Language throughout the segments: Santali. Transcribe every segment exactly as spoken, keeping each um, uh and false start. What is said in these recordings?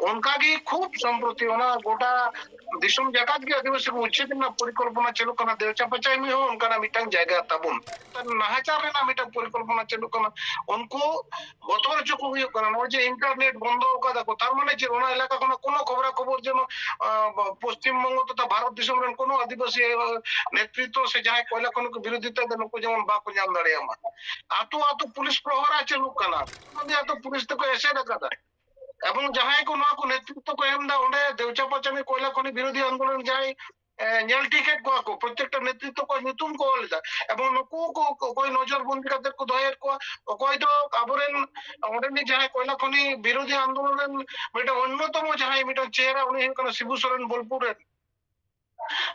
ᱚᱱᱠᱟᱜᱮ ᱠᱷᱩᱵ ᱥᱚᱢᱯᱨᱚᱛᱤ ᱚᱱᱟ ᱜᱚᱴᱟ ᱫᱤᱥᱚᱢ ᱡᱟᱠᱟᱛ ᱜᱮ ᱟᱹᱫᱤᱵᱟᱹᱥᱤ ᱠᱚ ᱩᱪᱪᱷᱮᱫ ᱨᱮᱱᱟᱜ ᱯᱚᱨᱤᱠᱚᱞᱯᱚᱱᱟ ᱪᱟᱹᱞᱩᱜ ᱠᱟᱱᱟ᱾ ᱫᱮᱣᱪᱟ ᱯᱟᱪᱟᱢᱤ ᱦᱚᱸ ᱚᱱᱠᱟᱱᱟᱜ ᱢᱤᱫᱴᱟᱝ ᱡᱟᱭᱜᱟ ᱛᱟᱵᱚᱱ᱾ ᱱᱟᱦᱟᱪᱟᱨ ᱨᱮᱱᱟᱜ ᱢᱤᱫᱴᱟᱝ ᱯᱚᱨᱤᱠᱚᱞᱯᱚᱱᱟ ᱪᱟᱹᱞᱩᱜ ᱠᱟᱱᱟ᱾ ᱩᱱᱠᱩ ᱵᱚᱛᱚᱨ ᱦᱚᱪᱚ ᱠᱚ ᱦᱩᱭᱩᱜ ᱠᱟᱱᱟ᱾ ᱱᱚᱜᱼᱚᱭ ᱡᱮ internet ᱵᱚᱱᱫᱚ ᱟᱠᱟᱫᱟ ᱠᱚ, ᱛᱟᱨ ᱢᱟᱱᱮ ᱪᱮᱫ? ᱚᱱᱟ ᱮᱞᱟᱠᱟ ᱠᱷᱚᱱᱟᱜ ᱠᱳᱱᱳ ᱠᱷᱚᱵᱽᱨᱟ ᱠᱷᱚᱵᱚᱨ ᱡᱮᱱᱚ, ᱟᱸ, ᱯᱚᱥᱪᱤᱢ ᱵᱚᱝᱜᱚ ᱛᱚᱛᱷᱟ ᱵᱷᱟᱨᱚᱛ ᱫᱤᱥᱚᱢ ᱨᱮᱱ ᱠᱳᱱᱳ ᱟᱹᱫᱤᱵᱟᱹᱥᱤ, ᱟᱸ, ᱱᱮᱛᱨᱤᱛᱵᱚ ᱥᱮ ᱡᱟᱦᱟᱸᱭ ᱠᱚᱭᱞᱟ ᱠᱷᱚᱱᱤ ᱠᱚ ᱵᱤᱨᱳᱫᱷᱤᱛᱟ ᱫᱟ, ᱱᱩᱠᱩ ᱡᱮᱢᱚᱱ ᱵᱟᱠᱚ ᱧᱟᱢ ᱫᱟᱲᱮᱭᱟᱜ ᱢᱟ᱾ ᱟᱛᱳ ᱟᱛᱳ ᱯᱩᱞᱤᱥ ᱯᱨᱚᱦᱚᱨᱟ ᱪᱟᱹᱞᱩᱜ ᱠᱟᱱᱟ, ᱟᱛᱳ ᱯᱩᱞᱤᱥ ᱛᱮᱠᱚ ᱮᱥᱮᱫ ᱟᱠᱟᱫᱟ᱾ ᱮᱵᱚᱝ ᱡᱟᱦᱟᱸᱭ ᱠᱚ ᱱᱚᱣᱟ ᱠᱚ ᱱᱮᱛᱨᱤᱛᱵᱚ ᱠᱚ ᱮᱢ ᱮᱫᱟ, ᱚᱸᱰᱮ ᱫᱮᱣᱪᱟ ᱯᱟᱪᱟᱢᱤ ᱠᱚᱭᱞᱟ ᱠᱷᱚᱱᱤ ᱵᱤᱨᱳᱫᱷᱤ ᱟᱱᱫᱳᱞᱚᱱ ᱡᱟᱦᱟᱸᱭ, ᱮ, ᱧᱮᱞ ᱴᱷᱤᱠᱮᱫ ᱠᱚᱣᱟ ᱠᱚ, ᱯᱨᱚᱛᱮᱠᱴᱟ ᱱᱮᱛᱨᱤᱛᱵᱚ ᱠᱚᱣᱟᱜ ᱧᱩᱛᱩᱢ ᱠᱚ ᱚᱞ ᱮᱫᱟ᱾ ᱮᱵᱚᱝ ᱱᱩᱠᱩ ᱠᱚ, ᱠᱚ, ᱚᱠᱚᱭ ᱱᱚᱡᱚᱨ ᱵᱚᱱᱫᱤ ᱠᱟᱛᱮ ᱠᱚ ᱫᱚᱦᱚᱭᱮᱫ ᱠᱚᱣᱟ, ᱚᱠᱚᱭ ᱫᱚ ᱟᱵᱚᱨᱮᱱ ᱚᱸᱰᱮᱱᱤᱡ ᱡᱟᱦᱟᱸᱭ ᱠᱚᱭᱞᱟ ᱠᱷᱚᱱᱤ ᱵᱤᱨᱳᱫᱷᱤ ᱟᱱᱫᱳᱞᱚᱱ ᱨᱮᱱ ᱢᱤᱫᱴᱟᱝ ᱚᱱᱱᱚᱛᱚᱢᱚ ᱡᱟᱦᱟᱸᱭ ᱢᱤᱫᱴᱟᱝ ᱪᱮᱦᱨᱟ, ᱩᱱᱤ ᱦᱩᱭᱩᱜ ᱠᱟᱱᱟ ᱥᱤᱵᱩ ᱥᱚᱨᱮᱱ ᱵᱳᱞᱯᱩᱨ ᱨᱮᱱ᱾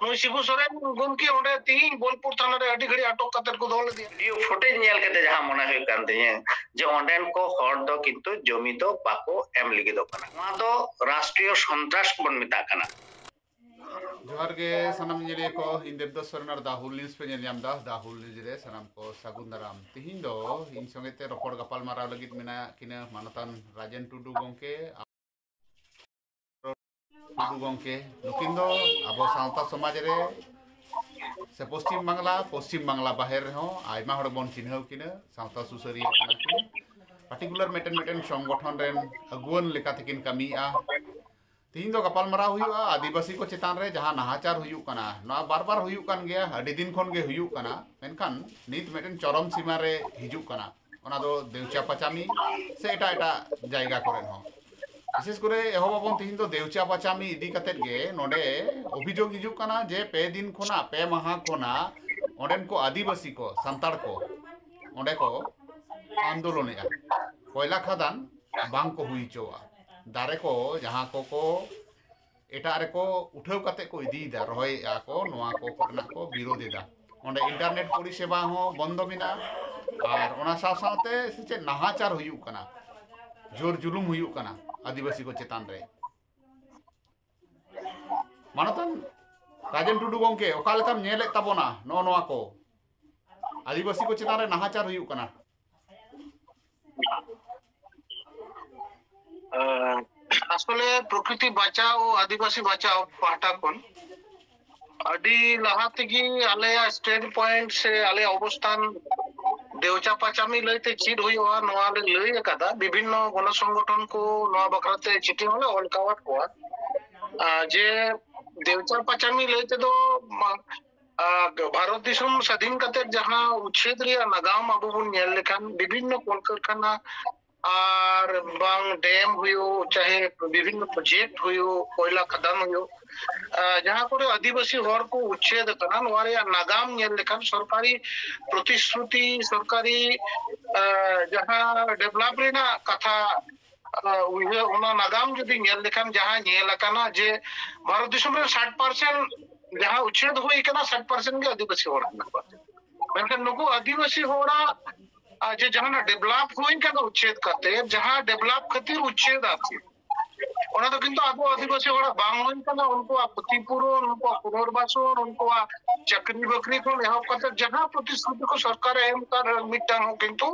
ᱱᱩᱭ ᱥᱤᱵᱩ ᱥᱚᱨᱮᱱ ᱜᱚᱢᱠᱮ ᱚᱸᱰᱮ ᱛᱤᱦᱤᱧ ᱵᱳᱞᱯᱩᱨ ᱛᱷᱟᱱᱟ ᱨᱮ ᱟᱹᱰᱤ ᱜᱷᱟᱹᱲᱤᱡ ᱟᱴᱚᱠ ᱠᱟᱛᱮ ᱠᱚ ᱫᱚᱦᱚ ᱞᱮᱫᱮᱭᱟ᱾ ᱵᱷᱤᱰᱤᱭᱳ ᱯᱷᱩᱴᱮᱡᱽ ᱧᱮᱞ ᱠᱟᱛᱮ ᱡᱟᱦᱟᱸ ᱢᱚᱱᱮ ᱦᱩᱭᱩᱜ ᱠᱟᱱ ᱛᱤᱧᱟᱹ ᱡᱮ ᱚᱸᱰᱮᱱ ᱠᱚ ᱦᱚᱲ ᱫᱚ ᱠᱤᱱᱛᱩ ᱡᱚᱢᱤ ᱫᱚ ᱵᱟᱠᱚ ᱮᱢ ᱞᱟᱹᱜᱤᱫᱚᱜ ᱠᱟᱱᱟ᱾ ᱱᱚᱣᱟ ᱫᱚ ᱨᱟᱥᱴᱨᱤᱭᱚ ᱥᱚᱱᱛᱨᱟᱥ ᱵᱚᱱ ᱢᱮᱛᱟᱜ ᱠᱟᱱᱟ᱾ ᱡᱚᱦᱟᱨ ᱜᱮ ᱥᱟᱱᱟᱢ ᱧᱮᱧᱮᱞᱤᱭᱟᱹ ᱠᱚ, ᱤᱧ ᱫᱮᱵᱫᱟᱥ ᱥᱚᱨᱮᱱ ᱟᱨ ᱫᱟ ᱦᱩᱞ ᱱᱤᱭᱩᱡᱽ ᱯᱮ ᱧᱮᱞ ᱧᱟᱢ ᱮᱫᱟ᱾ ᱫᱟ ᱦᱩᱞ ᱱᱤᱭᱩᱡᱽ ᱨᱮ ᱥᱟᱱᱟᱢ ᱠᱚ ᱥᱟᱹᱜᱩᱱ ᱫᱟᱨᱟᱢ᱾ ᱛᱤᱦᱤᱧ ᱫᱚ ᱤᱧ ᱥᱚᱸᱜᱮ ᱛᱮ ᱨᱚᱯᱚᱲ ᱜᱟᱯᱟᱞ ᱢᱟᱨᱟᱣ ᱞᱟᱹᱜᱤᱫ ᱢᱮᱱᱟᱜ ᱠᱤᱱᱟᱹ ᱢᱟᱱᱚᱛᱟᱱ ᱨᱟᱡᱮᱱ ᱴᱩᱰᱩ ᱜᱚᱢᱠᱮ, ᱴᱩᱰᱩ ᱜᱚᱢᱠᱮ, ᱱᱩᱠᱤᱱ ᱫᱚ ᱟᱵᱚ ᱥᱟᱶᱛᱟ ᱥᱚᱢᱟᱡᱽ ᱨᱮ ᱥᱮ ᱯᱚᱥᱪᱤᱢ ᱵᱟᱝᱞᱟ, ᱯᱚᱥᱪᱤᱢ ᱵᱟᱝᱞᱟ ᱵᱟᱦᱮᱨ ᱨᱮᱦᱚᱸ ᱟᱭᱢᱟ ᱦᱚᱲ ᱵᱚᱱ ᱪᱤᱱᱦᱟᱹᱣ ᱠᱤᱱᱟᱹ, ᱥᱟᱶᱛᱟ ᱥᱩᱥᱟᱹᱨᱤᱭᱟᱹ ᱠᱟᱱᱟ ᱠᱤᱱ᱾ ᱯᱟᱨᱴᱤᱠᱩᱞᱟᱨ ᱢᱤᱫᱴᱮᱱ, ᱢᱤᱫᱴᱮᱱ ᱥᱚᱝᱜᱚᱴᱷᱚᱱ ᱨᱮᱱ ᱟᱹᱜᱩᱣᱟᱹᱱ ᱞᱮᱠᱟ ᱛᱮᱠᱤᱱ ᱠᱟᱹᱢᱤᱭᱮᱫᱼᱟ᱾ ᱛᱤᱦᱤᱧ ᱫᱚ ᱜᱟᱯᱟᱞᱢᱟᱨᱟᱣ ᱦᱩᱭᱩᱜᱼᱟ ᱟᱹᱫᱤᱵᱟᱹᱥᱤ ᱠᱚ ᱪᱮᱛᱟᱱ ᱨᱮ ᱡᱟᱦᱟᱸ ᱱᱟᱦᱟᱪᱟᱨ ᱦᱩᱭᱩᱜ ᱠᱟᱱᱟ᱾ ᱱᱚᱣᱟ ᱵᱟᱨ ᱵᱟᱨ ᱦᱩᱭᱩᱜ ᱠᱟᱱ ᱜᱮᱭᱟ, ᱟᱹᱰᱤ ᱫᱤᱱ ᱠᱷᱚᱱ ᱜᱮ ᱦᱩᱭᱩᱜ ᱠᱟᱱᱟ, ᱢᱮᱱᱠᱷᱟᱱ ᱱᱤᱛ ᱢᱤᱫᱴᱮᱱ ᱪᱚᱨᱚᱢ ᱥᱤᱢᱟ ᱨᱮ ᱦᱤᱡᱩᱜ ᱠᱟᱱᱟ᱾ ᱚᱱᱟ ᱫᱚ ᱫᱮᱣᱪᱟ ᱯᱟᱪᱟᱢᱤ ᱥᱮ ᱮᱴᱟᱜ ᱮᱴᱟᱜ ᱡᱟᱭᱜᱟ ᱠᱚᱨᱮ ᱦᱚᱸ᱾ ᱵᱤᱥᱮᱥ ᱠᱚᱨᱮ ᱮᱦᱚᱵ ᱟᱵᱚᱱ ᱛᱤᱦᱤᱧ ᱫᱚ ᱫᱮᱣᱪᱟ ᱯᱟᱪᱟᱢᱤ ᱤᱫᱤ ᱠᱟᱛᱮᱫ ᱜᱮ᱾ ᱱᱚᱰᱮ ᱚᱵᱷᱤᱡᱳᱜᱽ ᱦᱤᱡᱩᱜ ᱠᱟᱱᱟ ᱡᱮ ᱯᱮ ᱫᱤᱱ ᱠᱷᱚᱱᱟᱜ, ᱯᱮ ᱢᱟᱦᱟ ᱠᱷᱚᱱᱟᱜ ᱚᱸᱰᱮᱱ ᱠᱚ ᱟᱹᱫᱤᱵᱟᱹᱥᱤ ᱠᱚ, ᱥᱟᱱᱛᱟᱲ ᱠᱚ ᱚᱸᱰᱮ ᱠᱚ ᱟᱱᱫᱳᱞᱚᱱᱮᱜᱼᱟ, ᱠᱚᱭᱞᱟ ᱠᱷᱟᱫᱟᱱ ᱵᱟᱝ ᱠᱚ ᱦᱩᱭ ᱦᱚᱪᱚᱣᱟᱜᱼᱟ᱾ ᱫᱟᱨᱮ ᱠᱚ ᱡᱟᱦᱟᱸ ᱠᱚᱠᱚ ᱮᱴᱟᱜ ᱨᱮᱠᱚ ᱩᱴᱷᱟᱹᱣ ᱠᱟᱛᱮ ᱠᱚ ᱤᱫᱤᱭᱮᱫᱟ, ᱨᱚᱦᱚᱭᱮᱫᱼᱟ ᱠᱚ, ᱱᱚᱣᱟ ᱠᱚ ᱠᱚᱨᱮᱱᱟᱜ ᱠᱚ ᱵᱤᱨᱳᱫᱷ ᱮᱫᱟ᱾ ᱚᱸᱰᱮ internet ᱯᱚᱨᱤᱥᱮᱵᱟ ᱦᱚᱸ ᱵᱚᱱᱫᱚ ᱢᱮᱱᱟᱜᱼᱟ᱾ ᱟᱨ ᱚᱱᱟ ᱥᱟᱶ ᱥᱟᱶᱛᱮ ᱥᱮ ᱪᱮᱫ ᱱᱟᱦᱟᱪᱟᱨ ᱦᱩᱭᱩᱜ ᱠᱟᱱᱟ, ᱡᱳᱨ ᱡᱩᱞᱩᱢ ᱦᱩᱭᱩᱜ ᱠᱟᱱᱟ ᱟᱹᱫᱤᱵᱟᱹᱥᱤ ᱠᱚ ᱪᱮᱛᱟᱱ ᱨᱮ᱾ ᱢᱟᱱᱚᱛᱟᱱ ᱨᱟᱡᱮᱱ ᱴᱩᱰᱩ ᱜᱚᱢᱠᱮ, ᱚᱠᱟ ᱞᱮᱠᱟᱢ ᱧᱮᱞᱮᱫ ᱛᱟᱵᱚᱱᱟ ᱱᱚᱜᱼᱚ ᱱᱚᱣᱟ ᱠᱚ? ᱟᱹᱫᱤᱵᱟᱹᱥᱤ ᱠᱚ ᱪᱮᱛᱟᱱ ᱨᱮ ᱱᱟᱦᱟᱪᱟᱨ ᱦᱩᱭᱩᱜ ᱠᱟᱱᱟ᱾ ᱟᱸ, ᱟᱥᱚᱞᱮ ᱯᱨᱚᱠᱨᱤᱛᱤ ᱵᱟᱪᱟᱣ ᱳ ᱟᱹᱫᱤᱵᱟᱹᱥᱤ ᱵᱟᱪᱟᱣ ᱯᱟᱦᱴᱟ ᱠᱷᱚᱱ ᱟᱹᱰᱤ ᱞᱟᱦᱟ ᱛᱮᱜᱮ ᱟᱞᱮᱭᱟᱜ ᱥᱴᱮᱱᱰ ᱯᱚᱭᱮᱱᱴ ᱥᱮ ᱟᱞᱮᱭᱟᱜ ᱚᱵᱚᱥᱛᱷᱟᱱ ᱫᱮᱣᱪᱟ ᱯᱟᱪᱟᱢᱤ ᱞᱟᱹᱭᱛᱮ ᱪᱮᱫ ᱦᱩᱭᱩᱜᱼᱟ, ᱱᱚᱣᱟ ᱞᱮ ᱞᱟᱹᱭ ᱟᱠᱟᱫᱟ᱾ ᱵᱤᱵᱷᱤᱱᱱᱚ ᱜᱚᱱᱚ ᱥᱚᱝᱜᱚᱴᱷᱚᱱ ᱠᱚ ᱱᱚᱣᱟ ᱵᱟᱠᱷᱨᱟᱛᱮ ᱪᱤᱴᱷᱤ ᱦᱚᱸᱞᱮ ᱚᱞ ᱠᱟᱣᱟᱫ ᱠᱚᱣᱟ᱾ ᱟᱨ ᱡᱮ ᱫᱮᱣᱪᱟ ᱯᱟᱪᱟᱢᱤ ᱞᱟᱹᱭ ᱛᱮᱫᱚ ᱢᱟ-, ᱟᱨ ᱵᱷᱟᱨᱚᱛ ᱫᱤᱥᱚᱢ ᱥᱟᱹᱫᱷᱤᱱ ᱠᱟᱛᱮ ᱡᱟᱦᱟᱸ ᱩᱪᱷᱮᱫ ᱨᱮᱭᱟᱜ ᱱᱟᱜᱟᱢ ᱟᱵᱚ ᱵᱚᱱ ᱧᱮᱞ ᱞᱮᱠᱷᱟᱱ, ᱵᱤᱵᱷᱤᱱᱱᱚ ᱠᱚᱞᱠᱟᱨᱠᱷᱟᱱᱟ ᱟᱨ ᱵᱟᱝ ᱰᱮᱢ ᱦᱩᱭᱩᱜ, ᱪᱟᱦᱮ ᱵᱤᱵᱷᱤᱱᱱᱚ ᱯᱨᱚᱡᱮᱠᱴ ᱦᱩᱭᱩᱜ, ᱠᱚᱭᱞᱟ ᱠᱷᱟᱫᱟᱱ ᱦᱩᱭᱩᱜ, ᱟᱨ ᱡᱟᱦᱟᱸ ᱠᱚᱨᱮ ᱟᱹᱫᱤᱵᱟᱹᱥᱤ ᱦᱚᱲ ᱠᱚ ᱩᱪᱷᱮᱫ ᱟᱠᱟᱱᱟ, ᱱᱚᱣᱟ ᱨᱮᱭᱟᱜ ᱱᱟᱜᱟᱢ ᱧᱮᱞ ᱞᱮᱠᱷᱟᱱ ᱥᱚᱨᱠᱟᱨᱤ ᱯᱨᱚᱛᱤᱥᱨᱩᱛᱤ, ᱥᱚᱨᱠᱟᱨᱤ, ᱟᱨ ᱡᱟᱦᱟᱸ ᱰᱮᱵᱷᱞᱚᱯ ᱨᱮᱱᱟᱜ ᱠᱟᱛᱷᱟ, ᱟᱨ ᱩᱭᱦᱟᱹᱨ, ᱚᱱᱟ ᱱᱟᱜᱟᱢ ᱡᱩᱫᱤ ᱧᱮᱞ ᱞᱮᱠᱷᱟᱱ ᱡᱟᱦᱟᱸ ᱧᱮᱞ ᱟᱠᱟᱱᱟ ᱡᱮ ᱵᱷᱟᱨᱚᱛ ᱫᱤᱥᱚᱢ ᱨᱮ ᱥᱟᱴ ᱯᱟᱨᱥᱮᱱᱴ ᱡᱟᱦᱟᱸ ᱩᱪᱷᱮᱫ ᱦᱩᱭ ᱟᱠᱟᱱᱟ, ᱥᱟᱴ ᱯᱟᱨᱥᱮᱱᱴ ᱜᱮ ᱟᱹᱫᱤᱵᱟᱹᱥᱤ ᱦᱚᱲ ᱢᱮᱱᱟᱜ ᱠᱚᱣᱟ᱾ ᱢᱮᱱᱠᱷᱟᱱ ᱱᱩᱠᱩ ᱟᱹᱫᱤᱵᱟᱹᱥᱤ ᱦᱚᱲᱟᱜ, ᱟᱨ ᱡᱮ ᱡᱟᱦᱟᱱᱟᱜ ᱰᱮᱵᱷᱞᱚᱯ ᱦᱩᱭ ᱟᱠᱟᱱᱟ ᱩᱪᱷᱮᱫ ᱠᱟᱛᱮ, ᱡᱟᱦᱟᱸ ᱰᱮᱵᱷᱞᱚᱯ ᱠᱷᱟᱹᱛᱤᱨ ᱩᱪᱷᱮᱫ ᱟᱨ ᱪᱮᱫ, ᱚᱱᱟ ᱫᱚ ᱠᱤᱱᱛᱩ ᱟᱵᱚ ᱟᱹᱫᱤᱵᱟᱹᱥᱤ ᱦᱚᱲᱟᱜ ᱵᱟᱝ ᱦᱩᱭ ᱟᱠᱟᱱᱟ᱾ ᱩᱱᱠᱩᱣᱟᱜ ᱠᱷᱚᱛᱤᱯᱩᱨᱚᱱ, ᱩᱱᱠᱩᱣᱟᱜ ᱯᱩᱱᱚᱨᱵᱟᱥᱚᱱ, ᱩᱱᱠᱩᱣᱟᱜ ᱪᱟᱹᱠᱨᱤ ᱵᱟᱹᱠᱨᱤ ᱠᱷᱚᱱ ᱮᱦᱚᱵ ᱠᱟᱛᱮ ᱡᱟᱦᱟᱸ ᱯᱨᱚᱛᱤᱥᱨᱩᱛᱤ ᱠᱚ ᱥᱚᱨᱠᱟᱨᱮ ᱮᱢ ᱟᱠᱟᱫ, ᱢᱤᱫᱴᱟᱝ ᱦᱚᱸ ᱠᱤᱱᱛᱩ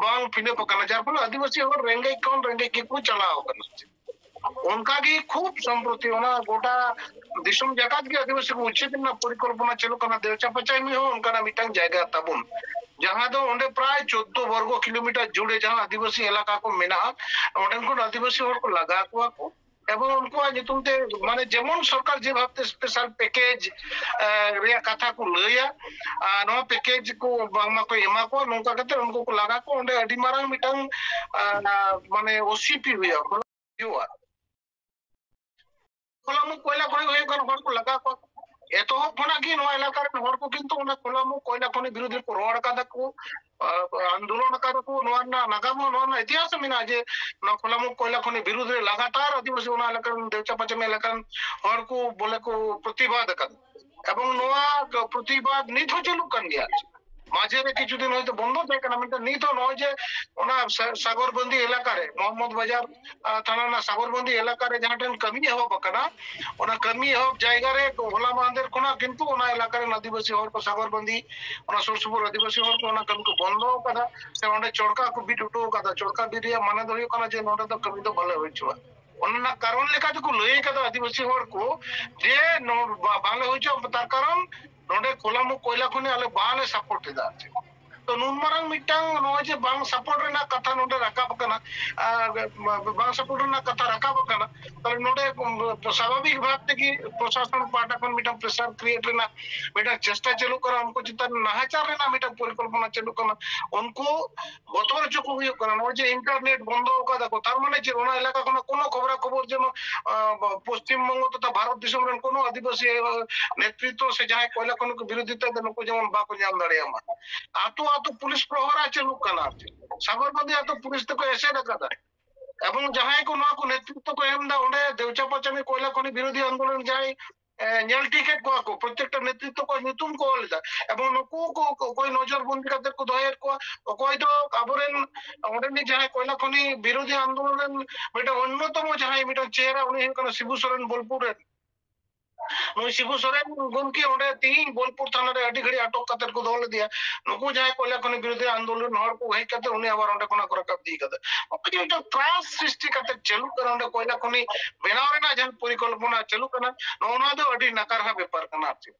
ᱵᱟᱝ ᱯᱷᱤᱞᱟᱯ ᱟᱠᱟᱱᱟ, ᱡᱟᱨ ᱯᱷᱚᱞᱮ ᱟᱹᱫᱤᱵᱟᱹᱥᱤ ᱦᱚᱲ ᱨᱮᱸᱜᱮᱡ ᱠᱷᱚᱱ ᱨᱮᱸᱜᱮᱡ ᱜᱮᱠᱚ ᱪᱟᱞᱟᱣ ᱟᱠᱟᱱᱟ᱾ ᱚᱱᱠᱟᱜᱮ ᱠᱷᱩᱵ ᱥᱚᱢᱯᱨᱚᱛᱤ ᱚᱱᱟ ᱜᱚᱴᱟ ᱫᱤᱥᱚᱢ ᱡᱟᱠᱟᱛ ᱜᱮ ᱟᱹᱫᱤᱵᱟᱹᱥᱤ ᱠᱚ ᱩᱪᱷᱮᱫ ᱨᱮᱱᱟᱜ ᱯᱚᱨᱤᱠᱚᱞᱯᱚᱱᱟ ᱪᱟᱹᱞᱩᱜ ᱠᱟᱱᱟ᱾ ᱫᱮᱣᱪᱟ ᱯᱟᱪᱟᱢᱤ ᱦᱚᱸ ᱚᱱᱠᱟᱱᱟᱜ ᱢᱤᱫᱴᱟᱝ ᱡᱟᱭᱜᱟ ᱛᱟᱵᱚᱱ, ᱡᱟᱦᱟᱸ ᱫᱚ ᱚᱸᱰᱮ ᱯᱨᱟᱭ ᱪᱳᱫᱽᱫᱳ ᱵᱚᱨᱜᱚ ᱠᱤᱞᱳᱢᱤᱴᱟᱨ ᱡᱩᱲᱮ ᱡᱟᱦᱟᱸ ᱟᱹᱫᱤᱵᱟᱹᱥᱤ ᱮᱞᱟᱠᱟ ᱠᱚ ᱢᱮᱱᱟᱜᱼᱟ, ᱚᱸᱰᱮᱱ ᱠᱷᱚᱱ ᱟᱹᱫᱤᱵᱟᱹᱥᱤ ᱦᱚᱲ ᱠᱚ ᱞᱟᱜᱟ ᱠᱚᱣᱟ ᱠᱚ᱾ ᱮᱵᱚᱝ ᱩᱱᱠᱩᱣᱟᱜ ᱧᱩᱛᱩᱢ ᱛᱮ, ᱢᱟᱱᱮ, ᱡᱮᱢᱚᱱ ᱥᱚᱨᱠᱟᱨ ᱡᱮ ᱵᱷᱟᱵᱛᱮ ᱥᱯᱮᱥᱟᱞ ᱯᱮᱠᱮᱡᱽ, ᱮ, ᱨᱮᱭᱟᱜ ᱠᱟᱛᱷᱟ ᱠᱚ ᱞᱟᱹᱭᱟ, ᱟᱨ ᱱᱚᱣᱟ ᱯᱮᱠᱮᱡᱽ ᱠᱚ ᱵᱟᱝᱢᱟ ᱠᱚ ᱮᱢᱟ ᱠᱚᱣᱟ, ᱱᱚᱝᱠᱟ ᱠᱟᱛᱮ ᱩᱱᱠᱩ ᱠᱚ ᱞᱟᱜᱟ ᱠᱚᱣᱟ᱾ ᱚᱸᱰᱮ ᱟᱹᱰᱤ ᱢᱟᱨᱟᱝ ᱢᱤᱫᱴᱟᱝ, ᱟ, ᱢᱟᱱᱮ, ᱳᱥᱤᱯᱤ ᱦᱩᱭᱩᱜᱼᱟ, ᱦᱩᱭᱩᱜᱼᱟ᱾ ᱠᱷᱚᱞᱟᱢᱩ ᱠᱚᱭᱞᱟ ᱠᱷᱚᱱᱤ ᱦᱩᱭᱩᱜ ᱠᱟᱱᱟ, ᱦᱚᱲ ᱠᱚ ᱞᱟᱜᱟ ᱠᱚᱣᱟ᱾ ᱮᱛᱚᱦᱚᱵ ᱠᱷᱚᱱᱟᱜ ᱜᱮ ᱱᱚᱣᱟ ᱮᱞᱟᱠᱟ ᱨᱮᱱ ᱦᱚᱲ ᱠᱚ ᱠᱤᱱᱛᱩ ᱚᱱᱟ ᱠᱷᱚᱞᱟᱢᱩ ᱠᱚᱭᱞᱟ ᱠᱷᱚᱱᱤ ᱵᱤᱨᱩᱫᱷ ᱨᱮᱠᱚ ᱨᱚᱲ ᱟᱠᱟᱫᱟ ᱠᱚ, ᱟ, ᱟᱱᱫᱳᱞᱚᱱ ᱟᱠᱟᱫᱟ ᱠᱚ᱾ ᱱᱚᱣᱟ ᱨᱮᱱᱟᱜ ᱱᱟᱜᱟᱢ ᱦᱚᱸ, ᱱᱚᱣᱟ ᱨᱮᱱᱟᱜ ᱤᱛᱤᱦᱟᱥ ᱦᱚᱸ ᱢᱮᱱᱟᱜᱼᱟ ᱡᱮ ᱱᱚᱣᱟ ᱠᱷᱚᱞᱟᱢᱩ ᱠᱚᱭᱞᱟ ᱠᱷᱚᱱᱤ ᱵᱤᱨᱩᱫᱷ ᱨᱮ ᱞᱟᱜᱟᱛᱟᱨ ᱟᱹᱫᱤᱵᱟᱹᱥᱤ ᱚᱱᱟ ᱮᱞᱟᱠᱟ ᱨᱮᱱ, ᱫᱮᱣᱪᱟ ᱯᱟᱪᱟᱢᱤ ᱮᱞᱟᱠᱟ ᱨᱮᱱ ᱦᱚᱲ ᱠᱚ ᱵᱚᱞᱮ ᱠᱚ ᱯᱨᱚᱛᱤᱵᱟᱫ ᱟᱠᱟᱫᱟ᱾ ᱮᱵᱚᱝ ᱱᱚᱣᱟ ᱯᱨᱚᱛᱤᱵᱟᱫ ᱱᱤᱛ ᱦᱚᱸ ᱪᱟᱹᱞᱩᱜ ᱠᱟᱱ ᱜᱮᱭᱟ᱾ ᱢᱟᱡᱷᱮ ᱨᱮ ᱠᱤᱪᱷᱩ ᱫᱤᱱ ᱦᱚᱭᱛᱳ ᱵᱚᱱᱫᱚ ᱛᱟᱦᱮᱸ ᱠᱟᱱᱟ, ᱢᱮᱱᱠᱷᱟᱱ ᱱᱤᱛ ᱦᱚᱸ ᱱᱚᱜᱼᱚᱭ ᱡᱮ ᱚᱱᱟ ᱥᱟ-, ᱥᱟᱜᱚᱨᱵᱚᱱᱫᱤ ᱮᱞᱟᱠᱟ ᱨᱮ, ᱢᱚᱦᱚᱢᱚᱫ ᱵᱟᱡᱟᱨ, ᱟ, ᱛᱷᱟᱱᱟ ᱨᱮᱱᱟᱜ ᱥᱟᱜᱚᱨᱵᱚᱱᱫᱤ ᱮᱞᱟᱠᱟ ᱨᱮ ᱡᱟᱦᱟᱸ ᱴᱷᱮᱱ ᱠᱟᱹᱢᱤ ᱮᱦᱚᱵ ᱟᱠᱟᱱᱟ, ᱚᱱᱟ ᱠᱟᱹᱢᱤ ᱮᱦᱚᱵ ᱡᱟᱭᱜᱟ ᱨᱮ ᱦᱚᱞᱟ ᱢᱟᱦᱫᱮᱨ ᱠᱷᱚᱱᱟᱜ ᱠᱤᱱᱛᱩ ᱚᱱᱟ ᱮᱞᱟᱠᱟ ᱨᱮᱱ ᱟᱹᱫᱤᱵᱟᱹᱥᱤ ᱦᱚᱲ ᱠᱚ, ᱥᱟᱜᱚᱨᱵᱚᱱᱫᱤ, ᱚᱱᱟ ᱥᱩᱨ ᱥᱩᱯᱩᱨ ᱟᱹᱫᱤᱵᱟᱹᱥᱤ ᱦᱚᱲ ᱠᱚ ᱚᱱᱟ ᱠᱟᱹᱢᱤ ᱠᱚ ᱵᱚᱱᱫᱚ ᱟᱠᱟᱫᱟ, ᱥᱮ ᱚᱸᱰᱮ ᱪᱚᱲᱠᱟ ᱠᱚ ᱵᱤᱫ ᱦᱚᱴᱚ ᱟᱠᱟᱫᱟ᱾ ᱪᱚᱲᱠᱟ ᱵᱤᱫ ᱨᱮᱭᱟᱜ ᱢᱟᱱᱮ ᱫᱚ ᱦᱩᱭᱩᱜ ᱠᱟᱱᱟ ᱡᱮ ᱱᱚᱸᱰᱮ ᱫᱚ ᱠᱟᱹᱢᱤ ᱫᱚ ᱵᱟᱞᱮ ᱦᱩᱭ ᱦᱚᱪᱚᱣᱟᱜ᱾ ᱚᱱᱟ ᱨᱮᱱᱟᱜ ᱠᱟᱨᱚᱱ ᱞᱮᱠᱟ ᱛᱮᱠᱚ ᱞᱟᱹᱭ ᱠᱟᱫᱟ ᱟᱹᱫᱤᱵᱟᱹᱥᱤ ᱦᱚᱲ ᱠᱚ, ᱡᱮ ᱱᱚ-, ᱵᱟ-, ᱵᱟᱝᱞᱮ ᱦᱩᱭ ᱦᱚᱪᱚᱣᱟᱜᱼᱟ, ᱛᱟᱨ ᱠᱟᱨᱚᱱ ᱱᱚᱰᱮ ᱠᱳᱞᱟᱢᱩ ᱠᱚᱭᱞᱟ ᱠᱷᱚᱱᱤ ᱟᱞᱮ ᱵᱟᱞᱮ ᱥᱟᱯᱳᱨᱴ ᱮᱫᱟ᱾ ᱟᱨ ᱪᱮᱫ, ᱛᱚ ᱱᱩᱱ ᱢᱟᱨᱟᱝ ᱢᱤᱫᱴᱟᱝ ᱱᱚᱜᱼᱚᱭ ᱡᱮ ᱵᱟᱝ ᱥᱟᱯᱳᱨᱴ ᱨᱮᱱᱟᱜ ᱠᱟᱛᱷᱟ ᱱᱚᱰᱮ ᱨᱟᱠᱟᱵ ᱟᱠᱟᱱᱟ, ᱟᱨ ᱵᱟᱝ ᱥᱟᱯᱳᱨᱴ ᱨᱮᱱᱟᱜ ᱠᱟᱛᱷᱟ ᱨᱟᱠᱟᱵ ᱟᱠᱟᱱᱟ, ᱛᱟᱦᱞᱮ ᱱᱚᱰᱮ ᱥᱟᱵᱷᱟᱵᱤᱠ ᱵᱷᱟᱵ ᱛᱮᱜᱮ ᱯᱨᱚᱥᱟᱥᱚᱱ ᱯᱟᱦᱴᱟ ᱠᱷᱚᱱ ᱢᱤᱫᱴᱟᱝ ᱯᱨᱮᱥᱟᱨ ᱠᱨᱤᱭᱮᱴ ᱨᱮᱱᱟᱜ ᱢᱤᱫᱴᱟᱝ ᱪᱮᱥᱴᱟ ᱪᱟᱹᱞᱩᱜ ᱠᱟᱱᱟ, ᱩᱱᱠᱩ ᱪᱮᱛᱟᱱ ᱱᱟᱦᱟᱪᱟᱨ ᱨᱮᱱᱟᱜ ᱢᱤᱫᱴᱟᱝ ᱯᱚᱨᱤᱠᱚᱞᱯᱚᱱᱟ ᱪᱟᱹᱞᱩᱜ ᱠᱟᱱᱟ, ᱩᱱᱠᱩ ᱵᱚᱛᱚᱨ ᱦᱚᱪᱚ ᱠᱚ ᱦᱩᱭᱩᱜ ᱠᱟᱱᱟ᱾ ᱱᱚᱜᱼᱚᱭ ᱡᱮ ᱤᱱᱴᱟᱨᱱᱮᱴ ᱵᱚᱱᱫᱚ ᱟᱠᱟᱫᱟ ᱠᱚ, ᱛᱟᱨ ᱢᱟᱱᱮ ᱪᱮᱫ? ᱚᱱᱟ ᱮᱞᱟᱠᱟ ᱠᱷᱚᱱᱟᱜ ᱠᱳᱱᱳ ᱠᱷᱚᱵᱽᱨᱟ ᱠᱷᱚᱵᱚᱨ ᱡᱮᱱᱚ, ᱟᱸ, ᱯᱚᱥᱪᱤᱢ ᱵᱚᱝᱜᱚ ᱛᱚᱛᱷᱟ ᱵᱷᱟᱨᱚᱛ ᱫᱤᱥᱚᱢ ᱨᱮᱱ ᱠᱳᱱᱳ ᱟᱹᱫᱤᱵᱟᱹᱥᱤ, ᱟᱸ, ᱱᱮᱛᱨᱤᱛᱵ ᱥᱮ ᱡᱟᱦᱟᱸᱭ ᱠᱚᱭᱞᱟ ᱠᱷᱚᱱᱤ ᱠᱚ ᱵᱤᱨᱳᱫᱷᱤᱛᱟ ᱫᱟ, ᱱᱩᱠᱩ ᱡᱮᱢᱚᱱ ᱵᱟᱠᱚ ᱧᱟᱢ ᱫᱟᱲᱮᱭᱟᱜ ᱢᱟ᱾ ᱟᱛᱳ ᱟᱛᱳ ᱯᱩᱞᱤᱥ ᱯᱨᱚᱦᱚᱨᱟ ᱪᱟᱹᱞᱩᱜ ᱠᱟᱱᱟ, ᱟᱨ ᱪᱮᱫ, ᱥᱟᱵᱚᱨᱢᱚᱛᱤ ᱟᱛᱳ ᱯᱩᱞᱤᱥ ᱛᱮᱠᱚ ᱮᱥᱮᱫ ᱟᱠᱟᱫᱟ᱾ ᱮᱵᱚᱝ ᱡᱟᱦᱟᱸᱭ ᱠᱚ ᱱᱚᱣᱟ ᱠᱚ ᱱᱮᱛᱨᱤᱛᱵ ᱠᱚ ᱮᱢ ᱮᱫᱟ, ᱚᱸᱰᱮ ᱫᱮᱣᱪᱟ ᱯᱟᱪᱟᱢᱤ ᱠᱚᱭᱞᱟ ᱠᱷᱚᱱᱤ ᱵᱤᱨᱳᱫᱷᱤ ᱟᱱᱫᱳᱞᱚᱱ ᱡᱟᱦᱟᱸᱭ, ᱮ, ᱧᱮᱞ ᱴᱷᱤᱠᱮᱫ ᱠᱚᱣᱟ ᱠᱚ, ᱯᱨᱚᱛᱮᱠᱴᱟ ᱱᱮᱛᱨᱤᱛᱵ ᱠᱚ ᱧᱩᱛᱩᱢ ᱠᱚ ᱚᱞ ᱮᱫᱟ᱾ ᱮᱵᱚᱝ ᱱᱩᱠᱩ ᱠᱚ, ᱠᱚ ᱚᱠᱚᱭ ᱱᱚᱡᱚᱨ ᱵᱚᱱᱫᱤ ᱠᱟᱛᱮ ᱠᱚ ᱫᱚᱦᱚᱭᱮᱫ ᱠᱚᱣᱟ, ᱚᱠᱚᱭ ᱫᱚ ᱟᱵᱚᱨᱮᱱ ᱚᱸᱰᱮᱱᱤᱡ ᱡᱟᱦᱟᱸᱭ ᱠᱚᱭᱞᱟ ᱠᱷᱚᱱᱤ ᱵᱤᱨᱳᱫᱷᱤ ᱟᱱᱫᱳᱞᱚᱱ ᱨᱮᱱ ᱢᱤᱫᱴᱟᱝ ᱚᱱᱱᱚᱛᱚᱢᱚ ᱡᱟᱦᱟᱸᱭ ᱢᱤᱫᱴᱟᱝ ᱪᱮᱦᱨᱟ, ᱩᱱᱤ ᱦᱩᱭᱩᱜ ᱠᱟᱱᱟ ᱥᱤᱵᱩ ᱥᱚᱨᱮᱱ, ᱵᱳᱞᱯᱩᱨ ᱨᱮᱱ᱾ ᱱᱩᱭ ᱥᱤᱵᱩ ᱥᱚᱨᱮᱱ ᱜᱚᱢᱠᱮ ᱚᱸᱰᱮ ᱛᱤᱦᱤᱧ ᱵᱳᱞᱯᱩᱨ ᱛᱷᱟᱱᱟ ᱨᱮ ᱟᱹᱰᱤ ᱜᱷᱟᱹᱲᱤᱡ ᱟᱴᱚᱠ ᱠᱟᱛᱮ ᱠᱚ ᱫᱚᱦᱚ ᱞᱮᱫᱮᱭᱟ᱾ ᱱᱩᱠᱩ ᱡᱟᱦᱟᱸᱭ ᱠᱚᱭᱞᱟ ᱠᱷᱚᱱᱤ ᱵᱤᱨᱳᱫᱷᱤ ᱟᱱᱫᱳᱞᱚᱱ ᱦᱚᱲ ᱠᱚ ᱦᱮᱡ ᱠᱟᱛᱮ ᱩᱱᱤ ᱟᱵᱟᱨ ᱚᱸᱰᱮ ᱠᱷᱚᱱᱟᱜ ᱠᱚ ᱨᱟᱠᱟᱵ ᱤᱫᱤ ᱠᱟᱫᱟ᱾ ᱱᱚᱜᱼᱚᱭ ᱡᱮ ᱢᱤᱫᱴᱟᱝ ᱛᱨᱟᱥ ᱥᱨᱤᱥᱴᱤ ᱠᱟᱛᱮ ᱪᱟᱹᱞᱩᱜ ᱠᱟᱱᱟ, ᱚᱸᱰᱮ ᱠᱚᱭᱞᱟ ᱠᱷᱚᱱᱤ ᱵᱮᱱᱟᱣ ᱨᱮᱱᱟᱜ ᱡᱟᱦᱟᱸ ᱯᱚᱨᱤᱠᱚᱞᱯᱚᱱᱟ ᱪᱟᱹᱞᱩᱜ ᱠᱟᱱᱟ, ᱱᱚᱜᱼᱚ ᱱᱚᱣᱟ ᱫᱚ ᱟᱹᱰᱤ ᱱᱟᱠᱟᱨᱦᱟ ᱵᱮᱯᱟᱨ ᱠᱟᱱᱟ᱾ ᱟᱨ ᱪᱮᱫ,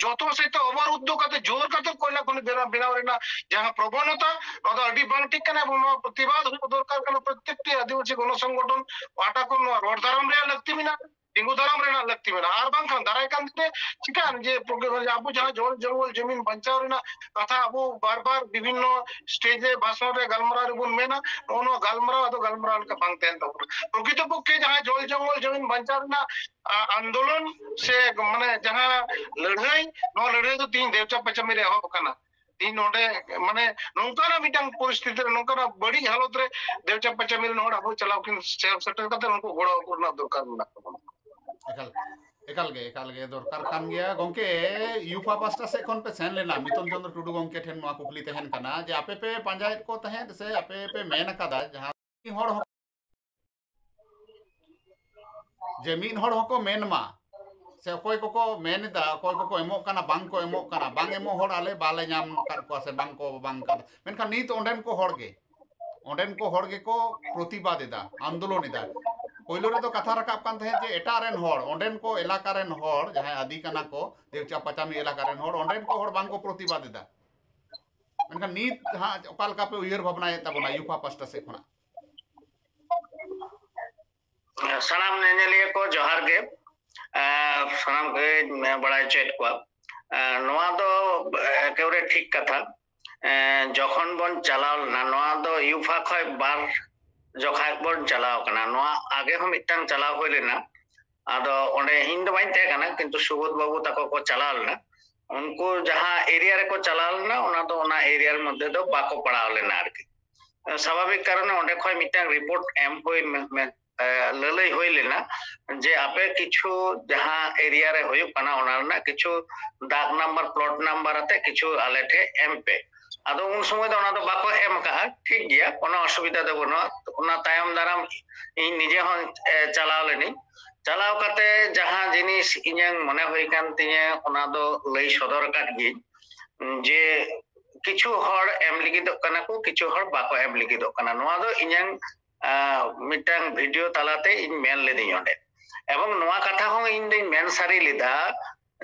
ᱡᱚᱛᱚ ᱥᱮᱫ ᱛᱮ ᱚᱵᱚᱨᱩᱫᱽᱫᱷᱚ ᱠᱟᱛᱮ, ᱡᱳᱨ ᱠᱟᱛᱮ ᱠᱚᱭᱞᱟ ᱠᱷᱚᱱᱤ ᱵᱮᱱᱟᱣ, ᱵᱮᱱᱟᱣ ᱨᱮᱱᱟᱜ ᱡᱟᱦᱟᱸ ᱯᱨᱚᱵᱚᱱᱚᱛᱟ, ᱱᱚᱣᱟ ᱫᱚ ᱟᱹᱰᱤ ᱵᱟᱝ ᱴᱷᱤᱠ ᱠᱟᱱᱟ᱾ ᱮᱵᱚᱝ ᱱᱚᱣᱟ ᱯᱨᱚᱛᱤᱵᱟᱫ ᱦᱩᱭᱩᱜ ᱫᱚᱨᱠᱟᱨ ᱠᱟᱱᱟ᱾ ᱯᱨᱚᱛᱮᱠᱴᱤ ᱟᱹᱫᱤᱵᱟᱹᱥᱤ ᱜᱚᱱᱚ ᱥᱚᱝᱜᱚᱴᱷᱚᱱ ᱯᱟᱦᱴᱟ ᱠᱷᱚᱱ ᱱᱚᱣᱟ ᱨᱚᱲ ᱫᱟᱨᱟᱢ ᱨᱮᱭᱟᱜ ᱞᱟᱹᱠᱛᱤ ᱢᱮᱱᱟᱜᱼᱟ, ᱛᱤᱸᱜᱩ ᱫᱟᱨᱟᱢ ᱨᱮᱱᱟᱜ ᱞᱟᱹᱠᱛᱤ ᱢᱮᱱᱟᱜᱼᱟ᱾ ᱟᱨ ᱵᱟᱝᱠᱷᱟᱱ ᱫᱟᱨᱟᱭ ᱠᱟᱱ ᱫᱤᱱ ᱨᱮ ᱪᱤᱠᱟᱹᱜᱼᱟ ᱡᱮ ᱯᱨᱚᱠᱨᱤᱛᱤ ᱟᱵᱚ ᱡᱟᱦᱟᱸ ᱡᱚᱞ ᱡᱚᱝᱜᱚᱞ ᱡᱚᱢᱤᱱ ᱵᱟᱧᱪᱟᱣ ᱨᱮᱱᱟᱜ ᱠᱟᱛᱷᱟ ᱟᱵᱚ ᱵᱟᱨ ᱵᱟᱨ ᱵᱤᱵᱷᱤᱱᱱᱚ ᱥᱴᱮᱡ ᱨᱮ, ᱵᱷᱟᱥᱚᱱ ᱨᱮ, ᱜᱟᱞᱢᱟᱨᱟᱣ ᱨᱮᱵᱚᱱ ᱢᱮᱱᱟ, ᱱᱚᱜᱼᱚ ᱱᱚᱣᱟ ᱜᱟᱞᱢᱟᱨᱟᱣ ᱟᱫᱚ ᱜᱟᱞᱢᱟᱨᱟᱣ ᱞᱮᱠᱟ ᱵᱟᱝ ᱛᱟᱦᱮᱱ ᱛᱟᱵᱚᱱᱟ᱾ ᱯᱨᱚᱠᱨᱤᱛᱚ ᱯᱚᱠᱠᱷᱮ ᱡᱟᱦᱟᱸ ᱡᱚᱞ ᱡᱚᱝᱜᱚᱞ ᱡᱚᱢᱤᱱ ᱵᱟᱧᱪᱟᱣ ᱨᱮᱱᱟᱜ, ᱟ, ᱟᱱᱫᱳᱞᱚᱱ ᱥᱮ ᱢᱟᱱᱮ ᱡᱟᱦᱟᱸ ᱞᱟᱹᱲᱦᱟᱹᱭ, ᱱᱚᱣᱟ ᱞᱟᱹᱲᱦᱟᱹᱭ ᱫᱚ ᱛᱤᱦᱤᱧ ᱫᱮᱣᱪᱟ ᱯᱟᱪᱟᱢᱤ ᱨᱮ ᱮᱦᱚᱵ ᱟᱠᱟᱱᱟ᱾ ᱛᱤᱦᱤᱧ ᱱᱚᱰᱮ ᱢᱟᱱᱮ ᱱᱚᱝᱠᱟᱱᱟᱜ ᱢᱤᱫᱴᱟᱝ ᱯᱚᱨᱤᱥᱛᱷᱤᱛᱤ ᱨᱮ, ᱱᱚᱝᱠᱟᱱᱟᱜ ᱵᱟᱹᱲᱤᱡ ᱦᱟᱞᱚᱛ ᱨᱮ ᱫᱮᱣᱪᱟ ᱯᱟᱪᱟᱢᱤ ᱨᱮᱱ ᱦᱚᱲ ᱟᱵᱚ ᱪᱟᱞᱟᱣ ᱠᱤᱱ ᱥᱮ-, ᱥᱮᱴᱮᱨ ᱠᱟᱛᱮ ᱩᱱᱠᱩ ᱜᱚᱲᱚ ᱟᱠᱚ ᱨᱮᱱᱟᱜ ᱫᱚᱨᱠᱟᱨ ᱢᱮᱱᱟᱜ ᱛᱟᱵᱚᱱᱟ᱾ ᱮᱠᱟᱞ, ᱮᱠᱟᱞ ᱜᱮ, ᱮᱠᱟᱞ ᱜᱮ ᱫᱚᱨᱠᱟᱨ ᱠᱟᱱ ᱜᱮᱭᱟ᱾ ᱜᱚᱝᱠᱮ, ᱭᱩᱯᱷᱟ ᱯᱟᱥᱴᱟ ᱥᱮᱫ ᱠᱷᱚᱱ ᱯᱮ ᱥᱮᱱ ᱞᱮᱱᱟ, ᱢᱤᱛᱚᱱ ᱪᱚᱸᱫᱽᱨᱚ ᱴᱩᱰᱩ ᱜᱚᱝᱠᱮ ᱴᱷᱮᱱ ᱱᱚᱣᱟ ᱠᱩᱠᱞᱤ ᱛᱟᱦᱮᱱ ᱠᱟᱱᱟ ᱡᱮ ᱟᱯᱮ ᱯᱮ ᱯᱟᱸᱡᱟᱭᱮᱫ ᱠᱚ ᱛᱟᱦᱮᱸᱫ ᱥᱮ ᱟᱯᱮ ᱯᱮ ᱢᱮᱱ ᱟᱠᱟᱫᱟ, ᱡᱟᱦᱟᱸ ᱦᱚᱲ ᱦᱚᱸ ᱡᱮ ᱢᱤᱫ ᱦᱚᱲ ᱦᱚᱸᱠᱚ ᱢᱮᱱ ᱢᱟ, ᱥᱮ ᱚᱠᱚᱭ ᱠᱚᱠᱚ ᱢᱮᱱ ᱮᱫᱟ, ᱚᱠᱚᱭ ᱠᱚᱠᱚ ᱮᱢᱚᱜ ᱠᱟᱱᱟ, ᱵᱟᱝ ᱠᱚ ᱮᱢᱚᱜ ᱠᱟᱱᱟ, ᱵᱟᱝ ᱮᱢᱚᱜ ᱦᱚᱲ ᱟᱞᱮ ᱵᱟᱞᱮ ᱧᱟᱢ ᱟᱠᱟᱫ ᱠᱚᱣᱟ ᱥᱮ ᱵᱟᱝ ᱠᱚ ᱵᱟᱝ ᱠᱟᱱᱟ᱾ ᱢᱮᱱᱠᱷᱟᱱ ᱱᱤᱛ ᱚᱸᱰᱮᱱ ᱠᱚ ᱦᱚᱲ ᱜᱮ, ᱚᱸᱰᱮᱱ ᱠᱚ ᱦᱚᱲ ᱜᱮᱠᱚ ᱯᱨᱚᱛᱤᱵᱟᱫ ᱮᱫᱟ, ᱟᱱᱫᱳᱞᱚᱱ ᱮᱫᱟ᱾ ᱯᱳᱭᱞᱳ ᱨᱮᱫᱚ ᱠᱟᱛᱷᱟ ᱨᱟᱠᱟᱵ ᱠᱟᱱ ᱛᱟᱦᱮᱸᱫ ᱡᱮ ᱮᱴᱟᱜ ᱨᱮᱱ ᱦᱚᱲ, ᱚᱸᱰᱮᱱ ᱠᱚ ᱮᱞᱟᱠᱟ ᱨᱮᱱ ᱦᱚᱲ, ᱡᱟᱦᱟᱸᱭ ᱟᱹᱫᱤ ᱠᱟᱱᱟ ᱠᱚ, ᱫᱮᱣᱪᱟ ᱯᱟᱪᱟᱢᱤ ᱮᱞᱟᱠᱟ ᱨᱮᱱ ᱦᱚᱲ, ᱚᱸᱰᱮᱱ ᱠᱚ ᱦᱚᱲ ᱵᱟᱝ ᱠᱚ ᱯᱨᱚᱛᱤᱵᱟᱫ ᱮᱫᱟ᱾ ᱢᱮᱱᱠᱷᱟᱱ ᱱᱤᱛ ᱦᱟᱸᱜ ᱚᱠᱟ ᱞᱮᱠᱟ ᱯᱮ ᱩᱭᱦᱟᱹᱨ ᱵᱷᱟᱵᱽᱱᱟᱭᱮᱫ ᱛᱟᱵᱚᱱᱟ ᱭᱩᱯᱷᱟ ᱯᱟᱥᱴᱟ ᱥᱮᱫ ᱠᱷᱚᱱᱟᱜ? ᱥᱟᱱᱟᱢ ᱧᱮᱧᱮᱞᱤᱭᱟᱹ ᱠᱚ ᱡᱚᱦᱟᱨ ᱜᱮ᱾ ᱮᱸ, ᱥᱟᱱᱟᱢ ᱜᱮᱧ ᱵᱟᱲᱟᱭ ᱦᱚᱪᱚᱭᱮᱫ ᱠᱚᱣᱟ᱾ ᱮᱸ, ᱱᱚᱣᱟ ᱫᱚ ᱮᱠᱮᱵᱟᱨᱮ ᱴᱷᱤᱠ ᱠᱟᱛᱷᱟ᱾ ᱮᱸ, ᱡᱚᱠᱷᱚᱱ ᱵᱚᱱ ᱪᱟᱞᱟᱣ ᱞᱮᱱᱟ, ᱱᱚᱣᱟ ᱫᱚ ᱭᱩᱯᱷᱟ ᱠᱷᱚᱱ ᱵᱟᱨ ᱡᱚᱠᱷᱟᱡ ᱵᱚᱱ ᱪᱟᱞᱟᱣ ᱠᱟᱱᱟ᱾ ᱱᱚᱣᱟ ᱟᱜᱮ ᱦᱚᱸ ᱢᱤᱫᱴᱟᱝ ᱪᱟᱞᱟᱣ ᱦᱩᱭ ᱞᱮᱱᱟ᱾ ᱟᱫᱚ ᱚᱸᱰᱮ ᱤᱧ ᱫᱚ ᱵᱟᱹᱧ ᱛᱟᱦᱮᱸ ᱠᱟᱱᱟ, ᱠᱤᱱᱛᱩ ᱥᱩᱵᱳᱫᱷ ᱵᱟᱹᱵᱩ ᱛᱟᱠᱚ ᱠᱚ ᱪᱟᱞᱟᱣ ᱞᱮᱱᱟ᱾ ᱩᱱᱠᱩ ᱡᱟᱦᱟᱸ ᱮᱨᱤᱭᱟ ᱨᱮᱠᱚ ᱪᱟᱞᱟᱣ ᱞᱮᱱᱟ, ᱚᱱᱟ ᱫᱚ ᱚᱱᱟ ᱮᱨᱤᱭᱟ ᱨᱮ ᱢᱚᱫᱽᱫᱷᱮ ᱫᱚ ᱵᱟᱠᱚ ᱯᱟᱲᱟᱣ ᱞᱮᱱᱟ ᱟᱨᱠᱤ᱾ ᱥᱟᱵᱷᱟᱵᱤᱠ ᱠᱟᱨᱚᱱᱮ ᱚᱸᱰᱮ ᱠᱷᱚᱱ ᱢᱤᱫᱴᱟᱝ ᱨᱤᱯᱳᱨᱴ ᱮᱢ ᱦᱩᱭ ᱢᱮ-, ᱢᱮ-, ᱮ, ᱞᱟᱹᱞᱟᱹᱭ ᱦᱩᱭ ᱞᱮᱱᱟ ᱡᱮ ᱟᱯᱮ ᱠᱤᱪᱷᱩ ᱡᱟᱦᱟᱸ ᱮᱨᱤᱭᱟ ᱨᱮ ᱦᱩᱭᱩᱜ ᱠᱟᱱᱟ, ᱚᱱᱟ ᱨᱮᱱᱟᱜ ᱠᱤᱪᱷᱩ ᱫᱟᱜᱽ ᱱᱟᱢᱵᱟᱨ, ᱯᱞᱚᱴ ᱱᱟᱢᱵᱟᱨ ᱟᱛᱮ ᱠᱤᱪᱷᱩ ᱟᱞᱮ ᱴᱷᱮᱱ ᱮᱢ ᱯᱮ᱾ ᱟᱫᱚ ᱩᱱ ᱥᱚᱢᱚᱭ ᱫᱚ ᱚᱱᱟ ᱫᱚ ᱵᱟᱠᱚ ᱮᱢ ᱟᱠᱟᱫᱼᱟ, ᱴᱷᱤᱠ ᱜᱮᱭᱟ, ᱠᱳᱱᱳ ᱚᱥᱩᱵᱤᱫᱷᱟ ᱫᱚ ᱵᱟᱹᱱᱩᱜᱼᱟ᱾ ᱚᱱᱟ ᱛᱟᱭᱚᱢ ᱫᱟᱨᱟᱢ ᱤᱧ ᱱᱤᱡᱮ ᱦᱚᱸ, ᱮ, ᱪᱟᱞᱟᱣ ᱞᱮᱱᱟᱹᱧ᱾ ᱪᱟᱞᱟᱣ ᱠᱟᱛᱮ ᱡᱟᱦᱟᱸ ᱡᱤᱱᱤᱥ ᱤᱧᱟᱹᱝ ᱢᱚᱱᱮ ᱦᱩᱭ ᱠᱟᱱ ᱛᱤᱧᱟᱹ, ᱚᱱᱟ ᱫᱚ ᱞᱟᱹᱭ ᱥᱚᱫᱚᱨ ᱟᱠᱟᱫ ᱜᱤᱭᱟᱹᱧ ᱡᱮ ᱠᱤᱪᱷᱩ ᱦᱚᱲ ᱮᱢ ᱞᱟᱹᱜᱤᱫᱚᱜ ᱠᱟᱱᱟ ᱠᱚ, ᱠᱤᱪᱷᱩ ᱦᱚᱲ ᱵᱟᱠᱚ ᱮᱢ ᱞᱟᱹᱜᱤᱫᱚᱜ ᱠᱟᱱᱟ᱾ ᱱᱚᱣᱟ ᱫᱚ ᱤᱧᱟᱹᱝ, ᱟ, ᱢᱤᱫᱴᱟᱝ ᱵᱷᱤᱰᱤᱭᱳ ᱛᱟᱞᱟᱛᱮ ᱤᱧ ᱢᱮᱱ ᱞᱤᱫᱟᱹᱧ ᱚᱸᱰᱮ᱾ ᱮᱵᱚᱝ ᱱᱚᱣᱟ ᱠᱟᱛᱷᱟ ᱦᱚᱸ ᱤᱧ ᱫᱚᱧ ᱢᱮᱱ ᱥᱟᱹᱨᱤ ᱞᱮᱫᱟ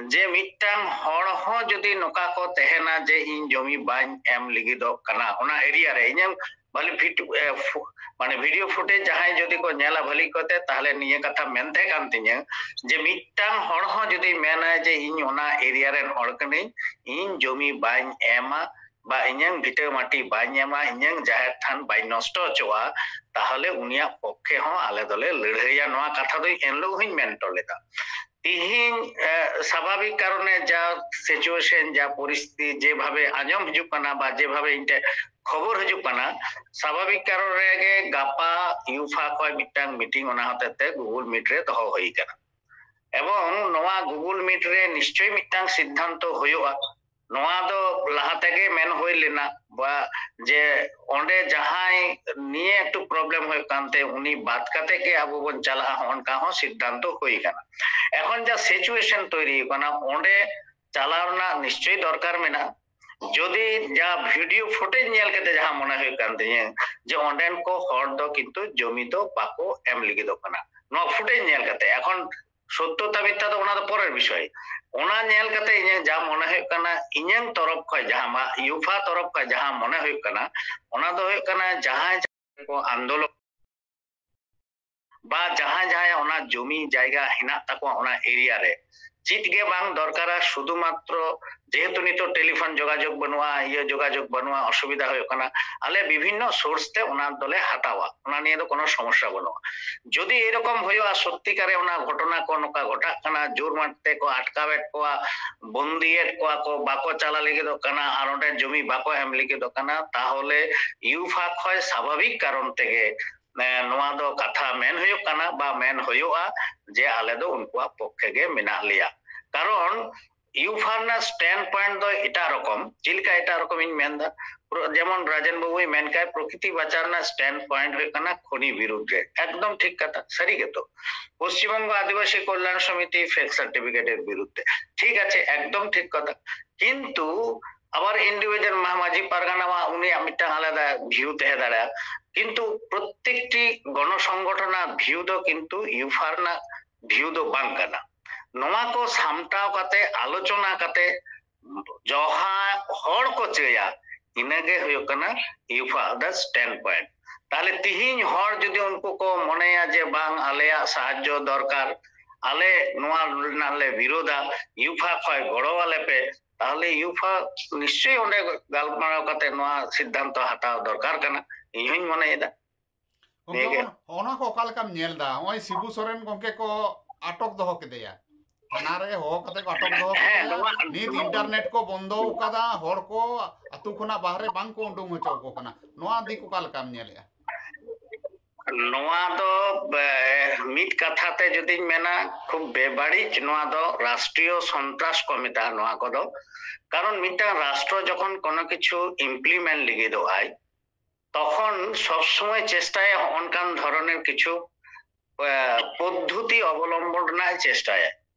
ᱡᱮ ᱢᱤᱫᱴᱟᱝ ᱦᱚᱲ ᱦᱚᱸ ᱡᱩᱫᱤ ᱱᱚᱝᱠᱟ ᱠᱚ ᱛᱟᱦᱮᱱᱟ ᱡᱮ ᱤᱧ ᱡᱚᱢᱤ ᱵᱟᱹᱧ ᱮᱢ ᱞᱟᱹᱜᱤᱫᱚᱜ ᱠᱟᱱᱟ ᱚᱱᱟ ᱮᱨᱤᱭᱟ ᱨᱮ, ᱤᱧᱟᱹᱝ ᱵᱷᱟᱞᱤ ᱯᱷᱤᱴ-, ᱮ, ᱯᱷᱩ-, ᱢᱟᱱᱮ ᱵᱷᱤᱰᱤᱭᱳ ᱯᱷᱩᱴᱮᱡᱽ ᱡᱟᱦᱟᱸᱭ ᱡᱩᱫᱤ ᱠᱚ ᱧᱮᱞᱟ ᱵᱷᱟᱞᱤ ᱠᱚᱛᱮ, ᱛᱟᱦᱞᱮ ᱱᱤᱭᱟᱹ ᱠᱟᱛᱷᱟ ᱢᱮᱱ ᱛᱟᱦᱮᱸ ᱠᱟᱱ ᱛᱤᱧᱟᱹ ᱡᱮ ᱢᱤᱫᱴᱟᱝ ᱦᱚᱲ ᱦᱚᱸ ᱡᱩᱫᱤ ᱢᱮᱱᱟᱭ ᱡᱮ ᱤᱧ ᱚᱱᱟ ᱮᱨᱤᱭᱟ ᱨᱮᱱ ᱦᱚᱲ ᱠᱟᱹᱱᱟᱹᱧ, ᱤᱧ ᱡᱚᱢᱤ ᱵᱟᱹᱧ ᱮᱢᱟ ᱵᱟ ᱤᱧᱟᱹᱝ ᱵᱷᱤᱴᱟᱹ ᱢᱟᱹᱴᱤ ᱵᱟᱹᱧ ᱮᱢᱟ, ᱤᱧᱟᱹᱝ ᱡᱟᱦᱮᱨ ᱛᱷᱟᱱ ᱵᱟᱹᱧ ᱱᱚᱥᱴᱚ ᱦᱚᱪᱚᱣᱟᱜᱼᱟ, ᱛᱟᱦᱞᱮ ᱩᱱᱤᱭᱟᱜ ᱯᱚᱠᱠᱷᱮ ᱦᱚᱸ ᱟᱞᱮ ᱫᱚᱞᱮ ᱞᱟᱹᱲᱦᱟᱹᱭᱟ᱾ ᱱᱚᱣᱟ ᱠᱟᱛᱷᱟ ᱫᱚ ᱮᱱᱦᱤᱞᱳᱜ ᱦᱚᱸᱧ ᱢᱮᱱ ᱦᱚᱴᱚ ᱞᱮᱫᱟ᱾ ᱛᱤᱦᱤᱧ, ᱮ, ᱥᱟᱵᱷᱟᱵᱤᱠ ᱠᱟᱨᱚᱱᱮ ᱡᱟ ᱥᱤᱪᱩᱭᱮᱥᱚᱱ, ᱡᱟ ᱯᱚᱨᱤᱥᱛᱷᱤᱛᱤ ᱡᱮᱵᱷᱟᱵᱮ ᱟᱸᱡᱚᱢ ᱦᱤᱡᱩᱜ ᱠᱟᱱᱟ ᱵᱟ ᱡᱮᱵᱷᱟᱵᱮ ᱤᱧ ᱴᱷᱮᱱ ᱠᱷᱚᱵᱚᱨ ᱦᱤᱡᱩᱜ ᱠᱟᱱᱟ, ᱥᱟᱵᱷᱟᱵᱤᱠ ᱠᱟᱨᱚᱱ ᱨᱮᱜᱮ ᱜᱟᱯᱟ ᱭᱩᱯᱷᱟ ᱠᱷᱚᱱ ᱢᱤᱫᱴᱟᱝ ᱢᱤᱴᱤᱝ ᱚᱱᱟ ᱦᱚᱛᱮᱡ ᱛᱮ Google Meet ᱨᱮ ᱫᱚᱦᱚ ᱦᱩᱭ ᱠᱟᱱᱟ᱾ ᱮᱵᱚᱝ ᱱᱚᱣᱟ Google Meet ᱨᱮ ᱱᱤᱥᱪᱚᱭ ᱢᱤᱫᱴᱟᱝ ᱥᱤᱫᱽᱫᱷᱟᱱᱛᱚ ᱦᱩᱭᱩᱜᱼᱟ᱾ ᱱᱚᱣᱟ ᱫᱚ ᱞᱟᱦᱟ ᱛᱮᱜᱮ ᱢᱮᱱ ᱦᱩᱭ ᱞᱮᱱᱟ ᱵᱟ ᱡᱮ ᱚᱸᱰᱮ ᱡᱟᱦᱟᱸᱭ ᱱᱤᱭᱟᱹ ᱮᱠᱴᱩ ᱯᱨᱚᱵᱞᱮᱢ ᱦᱩᱭᱩᱜ ᱠᱟᱱᱛᱮ ᱩᱱᱤ ᱵᱟᱫ ᱠᱟᱛᱮ ᱜᱮ ᱟᱵᱚ ᱵᱚᱱ ᱪᱟᱞᱟᱜᱼᱟ, ᱦᱚᱸ ᱚᱱᱠᱟ ᱦᱚᱸ ᱥᱤᱫᱽᱫᱷᱟᱱᱛᱚ ᱦᱩᱭ ᱠᱟᱱᱟ᱾ ᱮᱠᱷᱚᱱ ᱡᱟ ᱥᱤᱪᱩᱭᱮᱥᱚᱱ ᱛᱳᱭᱨᱤ ᱠᱟᱱᱟ, ᱚᱸᱰᱮ ᱪᱟᱞᱟᱣ ᱨᱮᱱᱟᱜ ᱱᱤᱥᱪᱚᱭ ᱫᱚᱨᱠᱟᱨ ᱢᱮᱱᱟᱜᱼᱟ᱾ ᱡᱚᱫᱤ ᱡᱟ ᱵᱷᱤᱰᱤᱭᱳ ᱯᱷᱩᱴᱮᱡᱽ ᱧᱮᱞ ᱠᱟᱛᱮ ᱡᱟᱦᱟᱸ ᱢᱚᱱᱮ ᱦᱩᱭᱩᱜ ᱠᱟᱱ ᱛᱤᱧᱟᱹ ᱡᱮ ᱚᱸᱰᱮᱱ ᱠᱚ ᱦᱚᱲ ᱫᱚ ᱠᱤᱱᱛᱩ ᱡᱚᱢᱤ ᱫᱚ ᱵᱟᱠᱚ ᱮᱢ ᱞᱟᱹᱜᱤᱫᱚᱜ ᱠᱟᱱᱟ, ᱱᱚᱣᱟ ᱯᱷᱩᱴᱮᱡᱽ ᱧᱮᱞ ᱠᱟᱛᱮ᱾ ᱮᱠᱷᱚᱱ ᱥᱚᱛᱭᱚᱛᱟ ᱢᱤᱛᱛᱟ ᱫᱚ ᱚᱱᱟ ᱫᱚ ᱯᱚᱨᱮᱨ ᱵᱤᱥᱚᱭ᱾ ᱚᱱᱟ ᱧᱮᱞ ᱠᱟᱛᱮ ᱤᱧᱟᱹᱜ ᱡᱟ ᱢᱚᱱᱮ ᱦᱩᱭᱩᱜ ᱠᱟᱱᱟ, ᱤᱧᱟᱹᱝ ᱛᱚᱨᱚᱯ ᱠᱷᱚᱱ ᱡᱟᱦᱟᱸ, ᱢᱟ ᱭᱩᱯᱷᱟ ᱛᱚᱨᱚᱯ ᱠᱷᱚᱱ ᱡᱟᱦᱟᱸ ᱢᱚᱱᱮ ᱦᱩᱭᱩᱜ ᱠᱟᱱᱟ, ᱚᱱᱟ ᱫᱚ ᱦᱩᱭᱩᱜ ᱠᱟᱱᱟ ᱡᱟᱦᱟᱸᱭ ᱠᱚ ᱟᱱᱫᱳᱞᱚᱱ ᱵᱟ ᱡᱟᱦᱟᱸᱭ ᱡᱟᱦᱟᱸᱭᱟᱜ ᱚᱱᱟ ᱡᱚᱢᱤ ᱡᱟᱭᱜᱟ ᱦᱮᱱᱟᱜ ᱛᱟᱠᱚᱣᱟ ᱚᱱᱟ ᱮᱨᱤᱭᱟ ᱨᱮ, ᱪᱮᱫ ᱜᱮ ᱵᱟᱝ ᱫᱚᱨᱠᱟᱨᱟ, ᱥᱩᱫᱷᱩ ᱢᱟᱛᱨᱚ ᱡᱮᱦᱮᱛᱩ ᱱᱤᱛᱚᱜ ᱴᱮᱞᱤᱯᱷᱳᱱ ᱡᱳᱜᱟᱡᱳᱜᱽ ᱵᱟᱹᱱᱩᱜᱼᱟ, ᱤᱭᱟᱹ ᱡᱳᱜᱟᱡᱳᱜᱽ ᱵᱟᱹᱱᱩᱜᱼᱟ, ᱚᱥᱩᱵᱤᱫᱷᱟ ᱦᱩᱭᱩᱜ ᱠᱟᱱᱟ, ᱟᱞᱮ ᱵᱤᱵᱷᱤᱱᱱᱚ ᱥᱳᱨᱥ ᱛᱮ ᱚᱱᱟ ᱫᱚᱞᱮ ᱦᱟᱛᱟᱣᱟ, ᱚᱱᱟ ᱱᱤᱭᱮ ᱫᱚ ᱠᱳᱱᱳ ᱥᱚᱢᱚᱥᱥᱟ ᱵᱟᱹᱱᱩᱜᱼᱟ᱾ ᱡᱩᱫᱤ ᱮᱨᱚᱠᱚᱢ ᱦᱩᱭᱩᱜᱼᱟ, ᱥᱚᱛᱛᱤᱠᱟᱨᱮ ᱚᱱᱟ ᱜᱷᱚᱴᱚᱱᱟ ᱠᱚ ᱱᱚᱝᱠᱟ ᱜᱷᱚᱴᱟᱜ ᱠᱟᱱᱟ, ᱡᱳᱨ ᱢᱟᱨ ᱛᱮᱠᱚ ᱟᱴᱠᱟᱣᱮᱫ ᱠᱚᱣᱟ, ᱵᱚᱱᱫᱤᱭᱮᱫ ᱠᱚᱣᱟ ᱠᱚ, ᱵᱟᱠᱚ ᱪᱟᱞᱟᱣ ᱞᱟᱹᱜᱤᱫᱚᱜ ᱠᱟᱱᱟ ᱟᱨ ᱚᱸᱰᱮ ᱡᱚᱢᱤ ᱵᱟᱠᱚ ᱮᱢ ᱞᱟᱹᱜᱤᱫᱚᱜ ᱠᱟᱱᱟ, ᱛᱟᱦᱚᱞᱮ ᱭᱩᱯᱷᱟ ᱠᱷᱚᱱ ᱥᱟᱵᱷᱟᱵᱤᱠ ᱠᱟᱨᱚᱱ ᱛᱮᱜᱮ ᱮ, ᱱᱚᱣᱟ ᱫᱚ ᱠᱟᱛᱷᱟ ᱢᱮᱱ ᱦᱩᱭᱩᱜ ᱠᱟᱱᱟ ᱵᱟ ᱢᱮᱱ ᱦᱩᱭᱩᱜᱼᱟ ᱡᱮ ᱟᱞᱮ ᱫᱚ ᱩᱱᱠᱩᱣᱟᱜ ᱯᱚᱠᱠᱷᱮ ᱜᱮ ᱢᱮᱱᱟᱜ ᱞᱮᱭᱟ᱾ ᱠᱟᱨᱚᱱ ᱭᱩᱯᱷᱟ ᱨᱮᱱᱟᱜ ᱥᱴᱮᱱᱰ ᱯᱚᱭᱮᱱᱴ ᱫᱚ ᱮᱴᱟᱜ ᱨᱚᱠᱚᱢ᱾ ᱪᱮᱫ ᱞᱮᱠᱟ ᱮᱴᱟᱜ ᱨᱚᱠᱚᱢ ᱤᱧ ᱢᱮᱱᱫᱟ? ᱯᱨᱚ-, ᱡᱮᱢᱚᱱ ᱨᱟᱡᱮᱱ ᱵᱟᱹᱵᱩᱭ ᱢᱮᱱ ᱠᱷᱟᱱ ᱯᱨᱚᱠᱤᱛᱤ ᱵᱟᱧᱪᱟᱣ ᱨᱮᱱᱟᱜ ᱥᱴᱮᱱᱰ ᱯᱚᱭᱮᱱᱴ ᱦᱩᱭᱩᱜ ᱠᱟᱱᱟ ᱠᱷᱚᱱᱤ ᱵᱤᱨᱩᱫᱷ ᱨᱮ᱾ ᱮᱠᱫᱚᱢ ᱴᱷᱤᱠ ᱠᱟᱛᱷᱟ, ᱥᱟᱹᱨᱤ ᱜᱮᱛᱚ᱾ ᱯᱚᱥᱪᱤᱢ ᱵᱚᱝᱜᱚ ᱟᱹᱫᱤᱵᱟᱹᱥᱤ ᱠᱚᱞᱭᱟᱱ ᱥᱚᱢᱤᱛᱤ ᱯᱷᱮᱠ ᱥᱟᱨᱴᱤᱯᱷᱤᱠᱮᱴ ᱮᱨ ᱵᱤᱨᱩᱫᱷ ᱨᱮ᱾ ᱴᱷᱤᱠ ᱟᱪᱷᱮ, ᱮᱠᱫᱚᱢ ᱴᱷᱤᱠ ᱠᱟᱛᱷᱟ᱾ ᱠᱤᱱᱛᱩ ᱟᱵᱟᱨ ᱤᱱᱰᱤᱵᱷᱤᱡᱩᱣᱟᱞ ᱢᱟᱹᱡᱷᱤ ᱯᱟᱨᱜᱟᱱᱟ ᱢᱟ ᱩᱱᱤᱭᱟᱜ ᱢᱤᱫᱴᱟᱝ ᱟᱞᱟᱫᱟ ᱵᱷᱤᱭᱩ ᱛᱟᱦᱮᱸ ᱫᱟᱲᱮᱭᱟᱜᱼᱟ, ᱠᱤᱱᱛᱩ ᱯᱨᱚᱛᱮᱠᱴᱤ ᱜᱚᱱᱚ ᱥᱚᱝᱜᱚᱴᱷᱚᱱᱟᱜ ᱵᱷᱤᱭᱩ ᱫᱚ ᱠᱤᱱᱛᱩ ᱭᱩᱯᱷᱟ ᱨᱮᱱᱟᱜ ᱵᱷᱤᱭᱩ ᱫᱚ ᱵᱟᱝ ᱠᱟᱱᱟ᱾ ᱱᱚᱣᱟ ᱠᱚ ᱥᱟᱢᱴᱟᱣ ᱠᱟᱛᱮ, ᱟᱞᱳᱪᱚᱱᱟ ᱠᱟᱛᱮ, ᱡᱟᱦᱟᱸ ᱦᱚᱲ ᱠᱚ ᱪᱟᱹᱭᱟ, ᱤᱱᱟᱹᱜᱮ ᱦᱩᱭᱩᱜ ᱠᱟᱱᱟ ᱭᱩᱯᱷᱟ ᱫᱟ ᱥᱴᱮᱱᱰ ᱯᱚᱭᱮᱱᱴ᱾ ᱛᱟᱦᱞᱮ ᱛᱤᱦᱤᱧ ᱦᱚᱲ ᱡᱩᱫᱤ ᱩᱱᱠᱩ ᱠᱚ ᱢᱚᱱᱮᱭᱟ ᱡᱮ ᱵᱟᱝ, ᱟᱞᱮᱭᱟᱜ ᱥᱟᱦᱟᱡᱽᱡᱚ ᱫᱚᱨᱠᱟᱨ, ᱟᱞᱮ ᱱᱚᱣᱟ ᱨᱮᱱᱟᱜ ᱞᱮ ᱵᱤᱨᱳᱫᱟ, ᱭᱩᱯᱷᱟ ᱠᱷᱚᱱ ᱜᱚᱲᱚ ᱟᱞᱮ ᱯᱮ, ᱛᱟᱦᱞᱮ ᱭᱩᱯᱷᱟ ᱱᱤᱥᱪᱚᱭ ᱚᱸᱰᱮ ᱜᱟᱞᱢᱟᱨᱟᱣ ᱠᱟᱛᱮ ᱱᱚᱣᱟ ᱥᱤᱫᱽᱫᱷᱟᱱᱛᱚ ᱦᱟᱛᱟᱣ ᱫᱚᱨᱠᱟᱨ ᱠᱟᱱᱟ, ᱤᱧ ᱦᱚᱧ ᱢᱚᱱᱮᱭᱮᱫᱟ᱾ ᱜᱚᱢᱠᱮ, ᱱᱤᱭᱟᱹᱜᱮ᱾ ᱚᱱ-, ᱚᱱᱟ ᱠᱚ ᱚᱠᱟ ᱞᱮᱠᱟᱢ ᱧᱮᱞ ᱮᱫᱟ? ᱱᱚᱜᱼᱚᱭ ᱥᱤᱵᱩ ᱥᱚᱨᱮᱱ ᱜᱚᱢᱠᱮ ᱠᱚ ᱟᱴᱚᱠ ᱫᱚᱦᱚ ᱠᱮᱫᱮᱭᱟ, ᱛᱷᱟᱱᱟ ᱨᱮ ᱦᱚᱦᱚ ᱠᱟᱛᱮ ᱠᱚ ᱟᱴᱚᱠ ᱫᱚᱦᱚ ᱦᱮᱸ, ᱠᱮᱫᱮᱭᱟ᱾ ᱱᱚᱣᱟ ᱱᱤᱛ ᱤᱱᱴᱟᱨᱱᱮᱴ ᱠᱚ ᱵᱚᱱᱫᱚ ᱟᱠᱟᱫᱟ, ᱦᱚᱲ ᱠᱚ ᱟᱹᱛᱩ ᱠᱷᱚᱱᱟᱜ ᱵᱟᱦᱨᱮ ᱵᱟᱝ ᱠᱚ ᱩᱰᱩᱝ ᱦᱚᱪᱚ ᱟᱠᱚ ᱠᱟᱱᱟ᱾ ᱱᱚᱣᱟ ᱫᱤᱠ ᱚᱠᱟ ᱞᱮᱠᱟᱢ ᱧᱮᱞᱮᱫᱼᱟ? ᱱᱚᱣᱟ ᱫᱚ, ᱮ, ᱢᱤᱫ ᱠᱟᱛᱷᱟ ᱛᱮ ᱡᱩᱫᱤᱧ ᱢᱮᱱᱟ, ᱠᱷᱩᱵ ᱵᱮᱵᱟᱹᱲᱤᱡ᱾ ᱱᱚᱣᱟ ᱫᱚ ᱨᱟᱥᱴᱨᱤᱭᱚ ᱥᱚᱱᱛᱨᱟᱥ ᱠᱚ ᱢᱮᱛᱟᱜᱼᱟ ᱱᱚᱣᱟ ᱠᱚᱫᱚ᱾ ᱠᱟᱨᱚᱱ ᱢᱤᱫᱴᱟᱝ ᱨᱟᱥᱴᱨᱚ ᱡᱚᱠᱷᱚᱱ ᱠᱳᱱᱳ ᱠᱤᱪᱷᱩ ᱤᱢᱯᱞᱤᱢᱮᱱᱴ ᱞᱟᱹᱜᱤᱫᱚᱜ ᱟᱭ, ᱛᱚᱠᱷᱚᱱ ᱥᱚᱵ ᱥᱚᱢᱚᱭ ᱪᱮᱥᱴᱟᱭᱟ ᱚᱱᱠᱟᱱ ᱫᱷᱚᱨᱚᱱᱮᱨ ᱠᱤᱪᱷᱩ, ᱮ, ᱯᱚᱫᱽᱫᱷᱚᱛᱤ ᱚᱵᱚᱞᱚᱢᱵᱚᱱ ᱨᱮᱱᱟᱜ ᱮ ᱪᱮᱥᱴᱟᱭᱟ᱾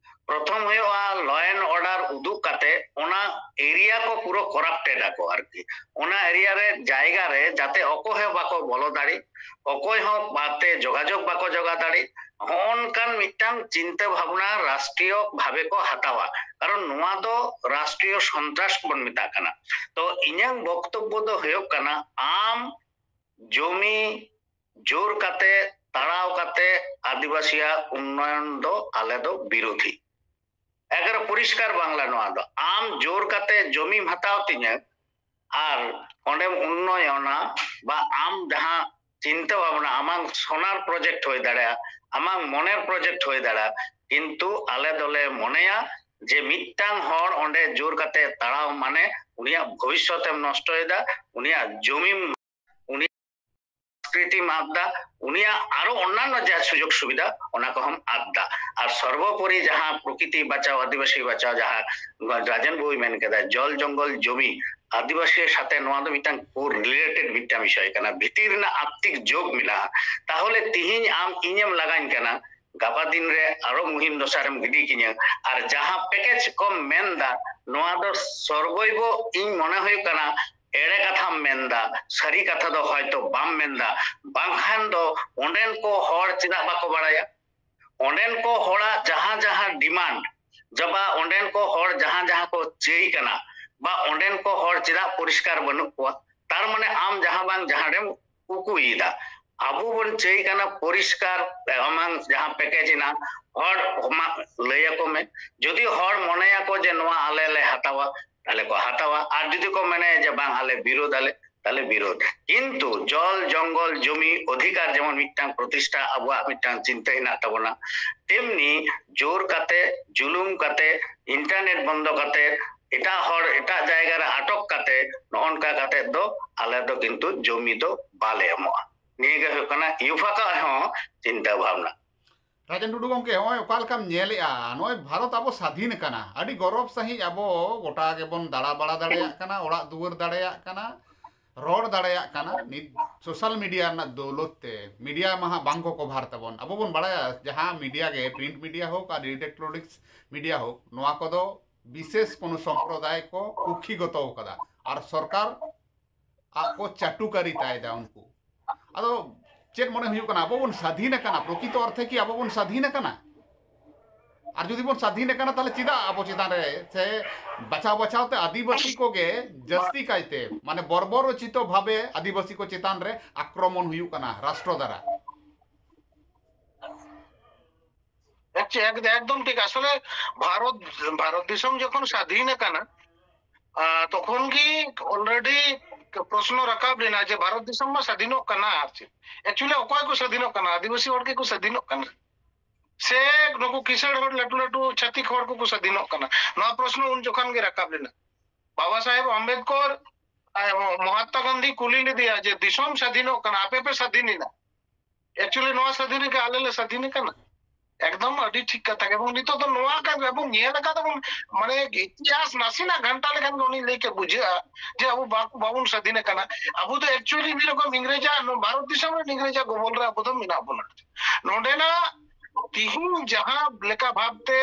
ᱯᱨᱚᱛᱷᱚᱢ ᱦᱩᱭᱩᱜᱼᱟ law and order ᱩᱫᱩᱜ ᱠᱟᱛᱮ ᱚᱱᱟ area ᱠᱚ ᱯᱩᱨᱟᱹ corrupted ᱟᱠᱚ ᱟᱨᱠᱤ᱾ ᱚᱱᱟ area ᱨᱮ ᱡᱟᱭᱜᱟ ᱨᱮ ᱡᱟᱛᱮ ᱚᱠᱚᱭ ᱦᱚᱸ ᱵᱟᱠᱚ ᱵᱚᱞᱚ ᱫᱟᱲᱮ, ᱚᱠᱚᱭ ᱦᱚᱸ ᱵᱟᱛᱮ ᱡᱳᱜᱟᱡᱳᱜᱽ ᱵᱟᱠᱚ ᱡᱳᱜᱟ ᱫᱟᱲᱮ, ᱦᱚᱸᱜᱼᱚ ᱱᱚᱝᱠᱟᱱ ᱢᱤᱫᱴᱟᱝ ᱪᱤᱱᱛᱟᱹ ᱵᱷᱟᱵᱽᱱᱟ ᱨᱟᱥᱴᱨᱤᱭᱚ ᱵᱷᱟᱵᱮ ᱠᱚ ᱦᱟᱛᱟᱣᱟ᱾ ᱠᱟᱨᱚᱱ ᱱᱚᱣᱟ ᱫᱚ ᱨᱟᱥᱴᱨᱤᱭᱚ ᱥᱚᱱᱛᱨᱟᱥ ᱵᱚᱱ ᱢᱮᱛᱟᱜ ᱠᱟᱱᱟ᱾ ᱛᱚ ᱤᱧᱟᱹᱝ ᱵᱚᱠᱛᱚᱵᱵᱚ ᱫᱚ ᱦᱩᱭᱩᱜ ᱠᱟᱱᱟ, ᱟᱢ ᱡᱚᱢᱤ ᱡᱳᱨ ᱠᱟᱛᱮ ᱛᱟᱲᱟᱣ ᱠᱟᱛᱮ ᱟᱹᱫᱤᱵᱟᱹᱥᱤᱭᱟᱜ ᱩᱱᱱᱚᱭᱚᱱ ᱫᱚ ᱟᱞᱮ ᱫᱚ ᱵᱤᱨᱳᱫᱷᱤ᱾ ᱮᱠᱵᱟᱨᱮ ᱯᱚᱨᱤᱥᱠᱟᱨ ᱵᱟᱝᱞᱟ ᱱᱚᱣᱟ ᱫᱚ᱾ ᱟᱢ ᱡᱳᱨ ᱠᱟᱛᱮ ᱡᱚᱢᱤᱢ ᱦᱟᱛᱟᱣ ᱛᱤᱧᱟᱹ ᱟᱨ ᱚᱸᱰᱮᱢ ᱩᱱᱱᱚᱭᱚᱱᱟ, ᱵᱟ ᱟᱢ ᱡᱟᱦᱟᱸ ᱪᱤᱱᱛᱟᱹ ᱵᱷᱟᱵᱽᱱᱟ, ᱟᱢᱟᱝ ᱥᱚᱱᱟᱨ project ᱦᱩᱭ ᱫᱟᱲᱮᱭᱟᱜᱼᱟ, ᱟᱢᱟᱝ ᱢᱚᱱᱮᱨ project ᱦᱩᱭ ᱫᱟᱲᱮᱭᱟᱜᱼᱟ, ᱠᱤᱱᱛᱩ ᱟᱞᱮ ᱫᱚᱞᱮ ᱢᱚᱱᱮᱭᱟ ᱡᱮ ᱢᱤᱫᱴᱟᱝ ᱦᱚᱲ ᱚᱸᱰᱮ ᱡᱳᱨ ᱠᱟᱛᱮ ᱛᱟᱲᱟᱣ ᱢᱟᱱᱮ ᱩᱱᱤᱭᱟᱜ ᱵᱷᱚᱵᱤᱥᱥᱚᱛ ᱮᱢ ᱱᱚᱥᱴᱚᱭᱮᱫᱟ, ᱩᱱᱤᱭᱟᱜ ᱡᱚᱢᱤᱢ, ᱩᱱᱤᱭᱟᱜ ᱥᱚᱝᱥᱠᱨᱤᱛᱤᱢ ᱟᱫ ᱫᱟ, ᱩᱱᱤᱭᱟᱜ ᱟᱨᱚ ᱚᱱᱱᱟᱱᱚ ᱡᱟᱦᱟᱸ ᱥᱩᱡᱳᱜᱽ ᱥᱩᱵᱤᱫᱷᱟ ᱚᱱᱟ ᱠᱚᱦᱚᱸᱢ ᱟᱫ ᱫᱟ᱾ ᱟᱨ ᱥᱚᱨᱵᱚᱯᱚᱨᱤ ᱡᱟᱦᱟᱸ ᱯᱨᱚᱠᱤᱛᱤ ᱵᱟᱪᱟᱣ, ᱟᱹᱫᱤᱵᱟᱹᱥᱤ ᱵᱟᱪᱟᱣ, ᱡᱟᱦᱟᱸ ᱨᱟᱡᱮᱱ ᱵᱟᱹᱵᱩᱭ ᱢᱮᱱ ᱠᱮᱫᱟ, ᱡᱚᱞ ᱡᱚᱝᱜᱚᱞ ᱡᱚᱢᱤ, ᱟᱹᱫᱤᱵᱟᱹᱥᱤ ᱥᱟᱛᱮ ᱱᱚᱣᱟ ᱫᱚ ᱢᱤᱫᱴᱟᱝ ᱠᱳ ᱨᱤᱞᱮᱴᱮᱰ ᱢᱤᱫᱴᱟᱝ ᱵᱤᱥᱚᱭ ᱠᱟᱱᱟ, ᱵᱷᱤᱛᱤᱨ ᱨᱮᱱᱟᱜ ᱟᱛᱛᱤᱠ ᱡᱳᱜᱽ ᱢᱮᱱᱟᱜᱼᱟ᱾ ᱛᱟᱦᱚᱞᱮ ᱛᱤᱦᱤᱧ ᱟᱢ ᱤᱧᱮᱢ ᱞᱟᱜᱟᱧ ᱠᱟᱱᱟ, ᱜᱟᱯᱟ ᱫᱤᱱ ᱨᱮ ᱟᱨᱚ ᱢᱩᱦᱤᱢ ᱫᱚᱥᱟᱨᱮᱢ ᱜᱤᱰᱤ ᱠᱤᱧᱟᱹ, ᱟᱨ ᱡᱟᱦᱟᱸ ᱯᱮᱠᱮᱡᱽ ᱠᱚᱢ ᱢᱮᱱᱫᱟ, ᱱᱚᱣᱟ ᱫᱚ ᱥᱚᱨᱵᱚᱭᱵᱚ ᱤᱧ ᱢᱚᱱᱮ ᱦᱩᱭᱩᱜ ᱠᱟᱱᱟ ᱮᱲᱮ ᱠᱟᱛᱷᱟᱢ ᱢᱮᱱᱫᱟ, ᱥᱟᱹᱨᱤ ᱠᱟᱛᱷᱟ ᱫᱚ ᱦᱚᱭᱛᱚ ᱵᱟᱢ ᱢᱮᱱᱫᱟ, ᱵᱟᱝᱠᱷᱟᱱ ᱫᱚ ᱚᱸᱰᱮᱱ ᱠᱚ ᱦᱚᱲ ᱪᱮᱫᱟᱜ ᱵᱟᱠᱚ ᱵᱟᱲᱟᱭᱟ? ᱚᱸᱰᱮᱱ ᱠᱚ ᱦᱚᱲᱟᱜ ᱡᱟᱦᱟᱸ ᱡᱟᱦᱟᱸ demand, ᱡᱟᱵᱟ ᱚᱸᱰᱮᱱ ᱠᱚ ᱦᱚᱲ ᱡᱟᱦᱟᱸ ᱡᱟᱦᱟᱸ ᱠᱚ ᱪᱟᱹᱭ ᱠᱟᱱᱟ, ᱵᱟ ᱚᱸᱰᱮᱱ ᱠᱚ ᱦᱚᱲ ᱪᱮᱫᱟᱜ ᱯᱚᱨᱤᱥᱠᱟᱨ ᱵᱟᱹᱱᱩᱜ ᱠᱚᱣᱟ? ᱛᱟᱨ ᱢᱟᱱᱮ ᱟᱢ ᱡᱟᱦᱟᱸ ᱵᱟᱝ ᱡᱟᱦᱟᱸ ᱨᱮᱢ ᱩᱠᱩᱭᱮᱫᱟ᱾ ᱟᱵᱚ ᱵᱚᱱ ᱪᱟᱹᱭ ᱠᱟᱱᱟ ᱯᱚᱨᱤᱥᱠᱟᱨ, ᱟᱢᱟᱝ ᱡᱟᱦᱟᱸ ᱯᱮᱠᱮᱡᱽ ᱦᱮᱱᱟᱜ, ᱦᱚᱲ ᱢᱟ ᱞᱟᱹᱭ ᱟᱠᱚ ᱢᱮ᱾ ᱡᱩᱫᱤ ᱦᱚᱲ ᱢᱚᱱᱮᱭᱟᱠᱚ ᱡᱮ ᱱᱚᱣᱟ ᱟᱞᱮ ᱞᱮ ᱦᱟᱛᱟᱣᱟ, ᱛᱟᱦᱞᱮ ᱠᱚ ᱦᱟᱛᱟᱣᱟ᱾ ᱟᱨ ᱡᱩᱫᱤ ᱠᱚ ᱢᱮᱱᱮ ᱡᱮ ᱵᱟᱝ ᱟᱞᱮ ᱵᱤᱨᱳᱫ ᱟᱞᱮ, ᱛᱟᱦᱞᱮ ᱵᱤᱨᱳᱫ᱾ ᱠᱤᱱᱛᱩ ᱡᱚᱞ, ᱡᱚᱝᱜᱚᱞ, ᱡᱚᱢᱤ ᱚᱫᱷᱤᱠᱟᱨ ᱡᱮᱢᱚᱱ ᱢᱤᱫᱴᱟᱝ ᱯᱨᱚᱛᱤᱥᱴᱷᱟ ᱟᱵᱚᱣᱟᱜ ᱢᱤᱫᱴᱟᱝ ᱪᱤᱱᱛᱟᱹ ᱦᱮᱱᱟᱜ ᱛᱟᱵᱚᱱᱟ, ᱛᱮᱢᱱᱤ ᱡᱳᱨ ᱠᱟᱛᱮ, ᱡᱩᱞᱩᱢ ᱠᱟᱛᱮ, internet ᱵᱚᱱᱫᱚ ᱠᱟᱛᱮ, ᱮᱴᱟᱜ ᱦᱚᱲ ᱮᱴᱟᱜ ᱡᱟᱭᱜᱟ ᱨᱮ ᱟᱴᱚᱠ ᱠᱟᱛᱮ, ᱱᱚᱜᱼᱚ ᱱᱚᱝᱠᱟ ᱠᱟᱛᱮ ᱫᱚ ᱟᱞᱮ ᱫᱚ ᱠᱤᱱᱛᱩ ᱡᱚᱢᱤ ᱫᱚ ᱵᱟᱞᱮ ᱮᱢᱚᱜᱼᱟ᱾ ᱱᱤᱭᱟᱹ ᱜᱮ ᱦᱩᱭᱩᱜ ᱠᱟᱱᱟ ᱭᱩᱯᱷᱟᱠᱟ ᱦᱚᱸ ᱪᱤᱱᱛᱟᱹ ᱵᱷᱟᱵᱽᱱᱟ᱾ ᱨᱟᱡᱮᱱ ᱴᱩᱰᱩ ᱜᱚᱢᱠᱮ, ᱱᱚᱜᱼᱚᱭ ᱚᱠᱟ ᱞᱮᱠᱟᱢ ᱧᱮᱞᱮᱜᱼᱟ, ᱱᱚᱜᱼᱚᱭ ᱵᱷᱟᱨᱚᱛ ᱟᱵᱚ ᱥᱟᱫᱷᱤᱱ ᱟᱠᱟᱱᱟ, ᱟᱹᱰᱤ ᱜᱚᱨᱚᱵᱽ ᱥᱟᱺᱦᱤᱡ ᱟᱵᱚ ᱜᱚᱴᱟ ᱜᱮᱵᱚᱱ ᱫᱟᱬᱟ ᱵᱟᱲᱟ ᱫᱟᱲᱮᱭᱟᱜ ᱠᱟᱱᱟ, ᱚᱲᱟᱜ ᱫᱩᱣᱟᱹᱨ ᱫᱟᱲᱮᱭᱟᱜ ᱠᱟᱱᱟ, ᱨᱚᱲ ᱫᱟᱲᱮᱭᱟᱜ ᱠᱟᱱᱟ ᱱᱤᱛ ᱥᱳᱥᱟᱞ ᱢᱤᱰᱤᱭᱟ ᱨᱮᱱᱟᱜ ᱫᱚᱣᱞᱚᱛ ᱛᱮ᱾ ᱢᱤᱰᱤᱭᱟ ᱢᱟ ᱦᱟᱸᱜ ᱵᱟᱝ ᱠᱚ ᱠᱚᱵᱷᱟᱨ ᱛᱟᱵᱚᱱ᱾ ᱟᱵᱚ ᱵᱚᱱ ᱵᱟᱲᱟᱭᱟ ᱡᱟᱦᱟᱸ ᱢᱤᱰᱤᱭᱟ ᱜᱮ, ᱯᱨᱤᱱᱴ ᱢᱤᱰᱤᱭᱟ ᱦᱳᱠ ᱟᱨ ᱤᱞᱮᱠᱴᱨᱚᱱᱤᱠᱥ ᱢᱤᱰᱤᱭᱟ ᱦᱳᱠ, ᱱᱚᱣᱟ ᱠᱚᱫᱚ ᱵᱤᱥᱮᱥ ᱠᱳᱱᱳ ᱥᱚᱢᱯᱨᱚᱫᱟᱭ ᱠᱚ ᱠᱩᱠᱷᱤᱜᱚᱛᱚ ᱟᱠᱟᱫᱟ ᱟᱨ ᱥᱚᱨᱠᱟᱨ ᱟᱜ ᱠᱚ ᱪᱟᱴᱩᱠᱟᱨᱤ ᱛᱟᱭᱮᱫᱟ ᱩᱱᱠᱩ᱾ ᱟᱫᱚ ᱪᱮᱫ ᱢᱚᱱᱮ ᱦᱩᱭᱩᱜ ᱠᱟᱱᱟ, ᱟᱵᱚ ᱵᱚᱱ ᱥᱟᱫᱷᱤᱱ ᱟᱠᱟᱱᱟ? ᱯᱨᱚᱠᱤᱛᱚ ᱚᱨᱛᱷᱮ ᱠᱤ ᱟᱵᱚ ᱵᱚᱱ ᱥᱟᱫᱷᱤᱱ ᱟᱠᱟᱱᱟ? ᱟᱨ ᱡᱩᱫᱤ ᱵᱚᱱ ᱥᱟᱫᱷᱤᱱ ᱟᱠᱟᱱᱟ, ᱛᱟᱦᱞᱮ ᱪᱮᱫᱟᱜ ᱟᱵᱚ ᱪᱮᱛᱟᱱ ᱨᱮ ᱥᱮ ᱵᱟᱪᱷᱟᱣ ᱵᱟᱪᱷᱟᱣ ᱛᱮ ᱟᱹᱫᱤᱵᱟᱹᱥᱤ ᱠᱚᱜᱮ ᱡᱟᱹᱥᱛᱤ ᱠᱟᱭᱛᱮ, ᱢᱟᱱᱮ, ᱵᱚᱨᱵᱚᱨᱚᱪᱤᱛᱚ ᱵᱷᱟᱵᱮ ᱟᱹᱫᱤᱵᱟᱹᱥᱤ ᱠᱚ ᱪᱮᱛᱟᱱ ᱨᱮ ᱟᱠᱨᱚᱢᱚᱱ ᱦᱩᱭᱩᱜ ᱠᱟᱱᱟ ᱨᱟᱥᱴᱨᱚ ᱫᱟᱨᱟ? ᱮᱠ-, ᱮᱠ-, ᱮᱠᱫᱚᱢ ᱴᱷᱤᱠ᱾ ᱟᱥᱚᱞᱮ ᱵᱷᱟᱨᱚᱛ, ᱵᱷᱟᱨᱚᱛ ᱫᱤᱥᱚᱢ ᱡᱚᱠᱷᱚᱱ ᱥᱟᱫᱷᱤᱱ ᱟᱠᱟᱱᱟ, ᱟ, ᱛᱚᱠᱷᱚᱱ ᱜᱮ already ᱯᱨᱚᱥᱱᱚ ᱨᱟᱠᱟᱵ ᱞᱮᱱᱟ ᱡᱮ ᱵᱷᱟᱨᱚᱛ ᱫᱤᱥᱚᱢ ᱢᱟ ᱥᱟᱫᱷᱤᱱᱚᱜ ᱠᱟᱱᱟ, ᱟᱨ ᱪᱮᱫ? Actually ᱚᱠᱚᱭ ᱠᱚ ᱥᱟᱫᱷᱤᱱᱚᱜ ᱠᱟᱱᱟ? ᱟᱹᱫᱤᱵᱟᱹᱥᱤ ᱦᱚᱲ ᱜᱮᱠᱚ ᱥᱟᱫᱷᱤᱱᱚᱜ ᱠᱟᱱᱟ ᱥᱮ ᱱᱩᱠᱩ ᱠᱤᱥᱟᱹᱬ ᱦᱚᱲ, ᱞᱟᱹᱴᱩ ᱞᱟᱹᱴᱩ ᱪᱷᱟᱹᱛᱤᱠ ᱦᱚᱲ ᱠᱚᱠᱚ ᱥᱟᱫᱷᱤᱱᱚᱜ ᱠᱟᱱᱟ? ᱱᱚᱣᱟ ᱯᱨᱚᱥᱱᱚ ᱩᱱ ᱡᱚᱠᱷᱚᱱ ᱜᱮ ᱨᱟᱠᱟᱵ ᱞᱮᱱᱟ᱾ ᱵᱟᱵᱟ ᱥᱟᱦᱮᱵ ᱟᱢᱵᱮᱫᱠᱚᱨ ᱟᱨ ᱢᱚᱦᱟᱛᱢᱟ ᱜᱟᱱᱫᱷᱤ ᱠᱩᱞᱤ ᱞᱮᱫᱮᱭᱟ ᱡᱮ, "ᱫᱤᱥᱚᱢ ᱥᱟᱫᱷᱤᱱᱚᱜ ᱠᱟᱱᱟ, ᱟᱯᱮ ᱯᱮ ᱥᱟᱫᱷᱤᱱ ᱮᱱᱟ, actually ᱱᱚᱣᱟ ᱥᱟᱫᱷᱤᱱ ᱨᱮᱜᱮ ᱟᱞᱮ ᱞᱮ ᱥᱟᱫᱷᱤᱱ ᱟᱠᱟᱱᱟ?" ᱮᱠᱫᱚᱢ ᱟᱹᱰᱤ ᱴᱷᱤᱠ ᱠᱟᱛᱷᱟ ᱜᱮ᱾ ᱮᱵᱚᱝ ᱱᱤᱛᱚᱜ ᱫᱚ ᱱᱚᱣᱟ ᱠᱟᱱ ᱜᱮ, ᱟᱵᱚ ᱧᱮᱞ ᱟᱠᱟᱫ ᱵᱚᱱ, ᱢᱟᱱᱮ ᱤᱛᱤᱦᱟᱥ ᱱᱟᱥᱮᱱᱟᱜ ᱜᱷᱟᱱᱴᱟ ᱞᱮᱠᱷᱟᱱ ᱜᱮ ᱩᱱᱤ ᱞᱟᱹᱭ ᱠᱮᱫ ᱵᱩᱡᱷᱟᱹᱜᱼᱟ ᱡᱮ ᱟᱵᱚ ᱵᱟ-, ᱵᱟᱵᱚᱱ ᱥᱟᱫᱷᱤᱱ ᱟᱠᱟᱱᱟ᱾ ᱟᱵᱚ ᱫᱚ actually ᱢᱤᱫ ᱨᱚᱠᱚᱢ ᱤᱝᱨᱮᱡᱟᱜ, ᱱᱚᱣᱟ ᱵᱷᱟᱨᱚᱛ ᱫᱤᱥᱚᱢ ᱨᱮ ᱤᱝᱨᱮᱡᱟᱜ ᱜᱚᱵᱚᱞ ᱨᱮ ᱟᱵᱚ ᱫᱚ ᱢᱮᱱᱟᱜ ᱵᱚᱱᱟ᱾ ᱱᱚᱰᱮᱱᱟᱜ ᱛᱤᱦᱤᱧ ᱡᱟᱦᱟᱸ ᱞᱮᱠᱟ ᱵᱷᱟᱵᱛᱮ,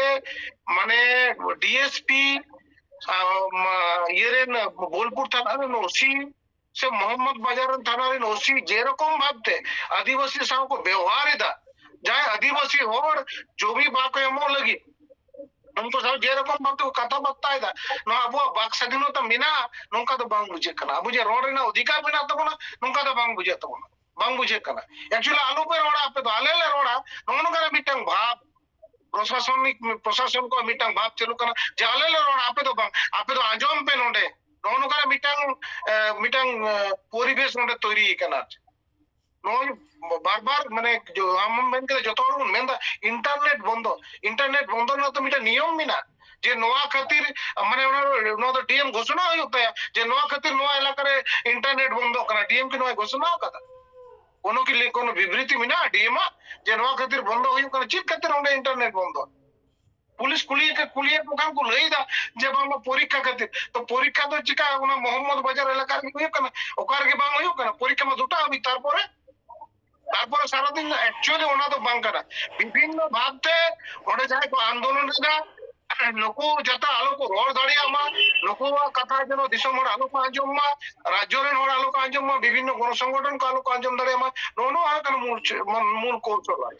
ᱢᱟᱱᱮ, ᱰᱤᱮᱥᱯᱤ, ᱟ, ᱢᱟ, ᱤᱭᱟᱹ ᱨᱮᱱ, ᱵᱳᱞᱯᱩᱨ ᱛᱷᱟᱱᱟ ᱨᱮᱱ ᱳᱥᱤ ᱥᱮ ᱢᱚᱦᱚᱢᱢᱚᱫ ᱵᱟᱡᱟᱨ ᱨᱮᱱ ᱛᱷᱟᱱᱟ ᱨᱮᱱ ᱳᱥᱤ ᱡᱮᱨᱚᱠᱚᱢ ᱵᱷᱟᱵᱛᱮ ᱟᱹᱫᱤᱵᱟᱹᱥᱤ ᱥᱟᱶ ᱠᱚ ᱵᱮᱣᱦᱟᱨ ᱮᱫᱟ, ᱡᱟᱦᱟᱸᱭ ᱟᱹᱫᱤᱵᱟᱹᱥᱤ ᱦᱚᱲ ᱡᱚᱢᱤ ᱵᱟᱠᱚ ᱮᱢᱚᱜ ᱞᱟᱹᱜᱤᱫ ᱩᱱᱠᱩ ᱥᱟᱶ ᱡᱮᱨᱚᱠᱚᱢ ᱵᱷᱟᱵᱛᱮ ᱠᱚ ᱠᱟᱛᱷᱟ ᱵᱟᱨᱛᱟᱭᱮᱫᱟ, ᱱᱚᱣᱟ ᱟᱵᱚᱣᱟᱜ ᱵᱟᱠ ᱥᱟᱫᱷᱤᱱᱚᱛᱟ ᱢᱮᱱᱟᱜᱼᱟ, ᱱᱚᱝᱠᱟ ᱫᱚ ᱵᱟᱝ ᱵᱩᱡᱷᱟᱹᱜ ᱠᱟᱱᱟ᱾ ᱟᱵᱚ ᱡᱮ ᱨᱚᱲ ᱨᱮᱱᱟᱜ ᱚᱫᱷᱤᱠᱟᱨ ᱢᱮᱱᱟᱜ ᱛᱟᱵᱚᱱᱟ, ᱱᱚᱝᱠᱟ ᱫᱚ ᱵᱟᱝ ᱵᱩᱡᱷᱟᱹᱜ ᱛᱟᱵᱚᱱᱟ, ᱵᱟᱝ ᱵᱩᱡᱷᱟᱹᱜ ᱠᱟᱱᱟ᱾ Actually ᱟᱞᱚᱯᱮ ᱨᱚᱲᱟ, ᱟᱯᱮ ᱫᱚ, ᱟᱞᱮ ᱞᱮ ᱨᱚᱲᱟ, ᱱᱚᱜᱼᱚ ᱱᱚᱝᱠᱟᱱᱟᱜ ᱢᱤᱫᱴᱟᱝ ᱵᱷᱟᱵᱽ ᱯᱨᱚᱥᱟᱥᱚᱱᱤᱠ, ᱯᱨᱚᱥᱟᱥᱚᱱ ᱠᱚᱣᱟᱜ ᱢᱤᱫᱴᱟᱝ ᱵᱷᱟᱵᱽ ᱪᱟᱹᱞᱩᱜ ᱠᱟᱱᱟ ᱡᱮ ᱟᱞᱮ ᱞᱮ ᱨᱚᱲᱟ, ᱟᱯᱮ ᱫᱚ ᱵᱟᱝ, ᱟᱯᱮ ᱫᱚ ᱟᱸᱡᱚᱢ ᱯᱮ ᱱᱚᱰᱮ, ᱱᱚᱜᱼᱚ ᱱᱚᱝᱠᱟᱱᱟᱜ ᱢᱤᱫᱴᱟᱝ, ᱮ, ᱢᱤᱫᱴᱟᱝ, ᱮ, ᱯᱚᱨᱤᱵᱮᱥ ᱱᱚᱰᱮ ᱛᱚᱭᱨᱤ ᱟᱠᱟᱱᱟ᱾ ᱟᱨ ᱪᱮᱫ? ᱱᱚᱜᱼᱚᱭ ᱵᱟᱨ ᱵᱟᱨ, ᱢᱟᱱᱮ, ᱡᱚ-, ᱟᱢ ᱢᱮᱱ ᱠᱮᱫᱟ, ᱡᱚᱛᱚ ᱦᱚᱲ ᱵᱚᱱ ᱢᱮᱱᱫᱟ ᱤᱱᱴᱟᱨᱱᱮᱴ ᱵᱚᱱᱫᱚ, ᱤᱱᱴᱟᱨᱱᱮᱴ ᱵᱚᱱᱫᱚ ᱨᱮᱱᱟᱜ ᱛᱚ ᱢᱤᱫᱴᱟᱝ ᱱᱤᱭᱚᱢ ᱢᱮᱱᱟᱜᱼᱟ ᱡᱮ ᱱᱚᱣᱟ ᱠᱷᱟᱹᱛᱤᱨ, ᱢᱟᱱᱮ, ᱚᱱᱟ, ᱱᱚᱣᱟ ᱫᱚ ᱰᱤᱮᱢ ᱜᱷᱳᱥᱚᱱᱟ ᱦᱩᱭᱩᱜ ᱛᱟᱭᱟ ᱡᱮ ᱱᱚᱣᱟ ᱠᱷᱟᱹᱛᱤᱨ ᱱᱚᱣᱟ ᱮᱞᱟᱠᱟ ᱨᱮ ᱤᱱᱴᱟᱨᱱᱮᱴ ᱵᱚᱱᱫᱚᱜ ᱠᱟᱱᱟ᱾ ᱰᱤᱮᱢ ᱠᱤ ᱱᱚᱣᱟᱭ ᱜᱷᱳᱥᱚᱱᱟ ᱟᱠᱟᱫᱟ? ᱠᱳᱱᱳ ᱠᱤ ᱞᱮ-, ᱠᱳᱱᱳ ᱵᱤᱵᱨᱤᱛᱤ ᱢᱮᱱᱟᱜᱼᱟ ᱰᱤᱮᱢ ᱟᱜ ᱡᱮ ᱱᱚᱣᱟ ᱠᱷᱟᱹᱛᱤᱨ ᱵᱚᱱᱫᱚ ᱦᱩᱭᱩᱜ ᱠᱟᱱᱟ? ᱪᱮᱫ ᱠᱷᱟᱹᱛᱤᱨ ᱚᱸᱰᱮ ᱤᱱᱴᱟᱨᱱᱮᱴ ᱵᱚᱱᱫᱚ? ᱯᱩᱞᱤᱥ ᱠᱩᱞᱤ ᱠᱩᱞᱤᱭᱮᱫ ᱠᱚ ᱠᱷᱟᱱ ᱠᱚ ᱞᱟᱹᱭ ᱮᱫᱟ ᱡᱮ ᱵᱟᱝᱢᱟ ᱯᱚᱨᱤᱠᱠᱷᱟ ᱠᱷᱟᱹᱛᱤᱨ᱾ ᱛᱚ ᱯᱚᱨᱤᱠᱠᱷᱟ ᱫᱚ ᱪᱤᱠᱟ ᱚᱱᱟ ᱢᱚᱦᱚᱢᱢᱚᱫᱽ ᱵᱟᱡᱟᱨ ᱮᱞᱟᱠᱟ ᱨᱮᱜᱮ ᱦᱩᱭᱩᱜ ᱠᱟᱱᱟ? ᱚᱠᱟ ᱨᱮᱜᱮ ᱵᱟᱝ ᱦᱩᱭᱩᱜ ᱠᱟᱱᱟ, ᱯᱚᱨᱤᱠᱠᱷᱟ ᱢᱟ ᱫᱩᱴᱟ ᱦᱟᱹᱵᱤᱡ᱾ ᱛᱟᱨᱯᱚᱨᱮ ᱛᱟᱨᱯᱚᱨᱮ ᱥᱟᱨᱟᱫᱤᱱ ᱫᱚ actually ᱚᱱᱟ ᱫᱚ ᱵᱟᱝ ᱠᱟᱱᱟ᱾ ᱵᱤᱵᱷᱤᱱᱱᱚ ᱵᱷᱟᱵᱛᱮ ᱚᱸᱰᱮ ᱡᱟᱦᱟᱸᱭ ᱠᱚ ᱟᱱᱫᱳᱞᱚᱱ ᱮᱫᱟ, ᱱᱩᱠᱩ ᱡᱟᱛᱮ ᱟᱞᱚ ᱠᱚ ᱨᱚᱲ ᱫᱟᱲᱮᱭᱟᱜ ᱢᱟ, ᱱᱩᱠᱩᱣᱟᱜ ᱠᱟᱛᱷᱟ ᱡᱮᱱᱚ ᱫᱤᱥᱚᱢ ᱦᱚᱲ ᱟᱞᱚ ᱠᱚ ᱟᱸᱡᱚᱢ ᱢᱟ, ᱨᱟᱡᱽᱡᱚ ᱨᱮᱱ ᱦᱚᱲ ᱟᱞᱚ ᱠᱚ ᱟᱸᱡᱚᱢ ᱢᱟ, ᱵᱤᱵᱷᱤᱱᱱᱚ ᱜᱚᱱᱚ ᱥᱚᱝᱜᱚᱴᱷᱚᱱ ᱠᱚ ᱟᱞᱚ ᱠᱚ ᱟᱸᱡᱚᱢ ᱫᱟᱲᱮᱭᱟᱜ ᱢᱟ, ᱱᱚᱜᱼᱚ ᱱᱚᱣᱟ ᱠᱟᱱᱟ ᱢᱩᱞ ᱪᱮ-, ᱢᱩᱞ ᱠᱚᱣᱥᱚᱞ᱾ ᱟᱨ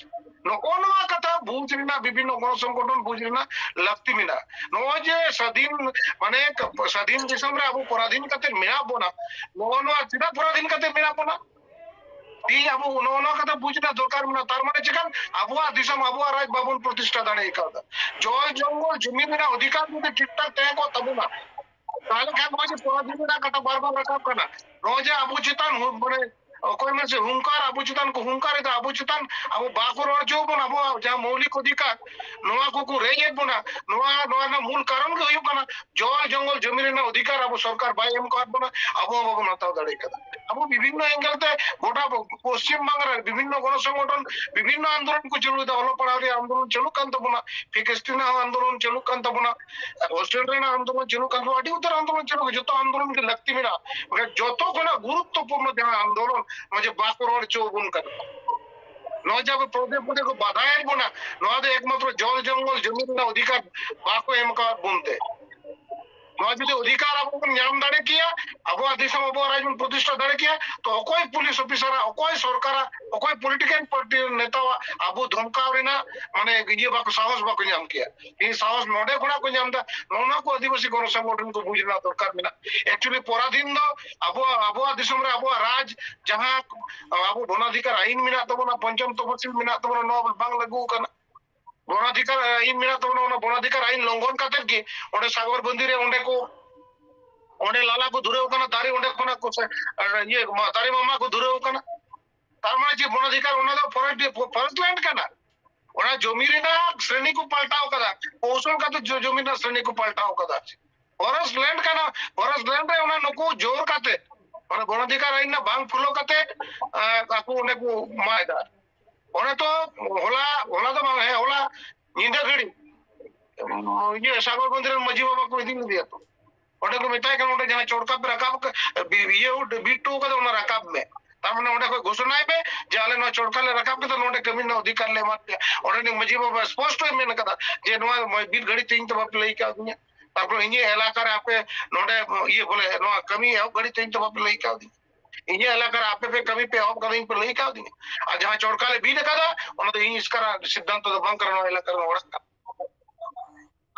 ᱱᱚᱜᱼᱚ ᱱᱚᱣᱟ ᱠᱟᱛᱷᱟ ᱵᱩᱡᱽ ᱨᱮᱱᱟᱜ, ᱵᱤᱵᱷᱤᱱᱱᱚ ᱜᱚᱱᱚ ᱥᱚᱝᱜᱚᱴᱷᱚᱱ ᱵᱩᱡᱽ ᱨᱮᱱᱟᱜ ᱞᱟᱹᱠᱛᱤ ᱢᱮᱱᱟᱜᱼᱟ᱾ ᱱᱚᱜᱼᱚᱭ ᱡᱮ ᱥᱟᱫᱷᱤᱱ, ᱢᱟᱱᱮ, ᱥᱟᱫᱷᱤᱱ ᱫᱤᱥᱚᱢ ᱨᱮ ᱟᱵᱚ ᱯᱚᱨᱟᱫᱷᱤᱱ ᱠᱟᱛᱮ ᱢᱮᱱᱟᱜ ᱵᱚᱱᱟ, ᱱᱚᱜᱼᱚ ᱱᱚᱣᱟ ᱪᱮᱫᱟᱜ ᱯᱚᱨᱟᱫᱷᱤᱱ ᱠᱟᱛᱮ ᱢᱮᱱᱟᱜ ᱵᱚᱱᱟ? ᱛᱮᱦᱤᱧ ᱟᱵᱚ ᱱᱚᱜᱼᱚ ᱱᱚᱣᱟ ᱠᱟᱛᱷᱟ ᱵᱩᱡᱽ ᱨᱮᱱᱟᱜ ᱫᱚᱨᱠᱟᱨ ᱢᱮᱱᱟᱜᱼᱟ᱾ ᱛᱟᱨ ᱢᱟᱱᱮ ᱪᱮᱠᱟᱱ ᱟᱵᱚᱣᱟᱜ ᱫᱤᱥᱚᱢ, ᱟᱵᱚᱣᱟᱜ ᱨᱟᱡᱽ ᱵᱟᱵᱚᱱ ᱯᱨᱚᱛᱤᱥᱴᱷᱟ ᱫᱟᱲᱮ ᱠᱟᱣᱫᱟ? ᱡᱚᱭ ᱡᱚᱝᱜᱚᱞ ᱡᱩᱢᱤ ᱨᱮᱱᱟᱜ ᱚᱫᱷᱤᱠᱟᱨ ᱡᱩᱫᱤ ᱴᱷᱤᱠ ᱴᱷᱟᱠ ᱛᱟᱦᱮᱸ ᱠᱚᱜ ᱛᱟᱵᱚᱱᱟ, ᱛᱟᱦᱚᱞᱮ ᱠᱷᱟᱱ ᱱᱚᱜᱼᱚᱭ ᱡᱮ ᱯᱚᱨᱟᱫᱷᱤᱱ ᱨᱮᱱᱟᱜ ᱠᱟᱛᱷᱟ ᱵᱟᱨ ᱵᱟᱨ ᱨᱟᱠᱟᱵ ᱠᱟᱱᱟ, ᱱᱚᱜᱼᱚᱭ ᱡᱮ ᱟᱵᱚ ᱪᱮᱛᱟᱱ ᱦᱩ-, ᱢᱟᱱᱮ ᱚᱠᱚᱭ ᱢᱟᱥᱮ ᱦᱩᱝᱠᱟᱨ, ᱟᱵᱚ ᱪᱮᱛᱟᱱ ᱠᱚ ᱦᱩᱝᱠᱟᱨ ᱮᱫᱟ, ᱟᱵᱚ ᱪᱮᱛᱟᱱ ᱟᱵᱚ ᱵᱟᱠᱚ ᱨᱚᱲ ᱦᱚᱪᱚ ᱵᱚᱱᱟ, ᱟᱵᱚᱣᱟᱜ ᱡᱟᱦᱟᱸ ᱢᱳᱣᱞᱤᱠ ᱚᱫᱷᱤᱠᱟᱨ, ᱱᱚᱣᱟ ᱠᱚᱠᱚ ᱨᱮᱡ ᱮᱫ ᱵᱚᱱᱟ, ᱱᱚᱣᱟ, ᱱᱚᱣᱟ ᱨᱮᱱᱟᱜ ᱢᱩᱞ ᱠᱟᱨᱚᱱ ᱜᱮ ᱦᱩᱭᱩᱜ ᱠᱟᱱᱟ ᱡᱚᱞ ᱡᱚᱝᱜᱚᱞ ᱡᱚᱢᱤ ᱨᱮᱱᱟᱜ ᱚᱫᱷᱤᱠᱟᱨ ᱟᱵᱚ ᱥᱚᱨᱠᱟᱨ ᱵᱟᱭ ᱮᱢ ᱟᱠᱟᱫ ᱵᱚᱱᱟ, ᱟᱵᱚ ᱦᱚᱸ ᱵᱟᱵᱚᱱ ᱦᱟᱛᱟᱣ ᱫᱟᱲᱮ ᱠᱟᱫᱟ᱾ ᱟᱵᱚ ᱵᱤᱵᱷᱤᱱᱱᱚ angle ᱛᱮ ᱜᱚᱴᱟ ᱯᱚᱥᱪᱤᱢ ᱵᱟᱝᱞᱟ ᱨᱮ ᱵᱤᱵᱷᱤᱱᱱᱚ ᱜᱚᱱᱚ ᱥᱚᱝᱜᱚᱴᱷᱚᱱ ᱵᱤᱵᱷᱤᱱᱱᱚ ᱟᱱᱫᱳᱞᱚᱱ ᱠᱚ ᱪᱟᱹᱞᱩᱭᱮᱫᱟ, ᱚᱞᱚᱜ ᱯᱟᱲᱦᱟᱣ ᱨᱮᱭᱟᱜ ᱟᱱᱫᱳᱞᱚᱱ ᱪᱟᱹᱞᱩᱜ ᱠᱟᱱ ᱛᱟᱵᱚᱱᱟ, ᱯᱷᱤᱠ ᱮᱥ ᱴᱤ ᱨᱮᱱᱟᱜ ᱦᱚᱸ ᱟᱱᱫᱳᱞᱚᱱ ᱪᱟᱹᱞᱩᱜ ᱠᱟᱱ ᱛᱟᱵᱚᱱᱟ, ᱦᱳᱥᱴᱮᱞ ᱨᱮᱱᱟᱜ ᱟᱱᱫᱳᱞᱚᱱ ᱪᱟᱹᱞᱩᱜ ᱠᱟᱱ ᱛᱟᱵᱚᱱᱟ, ᱟᱹᱰᱤ ᱩᱛᱟᱹᱨ ᱟᱱᱫᱳᱞᱚᱱ ᱪᱟᱹᱞᱩᱜ ᱠᱟᱱᱟ᱾ ᱡᱚᱛᱚ ᱟᱱᱫᱳᱞᱚᱱ ᱜᱮ ᱞᱟᱹᱠᱛᱤ ᱢᱮᱱᱟᱜᱼᱟ, ᱢᱮᱱᱠᱷᱟᱱ ᱡᱚᱛᱚ ᱠᱷᱚᱱᱟᱜ ᱜᱩᱨᱩᱛᱛᱚᱯᱩᱨᱱᱚ ᱡᱟᱦᱟᱸ ᱟᱱᱫᱳᱞᱚᱱ, ᱱᱚᱜᱼᱚᱭ ᱡᱮ ᱵᱟᱠᱚ ᱨᱚᱲ ᱦᱚᱪᱚ ᱟᱵᱚᱱ ᱠᱟᱱᱟ, ᱱᱚᱣᱟ ᱡᱮ ᱟᱵᱚ ᱯᱚᱫᱮ ᱯᱚᱫᱮ ᱠᱚ ᱵᱟᱫᱷᱟᱭᱮᱫ ᱵᱚᱱᱟ, ᱱᱚᱣᱟ ᱫᱚ ᱮᱠᱢᱟᱛᱨᱚ ᱡᱚᱞ ᱡᱚᱝᱜᱚᱞ ᱡᱚᱢᱤ ᱨᱮᱱᱟᱜ ᱚᱫᱷᱤᱠᱟᱨ ᱵᱟᱠᱚ ᱮᱢ ᱟᱠᱟᱫ ᱵᱚᱱ ᱛᱮ᱾ ᱱᱚᱣᱟ ᱡᱩᱫᱤ ᱚᱫᱷᱤᱠᱟᱨ ᱟᱵᱚ ᱵᱚᱱ ᱧᱟᱢ ᱫᱟᱲᱮ ᱠᱮᱭᱟ, ᱟᱵᱚᱣᱟᱜ ᱫᱤᱥᱚᱢ, ᱟᱵᱚᱣᱟᱜ ᱨᱟᱡᱽ ᱵᱚᱱ ᱯᱨᱚᱛᱤᱥᱴᱷᱟ ᱫᱟᱲᱮ ᱠᱮᱭᱟ, ᱛᱚ ᱚᱠᱚᱭ ᱯᱩᱞᱤᱥ ᱚᱯᱷᱤᱥᱟᱨᱟᱜ, ᱚᱠᱚᱭ ᱥᱚᱨᱠᱟᱨᱟᱜ, ᱚᱠᱚᱭ ᱯᱚᱞᱤᱴᱤᱠᱟᱞ ᱯᱟᱨᱴᱤ ᱨᱮᱱ ᱱᱮᱛᱟᱣᱟᱜ ᱟᱵᱚ ᱫᱷᱚᱢᱠᱟᱣ ᱨᱮᱱᱟᱜ ᱢᱟᱱᱮ ᱤᱭᱟᱹ ᱵᱟᱠᱚ, ᱥᱟᱦᱚᱥ ᱵᱟᱠᱚ ᱧᱟᱢ ᱠᱮᱭᱟ᱾ ᱛᱮᱦᱮᱧ ᱥᱟᱦᱚᱥ ᱱᱚᱰᱮ ᱠᱷᱚᱱᱟᱜ ᱠᱚ ᱧᱟᱢ ᱮᱫᱟ᱾ ᱱᱚᱜᱼᱚ ᱱᱚᱣᱟ ᱠᱚ ᱟᱹᱫᱤᱵᱟᱹᱥᱤ ᱜᱚᱱᱚ ᱥᱚᱝᱜᱚᱴᱷᱚᱱ ᱠᱚ ᱵᱩᱡᱽ ᱨᱮᱱᱟᱜ ᱫᱚᱨᱠᱟᱨ ᱢᱮᱱᱟᱜᱼᱟ᱾ Actually ᱯᱚᱨᱟᱫᱷᱤᱱ ᱫᱚ ᱟᱵᱚᱣᱟᱜ, ᱟᱵᱚᱣᱟᱜ ᱫᱤᱥᱚᱢ ᱨᱮ ᱟᱵᱚᱣᱟᱜ ᱨᱟᱡᱽ ᱡᱟᱦᱟᱸ ᱟᱵᱚ ᱵᱚᱱᱟᱫᱷᱤᱠᱟᱨ ᱟᱭᱤᱱ ᱢᱮᱱᱟᱜ ᱛᱟᱵᱚᱱᱟ, ᱯᱚᱧᱪᱚᱢ ᱛᱚᱯᱚᱥᱤᱞ ᱢᱮᱱᱟᱜ ᱛᱟᱵᱚᱱᱟ, ᱱᱚᱣᱟ ᱵᱟᱝ ᱞᱟᱹᱜᱩ ᱟᱠᱟᱱᱟ᱾ ᱵᱚᱱᱟᱫᱷᱤᱠᱟᱨ ᱟᱭᱤᱱ ᱢᱮᱱᱟᱜ ᱛᱟᱵᱚᱱᱟ, ᱚᱱᱟ ᱵᱚᱱᱟᱫᱷᱤᱠᱟᱨ ᱟᱭᱤᱱ ᱞᱚᱝᱜᱷᱚᱱ ᱠᱟᱛᱮᱫ ᱜᱮ ᱚᱸᱰᱮ ᱥᱟᱜᱚᱨ ᱵᱟᱸᱫᱤ ᱨᱮ ᱚᱸᱰᱮ ᱠᱚ, ᱚᱸᱰᱮ ᱞᱟᱞᱟ ᱠᱚ ᱫᱷᱩᱨᱟᱹᱣ ᱠᱟᱱᱟ, ᱫᱟᱨᱮ ᱚᱸᱰᱮ ᱠᱷᱚᱱᱟᱜ ᱠᱚ ᱥᱮ, ᱤᱭᱟᱹ, ᱢᱟ-, ᱫᱟᱨᱮ ᱢᱟᱢᱟ ᱠᱚ ᱫᱷᱩᱨᱟᱹᱣ ᱠᱟᱱᱟ᱾ ᱛᱟᱨ ᱢᱟᱱᱮ ᱪᱮᱫ? ᱵᱚᱱᱟᱫᱷᱤᱠᱟᱨ ᱚᱱᱟ ᱫᱚ ᱯᱷᱚᱨᱮᱥᱴ, ᱯᱷᱚᱨᱮᱥᱴ ᱞᱮᱱᱰ ᱠᱟᱱᱟ᱾ ᱚᱱᱟ ᱡᱚᱢᱤ ᱨᱮᱱᱟᱜ ᱥᱨᱮᱱᱤ ᱠᱚ ᱯᱟᱞᱴᱟᱣ ᱠᱟᱫᱟ, ᱠᱚᱣᱥᱚᱞ ᱠᱟᱛᱮ ᱡᱚ-, ᱡᱚᱢᱤ ᱨᱮᱱᱟᱜ ᱥᱨᱮᱱᱤ ᱠᱚ ᱯᱟᱞᱴᱟᱣ ᱠᱟᱫᱟ᱾ ᱯᱷᱚᱨᱮᱥᱴ ᱞᱮᱱᱰ ᱠᱟᱱᱟ, ᱯᱷᱚᱨᱮᱥᱴ ᱞᱮᱱᱰ ᱨᱮ ᱚᱱᱟ ᱱᱩᱠᱩ ᱡᱳᱨ ᱠᱟᱛᱮ, ᱢᱟᱱᱮ ᱵᱚᱱᱟᱫᱷᱤᱠᱟᱨ ᱟᱭᱤᱱ ᱨᱮᱱᱟᱜ ᱵᱟᱝ ᱯᱷᱚᱞᱳ ᱠᱟᱛᱮ, ᱮ, ᱟᱠᱚ ᱚᱸᱰᱮ ᱠᱚ ᱢᱟᱭ ᱫᱟ᱾ ᱚᱱᱮ ᱛᱚ ᱦᱚᱞᱟ, ᱦᱚᱞᱟ ᱫᱚ ᱵᱟᱝ, ᱦᱮᱸ, ᱦᱚᱞᱟ ᱧᱤᱫᱟᱹ ᱜᱷᱟᱹᱲᱤᱡ ᱤᱭᱟᱹ ᱥᱟᱜᱚᱨ ᱵᱟᱸᱫᱷᱤ ᱨᱮᱱ ᱢᱟᱹᱡᱷᱤ ᱵᱟᱵᱟ ᱠᱚ ᱤᱫᱤ ᱞᱮᱫᱮᱭᱟ ᱛᱚ᱾ ᱚᱸᱰᱮ ᱠᱚ ᱢᱮᱛᱟᱭ ᱠᱟᱱᱟ, ᱚᱸᱰᱮ ᱡᱟᱦᱟᱸ ᱪᱚᱲᱠᱟ ᱯᱮ ᱨᱟᱠᱟᱵ ᱠᱟ-, ᱵᱤ-, ᱤᱭᱟᱹ ᱩᱰ-, ᱵᱤᱫ ᱦᱚᱴᱚ ᱠᱟᱫᱟ, ᱚᱱᱟ ᱨᱟᱠᱟᱵ ᱢᱮ᱾ ᱛᱟᱨ ᱢᱟᱱᱮ ᱚᱸᱰᱮ ᱠᱷᱚᱱ ᱜᱷᱳᱥᱚᱱᱟᱭ ᱯᱮ ᱡᱮ ᱟᱞᱮ ᱱᱚᱣᱟ ᱪᱚᱲᱠᱟ ᱞᱮ ᱨᱟᱠᱟᱵ ᱠᱮᱫᱟ, ᱱᱚᱸᱰᱮ ᱠᱟᱹᱢᱤ ᱨᱮᱱᱟᱜ ᱚᱫᱷᱤᱠᱟᱨ ᱞᱮ ᱮᱢᱟᱫ ᱯᱮᱭᱟ᱾ ᱚᱸᱰᱮ ᱨᱤᱱᱤᱡ ᱢᱟᱹᱡᱷᱤ ᱵᱟᱵᱟ ᱥᱯᱚᱥᱴᱚᱭ ᱢᱮᱱ ᱠᱟᱫᱟ ᱡᱮ ᱱᱚᱣᱟ ᱵᱤᱫ ᱜᱷᱟᱹᱲᱤ ᱛᱮ ᱤᱧ ᱛᱚ ᱵᱟᱯᱮ ᱞᱟᱹᱭ ᱠᱟᱣᱫᱤᱧᱟ᱾ ᱛᱟᱨᱯᱚᱨ ᱤᱧᱟᱹᱜ ᱮᱞᱟᱠᱟ ᱨᱮ ᱟᱯᱮ ᱱᱚᱸᱰᱮ ᱤᱭᱟᱹ ᱵᱚᱞᱮ ᱱᱚᱣᱟ ᱠᱟᱹᱢᱤ ᱮᱦᱚᱵ ᱜᱷᱟᱹᱲᱤ ᱛᱮ ᱤᱧ ᱛᱚ ᱵᱟᱯᱮ ᱞᱟᱹᱭ ᱠᱟᱣᱫᱤᱧᱟ᱾ ᱤᱧᱟᱹᱜ ᱮᱞᱟᱠᱟ ᱨᱮ ᱟᱯᱮ ᱯᱮ ᱠᱟᱹᱢᱤ ᱯᱮ ᱮᱦᱚᱵ ᱠᱟᱫᱟ, ᱤᱧ ᱯᱮ ᱞᱟᱹᱭ ᱠᱟᱣᱫᱤᱧᱟ᱾ ᱟᱨ ᱡᱟᱦᱟᱸ ᱪᱚᱲᱠᱟ ᱞᱮ ᱵᱤᱫ ᱟᱠᱟᱫᱟ, ᱚᱱᱟ ᱫᱚ ᱤᱧ ᱮᱥᱠᱟᱨᱟᱜ ᱥᱤᱫᱽᱫᱷᱟᱱᱛᱚ ᱫᱚ ᱵᱟᱝ ᱠᱟᱱᱟ, ᱱᱚᱣᱟ ᱮᱞᱟᱠᱟ ᱨᱮᱱ ᱦᱚᱲᱟᱜ ᱠᱟᱱᱟ᱾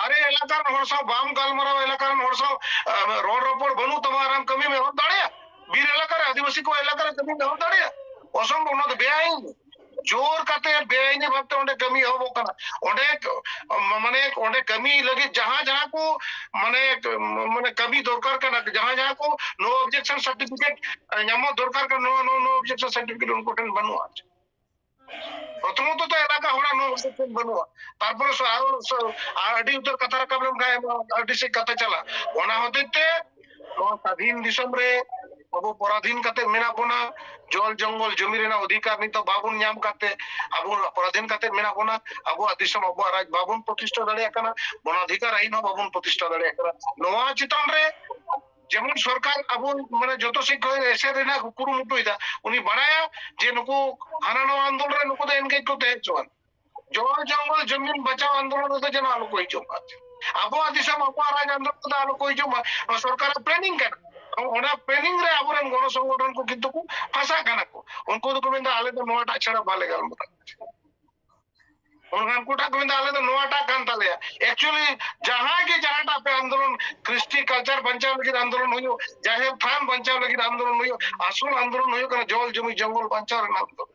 ᱟᱨᱮ ᱮᱞᱟᱠᱟ ᱨᱮᱱ ᱦᱚᱲ ᱥᱟᱶ ᱵᱟᱢ ᱜᱟᱞᱢᱟᱨᱟᱣ, ᱮᱞᱟᱠᱟ ᱨᱮᱱ ᱦᱚᱲ ᱥᱟᱶ, ᱟᱢ, ᱨᱚᱲ ᱨᱚᱯᱚᱲ ᱵᱟᱹᱱᱩᱜ ᱛᱟᱢᱟ ᱟᱨ ᱟᱢ ᱠᱟᱹᱢᱤᱢ ᱮᱦᱚᱵ ᱫᱟᱲᱮᱭᱟᱜᱼᱟ? ᱵᱤᱨ ᱮᱞᱟᱠᱟ ᱨᱮ ᱟᱹᱫᱤᱵᱟᱹᱥᱤ ᱠᱚ ᱮᱞᱟᱠᱟ ᱨᱮ ᱠᱟᱹᱢᱤᱢ ᱮᱦᱚᱵ ᱫᱟᱲᱮᱭᱟᱜᱼᱟ? ᱚᱥᱚᱢᱵᱷᱚᱵ, ᱚᱱᱟ ᱫᱚ ᱵᱮᱟᱭᱤᱱ᱾ ᱡᱳᱨ ᱠᱟᱛᱮ ᱵᱮᱟᱭᱤᱱᱤ ᱵᱷᱟᱵᱛᱮ ᱚᱸᱰᱮ ᱠᱟᱹᱢᱤ ᱮᱦᱚᱵᱚᱜ ᱠᱟᱱᱟ᱾ ᱚᱸᱰᱮ, ᱢᱟᱱᱮ, ᱚᱸᱰᱮ ᱠᱟᱹᱢᱤ ᱞᱟᱹᱜᱤᱫ ᱡᱟᱦᱟᱸ ᱡᱟᱦᱟᱸ ᱠᱚ, ᱢᱟᱱᱮ, ᱢᱟᱱᱮ, ᱠᱟᱹᱢᱤ ᱫᱚᱨᱠᱟᱨ ᱠᱟᱱᱟ, ᱡᱟᱦᱟᱸ ᱡᱟᱦᱟᱸ ᱠᱚ no objection certificate ᱧᱟᱢᱚᱜ ᱫᱚᱨᱠᱟᱨ ᱠᱟᱱᱟ, ᱱᱚᱣᱟ no, no objection certificate ᱩᱱᱠᱩ ᱴᱷᱮᱱ ᱵᱟᱹᱱᱩᱜᱼᱟ᱾ ᱯᱨᱚᱛᱷᱚᱢᱚᱛᱚ ᱛᱚ ᱮᱞᱟᱠᱟ ᱦᱚᱲᱟᱜ no objection ᱵᱟᱹᱱᱩᱜᱼᱟ, ᱛᱟᱨᱯᱚᱨᱮ ᱥᱚ-, ᱟᱨᱚ ᱥᱚ-, ᱟᱨ ᱟᱹᱰᱤ ᱩᱛᱟᱹᱨ ᱠᱟᱛᱷᱟ ᱨᱟᱠᱟᱵ ᱞᱮᱱᱠᱷᱟᱱ ᱟᱹᱰᱤ ᱥᱮᱫ ᱠᱟᱛᱷᱟ ᱪᱟᱞᱟᱜᱼᱟ᱾ ᱚᱱᱟ ᱦᱚᱛᱮᱡ ᱛᱮ ᱱᱚᱣᱟ ᱥᱟᱫᱷᱤᱱ ᱫᱤᱥᱚᱢ ᱨᱮ ᱟᱵᱚ ᱯᱚᱨᱟᱫᱷᱤᱱ ᱠᱟᱛᱮ ᱢᱮᱱᱟᱜ ᱵᱚᱱᱟ, ᱡᱚᱞ ᱡᱚᱝᱜᱚᱞ ᱡᱚᱢᱤ ᱨᱮᱱᱟᱜ ᱚᱫᱷᱤᱠᱟᱨ ᱱᱤᱛᱚᱜ ᱵᱟᱵᱚᱱ ᱧᱟᱢ ᱠᱟᱛᱮ ᱟᱵᱚ ᱯᱚᱨᱟᱫᱷᱤᱱ ᱠᱟᱛᱮ ᱢᱮᱱᱟᱜ ᱵᱚᱱᱟ, ᱟᱵᱚᱣᱟᱜ ᱫᱤᱥᱚᱢ ᱟᱵᱚᱣᱟᱜ ᱨᱟᱡᱽ ᱵᱟᱵᱚᱱ ᱯᱨᱚᱛᱤᱥᱴᱷᱟ ᱫᱟᱲᱮᱭᱟᱜ ᱠᱟᱱᱟ, ᱵᱚᱱᱟᱫᱷᱤᱠᱟᱨ ᱟᱹᱭᱤᱱ ᱦᱚᱸ ᱵᱟᱵᱚᱱ ᱯᱨᱚᱛᱤᱥᱴᱷᱟ ᱫᱟᱲᱮᱭᱟᱜ ᱠᱟᱱᱟ᱾ ᱱᱚᱣᱟ ᱪᱮᱛᱟᱱ ᱨᱮ ᱡᱮᱢᱚᱱ ᱥᱚᱨᱠᱟᱨ ᱟᱵᱚ ᱢᱟᱱᱮ ᱡᱚᱛᱚ ᱥᱮᱫ ᱠᱷᱚᱱ ᱮᱥᱮᱨ ᱨᱮᱱᱟᱜ ᱠᱩᱨᱩᱢᱩᱴᱩᱭᱮᱫᱟ, ᱩᱱᱤ ᱵᱟᱲᱟᱭᱟ ᱡᱮ ᱱᱩᱠᱩ ᱦᱟᱱᱟ ᱱᱚᱣᱟ ᱟᱱᱫᱳᱞᱚᱱ ᱨᱮ ᱱᱩᱠᱩ ᱫᱚ engage ᱠᱚ ᱛᱟᱦᱮᱸ ᱦᱚᱪᱚᱣᱟᱱ᱾ ᱡᱚᱞ ᱡᱚᱝᱜᱚᱞ ᱡᱚᱢᱤᱱ ᱵᱟᱪᱟᱣ ᱟᱱᱫᱳᱞᱚᱱ ᱨᱮᱫᱚ ᱡᱮᱱᱚ ᱟᱞᱚ ᱠᱚ ᱦᱤᱡᱩᱜ ᱢᱟ᱾ ᱟᱵᱚᱣᱟᱜ ᱫᱤᱥᱚᱢ, ᱟᱵᱚᱣᱟᱜ ᱨᱟᱡᱽ ᱟᱱᱫᱳᱞᱚᱱ ᱨᱮᱫᱚ ᱟᱞᱚ ᱠᱚ ᱦᱤᱡᱩᱜ ᱢᱟ᱾ ᱱᱚᱣᱟ ᱥᱚᱨᱠᱟᱨᱟᱜ planning ᱠᱟᱱᱟ᱾ ᱚᱱᱟ planning ᱨᱮ ᱟᱵᱚᱨᱮᱱ ᱜᱚᱲᱚ ᱥᱚᱝᱜᱚᱴᱷᱚᱱ ᱠᱚ ᱠᱤᱱᱛᱩ ᱠᱚ ᱯᱷᱟᱸᱥᱟᱜ ᱠᱟᱱᱟ ᱠᱚ᱾ ᱩᱱᱠᱩ ᱫᱚᱠᱚ ᱢᱮᱱᱫᱟ, "ᱟᱞᱮ ᱫᱚ ᱱᱚᱣᱟᱴᱟᱜ ᱪᱷᱟᱲᱟ ᱵᱟᱞᱮ ᱜᱟᱞᱢᱟᱨᱟᱜᱼᱟ᱾" ᱚᱱᱠᱟᱱ ᱠᱚᱴᱟᱜ ᱠᱚ ᱢᱮᱱᱫᱟ, "ᱟᱞᱮ ᱫᱚ ᱱᱚᱣᱟᱴᱟᱜ ᱠᱟᱱ ᱛᱟᱞᱮᱭᱟ᱾" Actually, ᱡᱟᱦᱟᱸᱭ ᱜᱮ ᱡᱟᱦᱟᱸᱴᱟᱜ ᱯᱮ ᱟᱱᱫᱳᱞᱚᱱ, ᱠᱨᱤᱥᱴᱤ culture ᱵᱟᱧᱪᱟᱣ ᱞᱟᱹᱜᱤᱫ ᱟᱱᱫᱳᱞᱚᱱ ᱦᱩᱭᱩᱜ, ᱡᱟᱦᱮᱨ ᱛᱷᱟᱱ ᱵᱟᱧᱪᱟᱣ ᱞᱟᱹᱜᱤᱫ ᱟᱱᱫᱳᱞᱚᱱ ᱦᱩᱭᱩᱜ, ᱟᱥᱚᱞ ᱟᱱᱫᱳᱞᱚᱱ ᱦᱩᱭᱩᱜ ᱠᱟᱱᱟ ᱡᱚᱞ ᱡᱚᱢᱤ ᱡᱚᱝᱜᱚᱞ ᱵᱟᱧᱪᱟᱣ ᱨᱮᱱᱟᱜ ᱟᱱᱫᱳᱞᱚᱱ᱾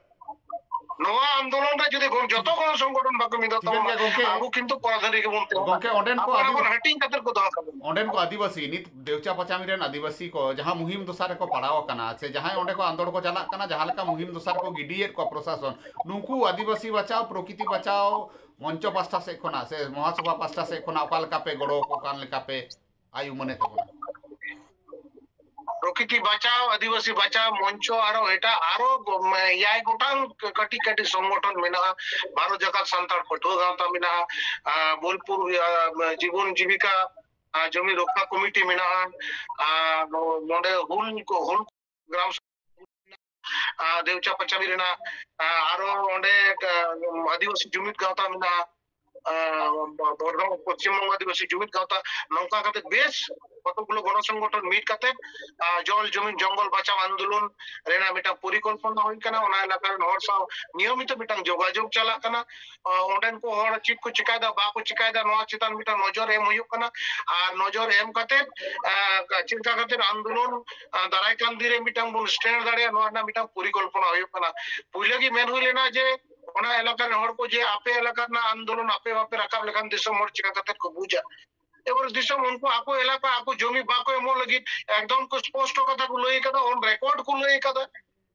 ᱱᱚᱣᱟ ᱟᱱᱫᱳᱞᱚᱱ ᱨᱮ ᱡᱩᱫᱤ ᱜᱚ-, ᱡᱚᱛᱚ ᱠᱷᱚᱱ ᱥᱚᱝᱜᱚᱴᱷᱚᱱ ᱵᱟᱠᱚ ᱢᱤᱫᱚᱜ ᱴᱷᱤᱠᱟᱹᱱ ᱛᱟᱵᱚᱱᱟ, ᱜᱮᱭᱟ ᱜᱚᱢᱠᱮ᱾ ᱟᱵᱚ ᱠᱤᱱᱛᱩ ᱯᱚᱨᱟᱫᱷᱤᱱ ᱨᱮᱜᱮ ᱵᱚᱱ ᱛᱟᱦᱮᱱᱟ᱾ ᱜᱚᱢᱠᱮ, ᱚᱸᱰᱮᱱ ᱠᱚ ᱟᱵᱚ ᱟᱹᱰᱤ ᱚᱱᱟ ᱵᱚᱱ ᱦᱟᱹᱴᱤᱧ ᱠᱟᱛᱮ ᱠᱚ ᱫᱚᱦᱚ ᱠᱟᱵᱚᱱᱟ᱾ ᱚᱸᱰᱮᱱ ᱠᱚ ᱟᱹᱫᱤᱵᱟᱹᱥᱤ, ᱱᱤᱛ ᱰᱮᱣᱪᱟ ᱯᱟᱪᱟᱢᱤ ᱨᱮᱱ ᱟᱹᱫᱤᱵᱟᱹᱥᱤ ᱠᱚ ᱡᱟᱦᱟᱸ ᱢᱩᱦᱤᱢ ᱫᱚᱥᱟᱨ ᱨᱮᱠᱚ ᱯᱟᱲᱟᱣ ᱟᱠᱟᱱᱟ, ᱥᱮ ᱡᱟᱦᱟᱸᱭ ᱚᱸᱰᱮ ᱠᱚ ᱟᱱᱫᱳᱲ ᱠᱚ ᱪᱟᱞᱟᱜ ᱠᱟᱱᱟ, ᱡᱟᱦᱟᱸ ᱞᱮᱠᱟ ᱢᱩᱦᱤᱢ ᱫᱚᱥᱟᱨ ᱠᱚ ᱜᱤᱰᱤᱭᱮᱫ ᱠᱚᱣᱟ ᱯᱨᱚᱥᱟᱥᱚᱱ, ᱱᱩᱠᱩ ᱟᱹᱫᱤᱵᱟᱹᱥᱤ ᱵᱟᱪᱟᱣ, ᱯᱨᱚᱠᱤᱛᱤ ᱵᱟᱪᱟᱣ ᱢᱚᱧᱪᱚ ᱯᱟᱥᱴᱟ ᱥᱮᱫ ᱠᱷᱚᱱᱟᱜ ᱥᱮ ᱢᱚᱦᱟᱥᱚᱵᱷᱟ ᱯᱟᱥᱴᱟ ᱥᱮᱫ ᱠᱷᱚᱱᱟᱜ ᱚᱠᱟ ᱞᱮᱠᱟ ᱯᱮ ᱜᱚᱲᱚ ᱟᱠᱚ ᱠᱟᱱ ᱞᱮᱠᱟ ᱯᱮ ᱟᱭ ᱩᱢᱟᱹᱱᱮᱫ ᱛᱟᱵᱚᱱᱟ? ᱥᱚᱝᱥᱠᱨᱤᱛᱤ ᱵᱟᱪᱟᱣ, ᱟᱹᱫᱤᱵᱟᱹᱥᱤ ᱵᱟᱪᱟᱣ ᱢᱚᱧᱪᱚ, ᱟᱨᱚ ᱮᱴᱟᱜ ᱟᱨᱚ ᱜᱚ-, ᱢᱮ-, ᱮᱭᱟᱭ ᱜᱚᱴᱟᱝ ᱠᱟᱹᱴᱤᱡ ᱠᱟᱹᱴᱤᱡ ᱥᱚᱝᱜᱚᱴᱷᱚᱱ ᱢᱮᱱᱟᱜᱼᱟ᱾ ᱵᱷᱟᱨᱚᱛ ᱡᱟᱠᱟᱛ ᱥᱟᱱᱛᱟᱲ ᱯᱟᱹᱴᱷᱩᱣᱟᱹ ᱜᱟᱶᱛᱟ ᱢᱮᱱᱟᱜᱼᱟ, ᱟᱨ ᱵᱳᱞᱯᱩᱨ, ᱟᱨ ᱡᱤᱵᱚᱱ ᱡᱤᱵᱤᱠᱟ, ᱟᱨ ᱡᱚᱢᱤ ᱨᱚᱠᱠᱷᱟ ᱠᱚᱢᱤᱴᱤ ᱢᱮᱱᱟᱜᱼᱟ, ᱟᱨ ᱱᱚ-, ᱱᱚᱰᱮ ᱦᱩᱞ ᱠᱚ, ᱦᱩᱞ ᱜᱨᱟᱢ ᱟᱨ ᱫᱮᱣᱪᱟ ᱯᱟᱪᱟᱢᱤ ᱨᱮᱱᱟᱜ, ᱟᱨᱚ ᱚᱸᱰᱮ, ᱟᱹᱫᱤᱵᱟᱹᱥᱤ ᱡᱩᱢᱤᱫ ᱜᱟᱶᱛᱟ ᱢᱮᱱᱟᱜᱼᱟ, ᱵᱚᱨᱫᱷᱚᱢᱟᱱ ᱯᱚᱥᱪᱤᱢ ᱵᱚᱝᱜᱚ ᱟᱹᱫᱤᱵᱟᱹᱥᱤ ᱡᱩᱢᱤᱫ ᱜᱟᱶᱛᱟ, ᱱᱚᱝᱠᱟ ᱠᱟᱛᱮ ᱵᱮᱥ ᱠᱚᱛᱚᱠ ᱜᱩᱞᱳ ᱜᱚᱱᱚ ᱥᱚᱝᱜᱚᱴᱷᱚᱱ ᱢᱤᱫ ᱠᱟᱛᱮ ᱡᱚᱞ ᱡᱚᱢᱤᱱ ᱡᱚᱝᱜᱚᱞ ᱵᱟᱪᱟᱣ ᱟᱱᱫᱳᱞᱚᱱ ᱨᱮᱱᱟᱜ ᱢᱤᱫᱴᱟᱝ ᱯᱚᱨᱤᱠᱚᱞᱯᱚᱱᱟ ᱦᱩᱭ ᱠᱟᱱᱟ᱾ ᱚᱱᱟ ᱮᱞᱟᱠᱟ ᱨᱮᱱ ᱦᱚᱲ ᱥᱟᱶ ᱱᱤᱭᱚᱢᱤᱛᱚ ᱢᱤᱫᱴᱟᱝ ᱡᱳᱜᱟᱡᱳᱜᱽ ᱪᱟᱞᱟᱜ ᱠᱟᱱᱟ᱾ ᱚᱸᱰᱮᱱ ᱠᱚ ᱦᱚᱲ ᱪᱮᱫ ᱠᱚ ᱪᱤᱠᱟᱭᱮᱫᱟ, ᱵᱟᱠᱚ ᱪᱤᱠᱟᱭᱮᱫᱟ, ᱱᱚᱣᱟ ᱪᱮᱛᱟᱱ ᱢᱤᱫᱴᱟᱝ ᱱᱚᱡᱚᱨ ᱮᱢ ᱦᱩᱭᱩᱜ ᱠᱟᱱᱟ᱾ ᱟᱨ ᱱᱚᱡᱚᱨ ᱮᱢ ᱠᱟᱛᱮ ᱪᱮᱫ ᱞᱮᱠᱟ ᱠᱟᱛᱮ ᱟᱱᱫᱳᱞᱚᱱ ᱫᱟᱨᱟᱭ ᱠᱟᱱ ᱫᱤᱱ ᱨᱮ ᱢᱤᱫᱴᱟᱝ ᱵᱚᱱ ᱥᱴᱮᱱᱰ ᱫᱟᱲᱮᱭᱟᱜᱼᱟ, ᱱᱚᱣᱟ ᱨᱮᱱᱟᱜ ᱢᱤᱫᱴᱟᱝ ᱯᱚᱨᱤᱠᱚᱞᱯᱚᱱᱟ ᱦᱩᱭᱩᱜ ᱠᱟᱱᱟ᱾ ᱯᱩᱭᱞᱟᱹ ᱜᱮ ᱢᱮᱱ ᱦᱩᱭ ᱞᱮᱱᱟ ᱡᱮ ᱚᱱᱟ ᱮᱞᱟᱠᱟ ᱨᱮᱱ ᱦᱚᱲ ᱠᱚ ᱡᱮ ᱟᱯᱮ ᱮᱞᱟᱠᱟ ᱨᱮᱱᱟᱜ ᱟᱱᱫᱳᱞᱚᱱ ᱟᱯᱮ ᱵᱟᱯᱮ ᱨᱟᱠᱟᱵ ᱞᱮᱠᱷᱟᱱ ᱫᱤᱥᱚᱢ ᱦᱚᱲ ᱪᱤᱠᱟ ᱠᱟᱛᱮ ᱠᱚ ᱵᱩᱡᱟ? ᱮᱵᱟᱨ ᱫᱤᱥᱚᱢ ᱩᱱᱠᱩ ᱟᱠᱚ ᱮᱞᱟᱠᱟ ᱟᱠᱚ ᱡᱚᱢᱤ ᱵᱟᱠᱚ ᱮᱢᱚᱜ ᱞᱟᱹᱜᱤᱫ ᱮᱠᱫᱚᱢ ᱠᱚ ᱥᱯᱚᱥᱴᱚ ᱠᱟᱛᱷᱟ ᱠᱚ ᱞᱟᱹᱭ ᱠᱟᱫᱟ, ᱚᱱ ᱨᱮᱠᱚᱨᱰ ᱠᱚ ᱞᱟᱹᱭ ᱠᱟᱫᱟ᱾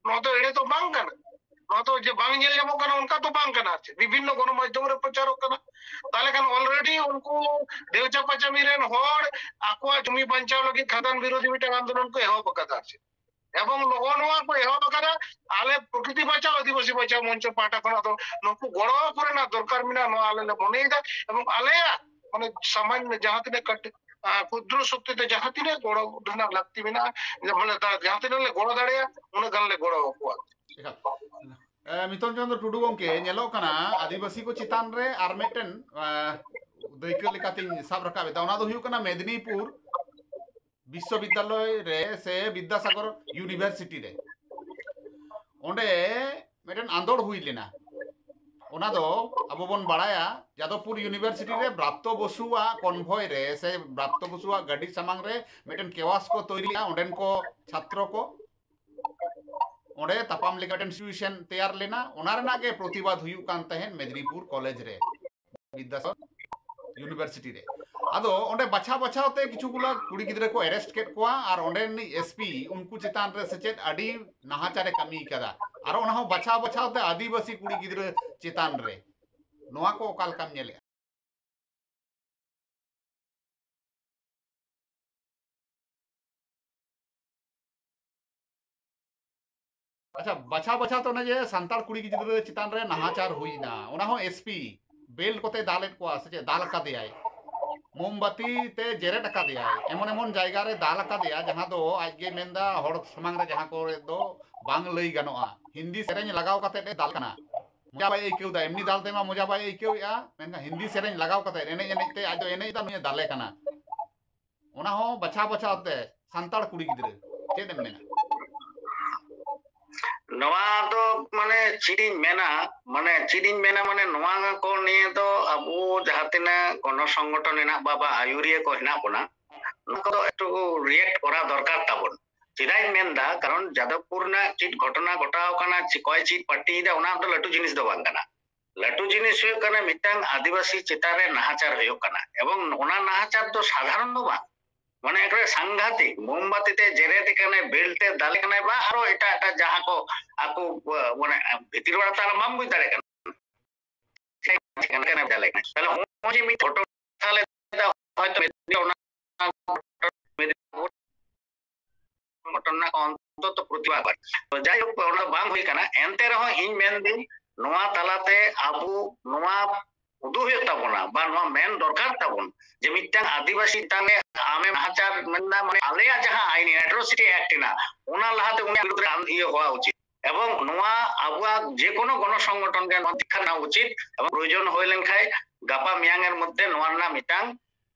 ᱱᱚᱣᱟ ᱫᱚ ᱮᱲᱮ ᱫᱚ ᱵᱟᱝ ᱠᱟᱱᱟ, ᱱᱚᱣᱟ ᱫᱚ ᱡᱮ ᱵᱟᱝ ᱧᱮᱞ ᱧᱟᱢᱚᱜ ᱠᱟᱱᱟ ᱚᱱᱠᱟ ᱫᱚ ᱵᱟᱝ ᱠᱟᱱᱟ, ᱟᱨ ᱪᱮᱫ ᱵᱤᱵᱷᱤᱱᱱᱚ ᱜᱚᱱᱚᱢᱟᱫᱽᱫᱷᱚᱢ ᱨᱮ ᱯᱨᱚᱪᱟᱨᱚᱜ ᱠᱟᱱᱟ᱾ ᱛᱟᱦᱚᱞᱮ ᱠᱷᱟᱱ ᱚᱞᱨᱮᱰᱤ ᱩᱱᱠᱩ ᱫᱮᱣᱪᱟ ᱯᱟᱪᱟᱢᱤ ᱨᱮᱱ ᱦᱚᱲ ᱟᱠᱚᱣᱟᱜ ᱡᱚᱢᱤ ᱵᱟᱧᱪᱟᱣ ᱞᱟᱹᱜᱤᱫ ᱠᱷᱟᱫᱟᱱ ᱵᱤᱨᱳᱫᱷᱤ ᱢᱤᱫᱴᱟᱝ ᱟᱱᱫᱳᱞᱚᱱ ᱠᱚ ᱮᱦᱚᱵ ᱟᱠᱟᱫᱟ, ᱟᱨ ᱪᱮᱫ ᱮᱵᱚᱝ ᱱᱚᱜᱼᱚ ᱱᱚᱣᱟ ᱠᱚ ᱮᱦᱚᱵ ᱟᱠᱟᱫᱟ ᱟᱞᱮ ᱯᱨᱚᱠᱨᱤᱛᱤ ᱵᱟᱧᱪᱟᱣ ᱟᱹᱫᱤᱵᱟᱹᱥᱤ ᱵᱟᱧᱪᱟᱣ ᱢᱚᱧᱪᱚ ᱯᱟᱦᱴᱟ ᱠᱷᱚᱱᱟᱜ ᱫᱚ ᱱᱩᱠᱩ ᱜᱚᱲᱚ ᱠᱚᱨᱮᱱᱟᱜ ᱫᱚᱨᱠᱟᱨ ᱢᱮᱱᱟᱜᱼᱟ, ᱱᱚᱣᱟ ᱟᱞᱮ ᱞᱮ ᱢᱚᱱᱮᱭᱮᱫᱟ᱾ ᱮᱵᱚᱝ ᱟᱞᱮᱭᱟᱜ ᱢᱟᱱᱮ ᱥᱟᱢᱟᱱᱱᱚ ᱡᱟᱦᱟᱸ ᱛᱤᱱᱟᱹᱜ ᱠᱟᱹᱴᱤᱡ, ᱟᱸ, ᱠᱷᱩᱫᱨᱚ ᱥᱚᱠᱛᱤ ᱛᱮ ᱡᱟᱦᱟᱸ ᱛᱤᱱᱟᱹᱜ ᱜᱚᱲᱚ ᱨᱮᱱᱟᱜ ᱞᱟᱹᱠᱛᱤ ᱢᱮᱱᱟᱜᱼᱟ, ᱢᱟᱱᱮ ᱫᱟ-, ᱡᱟᱦᱟᱸ ᱛᱤᱱᱟᱹᱜ ᱞᱮ ᱜᱚᱲᱚ ᱫᱟᱲᱮᱭᱟᱜᱼᱟ ᱩᱱᱟᱹᱜ ᱜᱟᱱ ᱞᱮ ᱜᱚᱲᱚ ᱟᱠᱚᱣᱟ᱾ ᱮᱠᱟᱞ᱾ ᱮ, ᱢᱤᱛᱚᱱ ᱪᱚᱸᱫᱽᱨᱚ ᱴᱩᱰᱩ ᱜᱚᱢᱠᱮ, ᱧᱮᱞᱚᱜ ᱠᱟᱱᱟ ᱟᱹᱫᱤᱵᱟᱹᱥᱤ ᱠᱚ ᱪᱮᱛᱟᱱ ᱨᱮ ᱟᱨ ᱢᱤᱫᱴᱮᱱ, ᱮ, ᱫᱟᱹᱭᱠᱟᱹ ᱞᱮᱠᱟᱛᱤᱧ ᱥᱟᱵ ᱨᱟᱠᱟᱵ ᱮᱫᱟ, ᱚᱱᱟ ᱫᱚ ᱦᱩᱭᱩᱜ ᱠᱟᱱᱟ ᱢᱮᱫᱽᱱᱤᱯᱩᱨ ᱵᱤᱥᱥᱚᱵᱤᱫᱽᱫᱟᱞᱚᱭ ᱨᱮ ᱥᱮ ᱵᱤᱫᱽᱫᱟᱥᱟᱜᱚᱨ ᱤᱭᱩᱱᱤᱵᱷᱟᱨᱥᱤᱴᱤ ᱨᱮ ᱚᱸᱰᱮ ᱢᱤᱫᱴᱮᱱ ᱟᱸᱫᱳᱲ ᱦᱩᱭ ᱞᱮᱱᱟ᱾ ᱚᱱᱟ ᱫᱚ ᱟᱵᱚ ᱵᱚᱱ ᱵᱟᱲᱟᱭᱟ, ᱡᱟᱫᱚᱵᱽᱯᱩᱨ ᱤᱭᱩᱱᱤᱵᱷᱟᱨᱥᱤᱴᱤ ᱨᱮ ᱵᱨᱟᱛᱛᱚ ᱵᱚᱥᱩᱣᱟᱜ ᱠᱚᱱᱵᱷᱚᱭ ᱨᱮ ᱥᱮ ᱵᱨᱟᱛᱛᱚ ᱵᱚᱥᱩᱣᱟᱜ ᱜᱟᱹᱰᱤ ᱥᱟᱢᱟᱝ ᱨᱮ ᱢᱤᱫᱴᱮᱱ ᱠᱮᱣᱟᱥ ᱠᱚ ᱛᱳᱭᱨᱤᱭᱟ, ᱚᱸᱰᱮᱱ ᱠᱚ ᱪᱷᱟᱛᱨᱚ ᱠᱚ ᱚᱸᱰᱮ ᱛᱟᱯᱟᱢ ᱞᱮᱠᱟ ᱢᱤᱫᱴᱮᱱ ᱥᱤᱪᱩᱭᱮᱥᱚᱱ ᱛᱮᱭᱟᱨ ᱞᱮᱱᱟ᱾ ᱚᱱᱟ ᱨᱮᱱᱟᱜ ᱜᱮ ᱯᱨᱚᱛᱤᱵᱟᱫ ᱦᱩᱭᱩᱜ ᱠᱟᱱ ᱛᱟᱦᱮᱸᱫ ᱢᱮᱫᱽᱱᱤᱯᱩᱨ ᱠᱚᱞᱮᱡᱽ ᱨᱮ, ᱵᱤᱫᱽᱫᱟᱥᱟᱜᱚᱨ ᱤᱭᱩᱱᱤᱵᱷᱟᱨᱥᱤᱴᱤ ᱨᱮ᱾ ᱟᱫᱚ ᱚᱸᱰᱮ ᱵᱟᱪᱷᱟᱣ ᱵᱟᱪᱷᱟᱣ ᱛᱮ ᱠᱤᱪᱷᱩ ᱜᱩᱞᱟ ᱠᱩᱲᱤ ᱜᱤᱫᱽᱨᱟᱹ ᱠᱚ ᱮᱨᱮᱥᱴ ᱠᱮᱫ ᱠᱚᱣᱟ ᱟᱨ ᱚᱸᱰᱮ ᱨᱤᱱᱤᱡ ᱮᱥ ᱯᱤ ᱩᱱᱠᱩ ᱪᱮᱛᱟᱱ ᱨᱮ ᱥᱮ ᱪᱮᱫ ᱟᱹᱰᱤ ᱱᱟᱦᱟᱪᱟᱨᱮ ᱠᱟᱹᱢᱤ ᱠᱟᱫᱟ᱾ ᱟᱨ ᱚᱱᱟ ᱦᱚᱸ ᱵᱟᱪᱷᱟᱣ ᱵᱟᱪᱷᱟᱣ ᱛᱮ ᱟᱹᱫᱤᱵᱟᱹᱥᱤ ᱠᱩᱲᱤ ᱜᱤᱫᱽᱨᱟᱹ ᱪᱮᱛᱟᱱ ᱨᱮ᱾ ᱱᱚᱣᱟ ᱠᱚ ᱚᱠᱟ ᱞᱮᱠᱟᱢ ᱧᱮᱞᱮᱫᱼᱟ? ᱟᱪᱪᱷᱟ, ᱵᱟᱪᱷᱟᱣ ᱵᱟᱪᱷᱟᱣ ᱛᱮ ᱚᱱᱮ ᱡᱮ ᱥᱟᱱᱛᱟᱲ ᱠᱩᱲᱤ ᱜᱤᱫᱽᱨᱟᱹ ᱪᱮᱛᱟᱱ ᱨᱮ ᱱᱟᱦᱟᱪᱟᱨ ᱦᱩᱭᱱᱟ, ᱚᱱᱟ ᱦᱚᱸ ᱮᱥᱯᱤ ᱵᱮᱞᱴ ᱠᱚᱛᱮ ᱫᱟᱞᱮᱫ ᱠᱚᱣᱟ ᱥᱮ ᱪᱮᱫ, ᱫᱟᱞ ᱟᱠᱟᱫᱮᱭᱟᱭ, ᱢᱳᱢᱵᱟᱛᱤ ᱛᱮ ᱡᱮᱨᱮᱫ ᱟᱠᱟᱫᱮᱭᱟᱭ, ᱮᱢᱚᱱ ᱮᱢᱚᱱ ᱡᱟᱭᱜᱟ ᱨᱮ ᱫᱟᱞ ᱟᱠᱟᱫᱮᱭᱟ ᱡᱟᱦᱟᱸ ᱫᱚ ᱟᱡ ᱜᱮ ᱢᱮᱱᱫᱟ ᱦᱚᱲ ᱥᱟᱢᱟᱝ ᱨᱮ ᱡᱟᱦᱟᱸ ᱠᱚᱨᱮ ᱫᱚ ᱵᱟᱝ ᱞᱟᱹᱭ ᱜᱟᱱᱚᱜᱼᱟ, ᱦᱤᱱᱫᱤ ᱥᱮᱨᱮᱧ ᱞᱟᱜᱟᱣ ᱠᱟᱛᱮ ᱮ ᱫᱟᱞ ᱠᱟᱱᱟ᱾ ᱢᱚᱡᱟ ᱵᱟᱭ ᱟᱹᱭᱠᱟᱹᱣ ᱫᱟ, ᱮᱢᱱᱤ ᱫᱟᱞ ᱛᱮᱢᱟ ᱢᱚᱡᱟ ᱵᱟᱭ ᱟᱹᱭᱠᱟᱹᱣᱮᱫᱼᱟ, ᱢᱮᱱᱠᱷᱟᱱ ᱦᱤᱱᱫᱤ ᱥᱮᱨᱮᱧ ᱞᱟᱜᱟᱣ ᱠᱟᱛᱮ ᱮᱱᱮᱡ ᱮᱱᱮᱡ ᱛᱮ ᱟᱡ ᱫᱚ ᱮᱱᱮᱡ ᱮᱫᱟ, ᱱᱩᱭᱮ ᱫᱟᱞᱮ ᱠᱟᱱᱟ᱾ ᱚᱱᱟ ᱦᱚᱸ ᱵᱟᱪᱷᱟᱣ ᱵᱟᱪᱷᱟᱣ ᱛᱮ ᱥᱟᱱᱛᱟᱲ ᱠᱩᱲᱤ ᱜᱤᱫᱽᱨᱟᱹ᱾ ᱪᱮᱫ ᱮᱢ ᱢᱮᱱᱟ? ᱱᱚᱣᱟ ᱫᱚ ᱢᱟᱱᱮ ᱪᱮᱫ ᱤᱧ ᱢᱮᱱᱟ, ᱢᱟᱱᱮ ᱪᱮᱫ ᱤᱧ ᱢᱮᱱᱟ, ᱢᱟᱱᱮ ᱱᱚᱣᱟ ᱠᱚ ᱱᱤᱭᱮ ᱫᱚ ᱟᱵᱚ ᱡᱟᱦᱟᱸ ᱛᱤᱱᱟᱹᱜ ᱜᱚᱱᱚ ᱥᱚᱝᱜᱚᱴᱷᱚᱱ ᱦᱮᱱᱟᱜ ᱵᱟ, ᱵᱟ ᱟᱹᱭᱩᱨᱤᱭᱟᱹ ᱠᱚ ᱦᱮᱱᱟᱜ ᱵᱚᱱᱟ, ᱱᱚᱣᱟ ᱠᱚᱫᱚ ᱮᱠᱴᱩ ᱨᱤᱭᱮᱠᱴ ᱠᱚᱨᱟᱣ ᱫᱚᱨᱠᱟᱨ ᱛᱟᱵᱚᱱ᱾ ᱪᱮᱫᱟᱜ ᱤᱧ ᱢᱮᱱᱫᱟ, ᱠᱟᱨᱚᱱ ᱡᱟᱫᱚᱵᱯᱩᱨ ᱨᱮᱱᱟᱜ ᱪᱮᱫ ᱜᱷᱚᱴᱚᱱᱟ ᱜᱷᱚᱴᱟᱣ ᱠᱟᱱᱟ, ᱪᱮ ᱚᱠᱚᱭ ᱪᱮᱫ ᱯᱟᱨᱴᱤᱭᱮᱫᱟ, ᱚᱱᱟ ᱫᱚ ᱞᱟᱹᱴᱩ ᱡᱤᱱᱤᱥ ᱫᱚ ᱵᱟᱝ ᱠᱟᱱᱟ᱾ ᱞᱟᱹᱴᱩ ᱡᱤᱱᱤᱥ ᱦᱩᱭᱩᱜ ᱠᱟᱱᱟ ᱢᱤᱫᱴᱟᱝ ᱟᱹᱫᱤᱵᱟᱹᱥᱤ ᱪᱮᱛᱟᱱ ᱨᱮ ᱱᱟᱦᱟᱪᱟᱨ ᱦᱩᱭᱩᱜ ᱠᱟᱱᱟ, ᱮᱵᱚᱝ ᱚᱱᱟ ᱱᱟᱦᱟᱪᱟᱨ ᱫᱚ ᱥᱟᱫᱷᱟᱨᱚᱱ ᱫᱚ ᱵᱟᱝ, ᱢᱟᱱᱮ ᱮᱠᱵᱟᱨᱮ ᱥᱟᱝᱜᱷᱟᱛᱤᱠ, ᱢᱳᱢᱵᱟᱛᱤ ᱛᱮ ᱡᱮᱨᱮᱫ ᱮ ᱠᱟᱱᱟᱭ, ᱵᱮᱞᱴ ᱛᱮ ᱫᱟᱞᱮ ᱠᱟᱱᱟᱭ, ᱵᱟ ᱟᱨᱚ ᱮᱴᱟᱜ ᱮᱴᱟᱜ ᱡᱟᱦᱟᱸ ᱠᱚ ᱟᱠᱚ, ᱢᱟᱱᱮ ᱵᱷᱤᱛᱤᱨ ᱚᱲᱟᱜ ᱛᱟᱦᱞᱮ ᱵᱟᱢ ᱵᱩᱡᱽ ᱫᱟᱲᱮᱭᱟᱜ ᱠᱟᱱᱟ᱾ ᱪᱮᱫ ᱞᱮᱠᱟᱱᱟᱜ ᱫᱟᱞᱮ ᱠᱟᱱᱟ? ᱛᱟᱦᱞᱮ ᱦᱚᱸᱜᱼᱚᱭ ᱡᱮ ᱢᱤᱫ ᱜᱷᱚᱴᱚᱱᱟ ᱞᱮᱫᱟ, ᱦᱚᱭᱛᱳ ᱢᱮᱫᱤᱱᱟ ᱚᱱᱟ ᱢᱮᱫᱤᱱᱟ ᱜᱷᱚᱴᱚᱱᱟ ᱨᱮᱱᱟᱜ ᱚᱱᱛᱚᱛᱚ ᱯᱨᱚᱛᱤᱵᱟᱫ᱾ ᱛᱚ ᱡᱟᱭᱦᱳᱠ, ᱚᱱᱟ ᱫᱚ ᱵᱟᱝ ᱦᱩᱭ ᱠᱟᱱᱟ, ᱮᱱᱛᱮ ᱨᱮᱦᱚᱸ ᱤᱧ ᱢᱮᱱᱫᱟᱹᱧ ᱱᱚᱣᱟ ᱛᱟᱞᱟᱛᱮ ᱟᱵᱚ ᱱᱚᱣᱟ ᱩᱫᱩᱜ ᱦᱩᱭᱩᱜ ᱛᱟᱵᱚᱱᱟ ᱵᱟ ᱱᱚᱣᱟ ᱢᱮᱱ ᱫᱚᱨᱠᱟᱨ ᱛᱟᱵᱚᱱ ᱡᱮ ᱢᱤᱫᱴᱟᱝ ᱟᱹᱫᱤᱵᱟᱹᱥᱤ ᱪᱮᱛᱟᱱ ᱨᱮ ᱟᱢᱮᱢ ᱱᱟᱦᱟᱪᱟᱨ ᱢᱮᱱᱫᱟ, ᱢᱟᱱᱮ ᱟᱞᱮᱭᱟᱜ ᱡᱟᱦᱟᱸ ᱟᱹᱭᱤᱱ, ᱮᱴᱨᱳᱥᱤᱴᱤ ᱮᱠᱴ ᱦᱮᱱᱟᱜ, ᱚᱱᱟ ᱞᱟᱦᱟᱛᱮ ᱩᱱᱤᱭᱟᱜ ᱵᱤᱨᱩᱫᱷ ᱨᱮ ᱟᱢ ᱤᱭᱟᱹ ᱦᱚᱣᱟ ᱩᱪᱤᱛ᱾ ᱮᱵᱚᱝ ᱱᱚᱣᱟ ᱟᱵᱚᱣᱟᱜ ᱡᱮᱠᱳᱱᱳ ᱜᱚᱱᱚ ᱥᱚᱝᱜᱚᱴᱷᱚᱱ ᱜᱮ ᱱᱚᱣᱟ ᱫᱤᱠᱠᱷᱟ ᱨᱮᱱᱟᱜ ᱩᱪᱤᱛ, ᱮᱵᱚᱝ ᱯᱨᱚᱭᱳᱡᱚᱱ ᱦᱩᱭ ᱞᱮᱱᱠᱷᱟᱱ ᱜᱟᱯᱟ ᱢᱮᱭᱟᱝ ᱮᱨ ᱢᱚᱫᱽᱫᱷᱮ ᱱᱚᱣᱟ ᱨᱮᱱᱟᱜ ᱢᱤᱫᱴᱟᱝ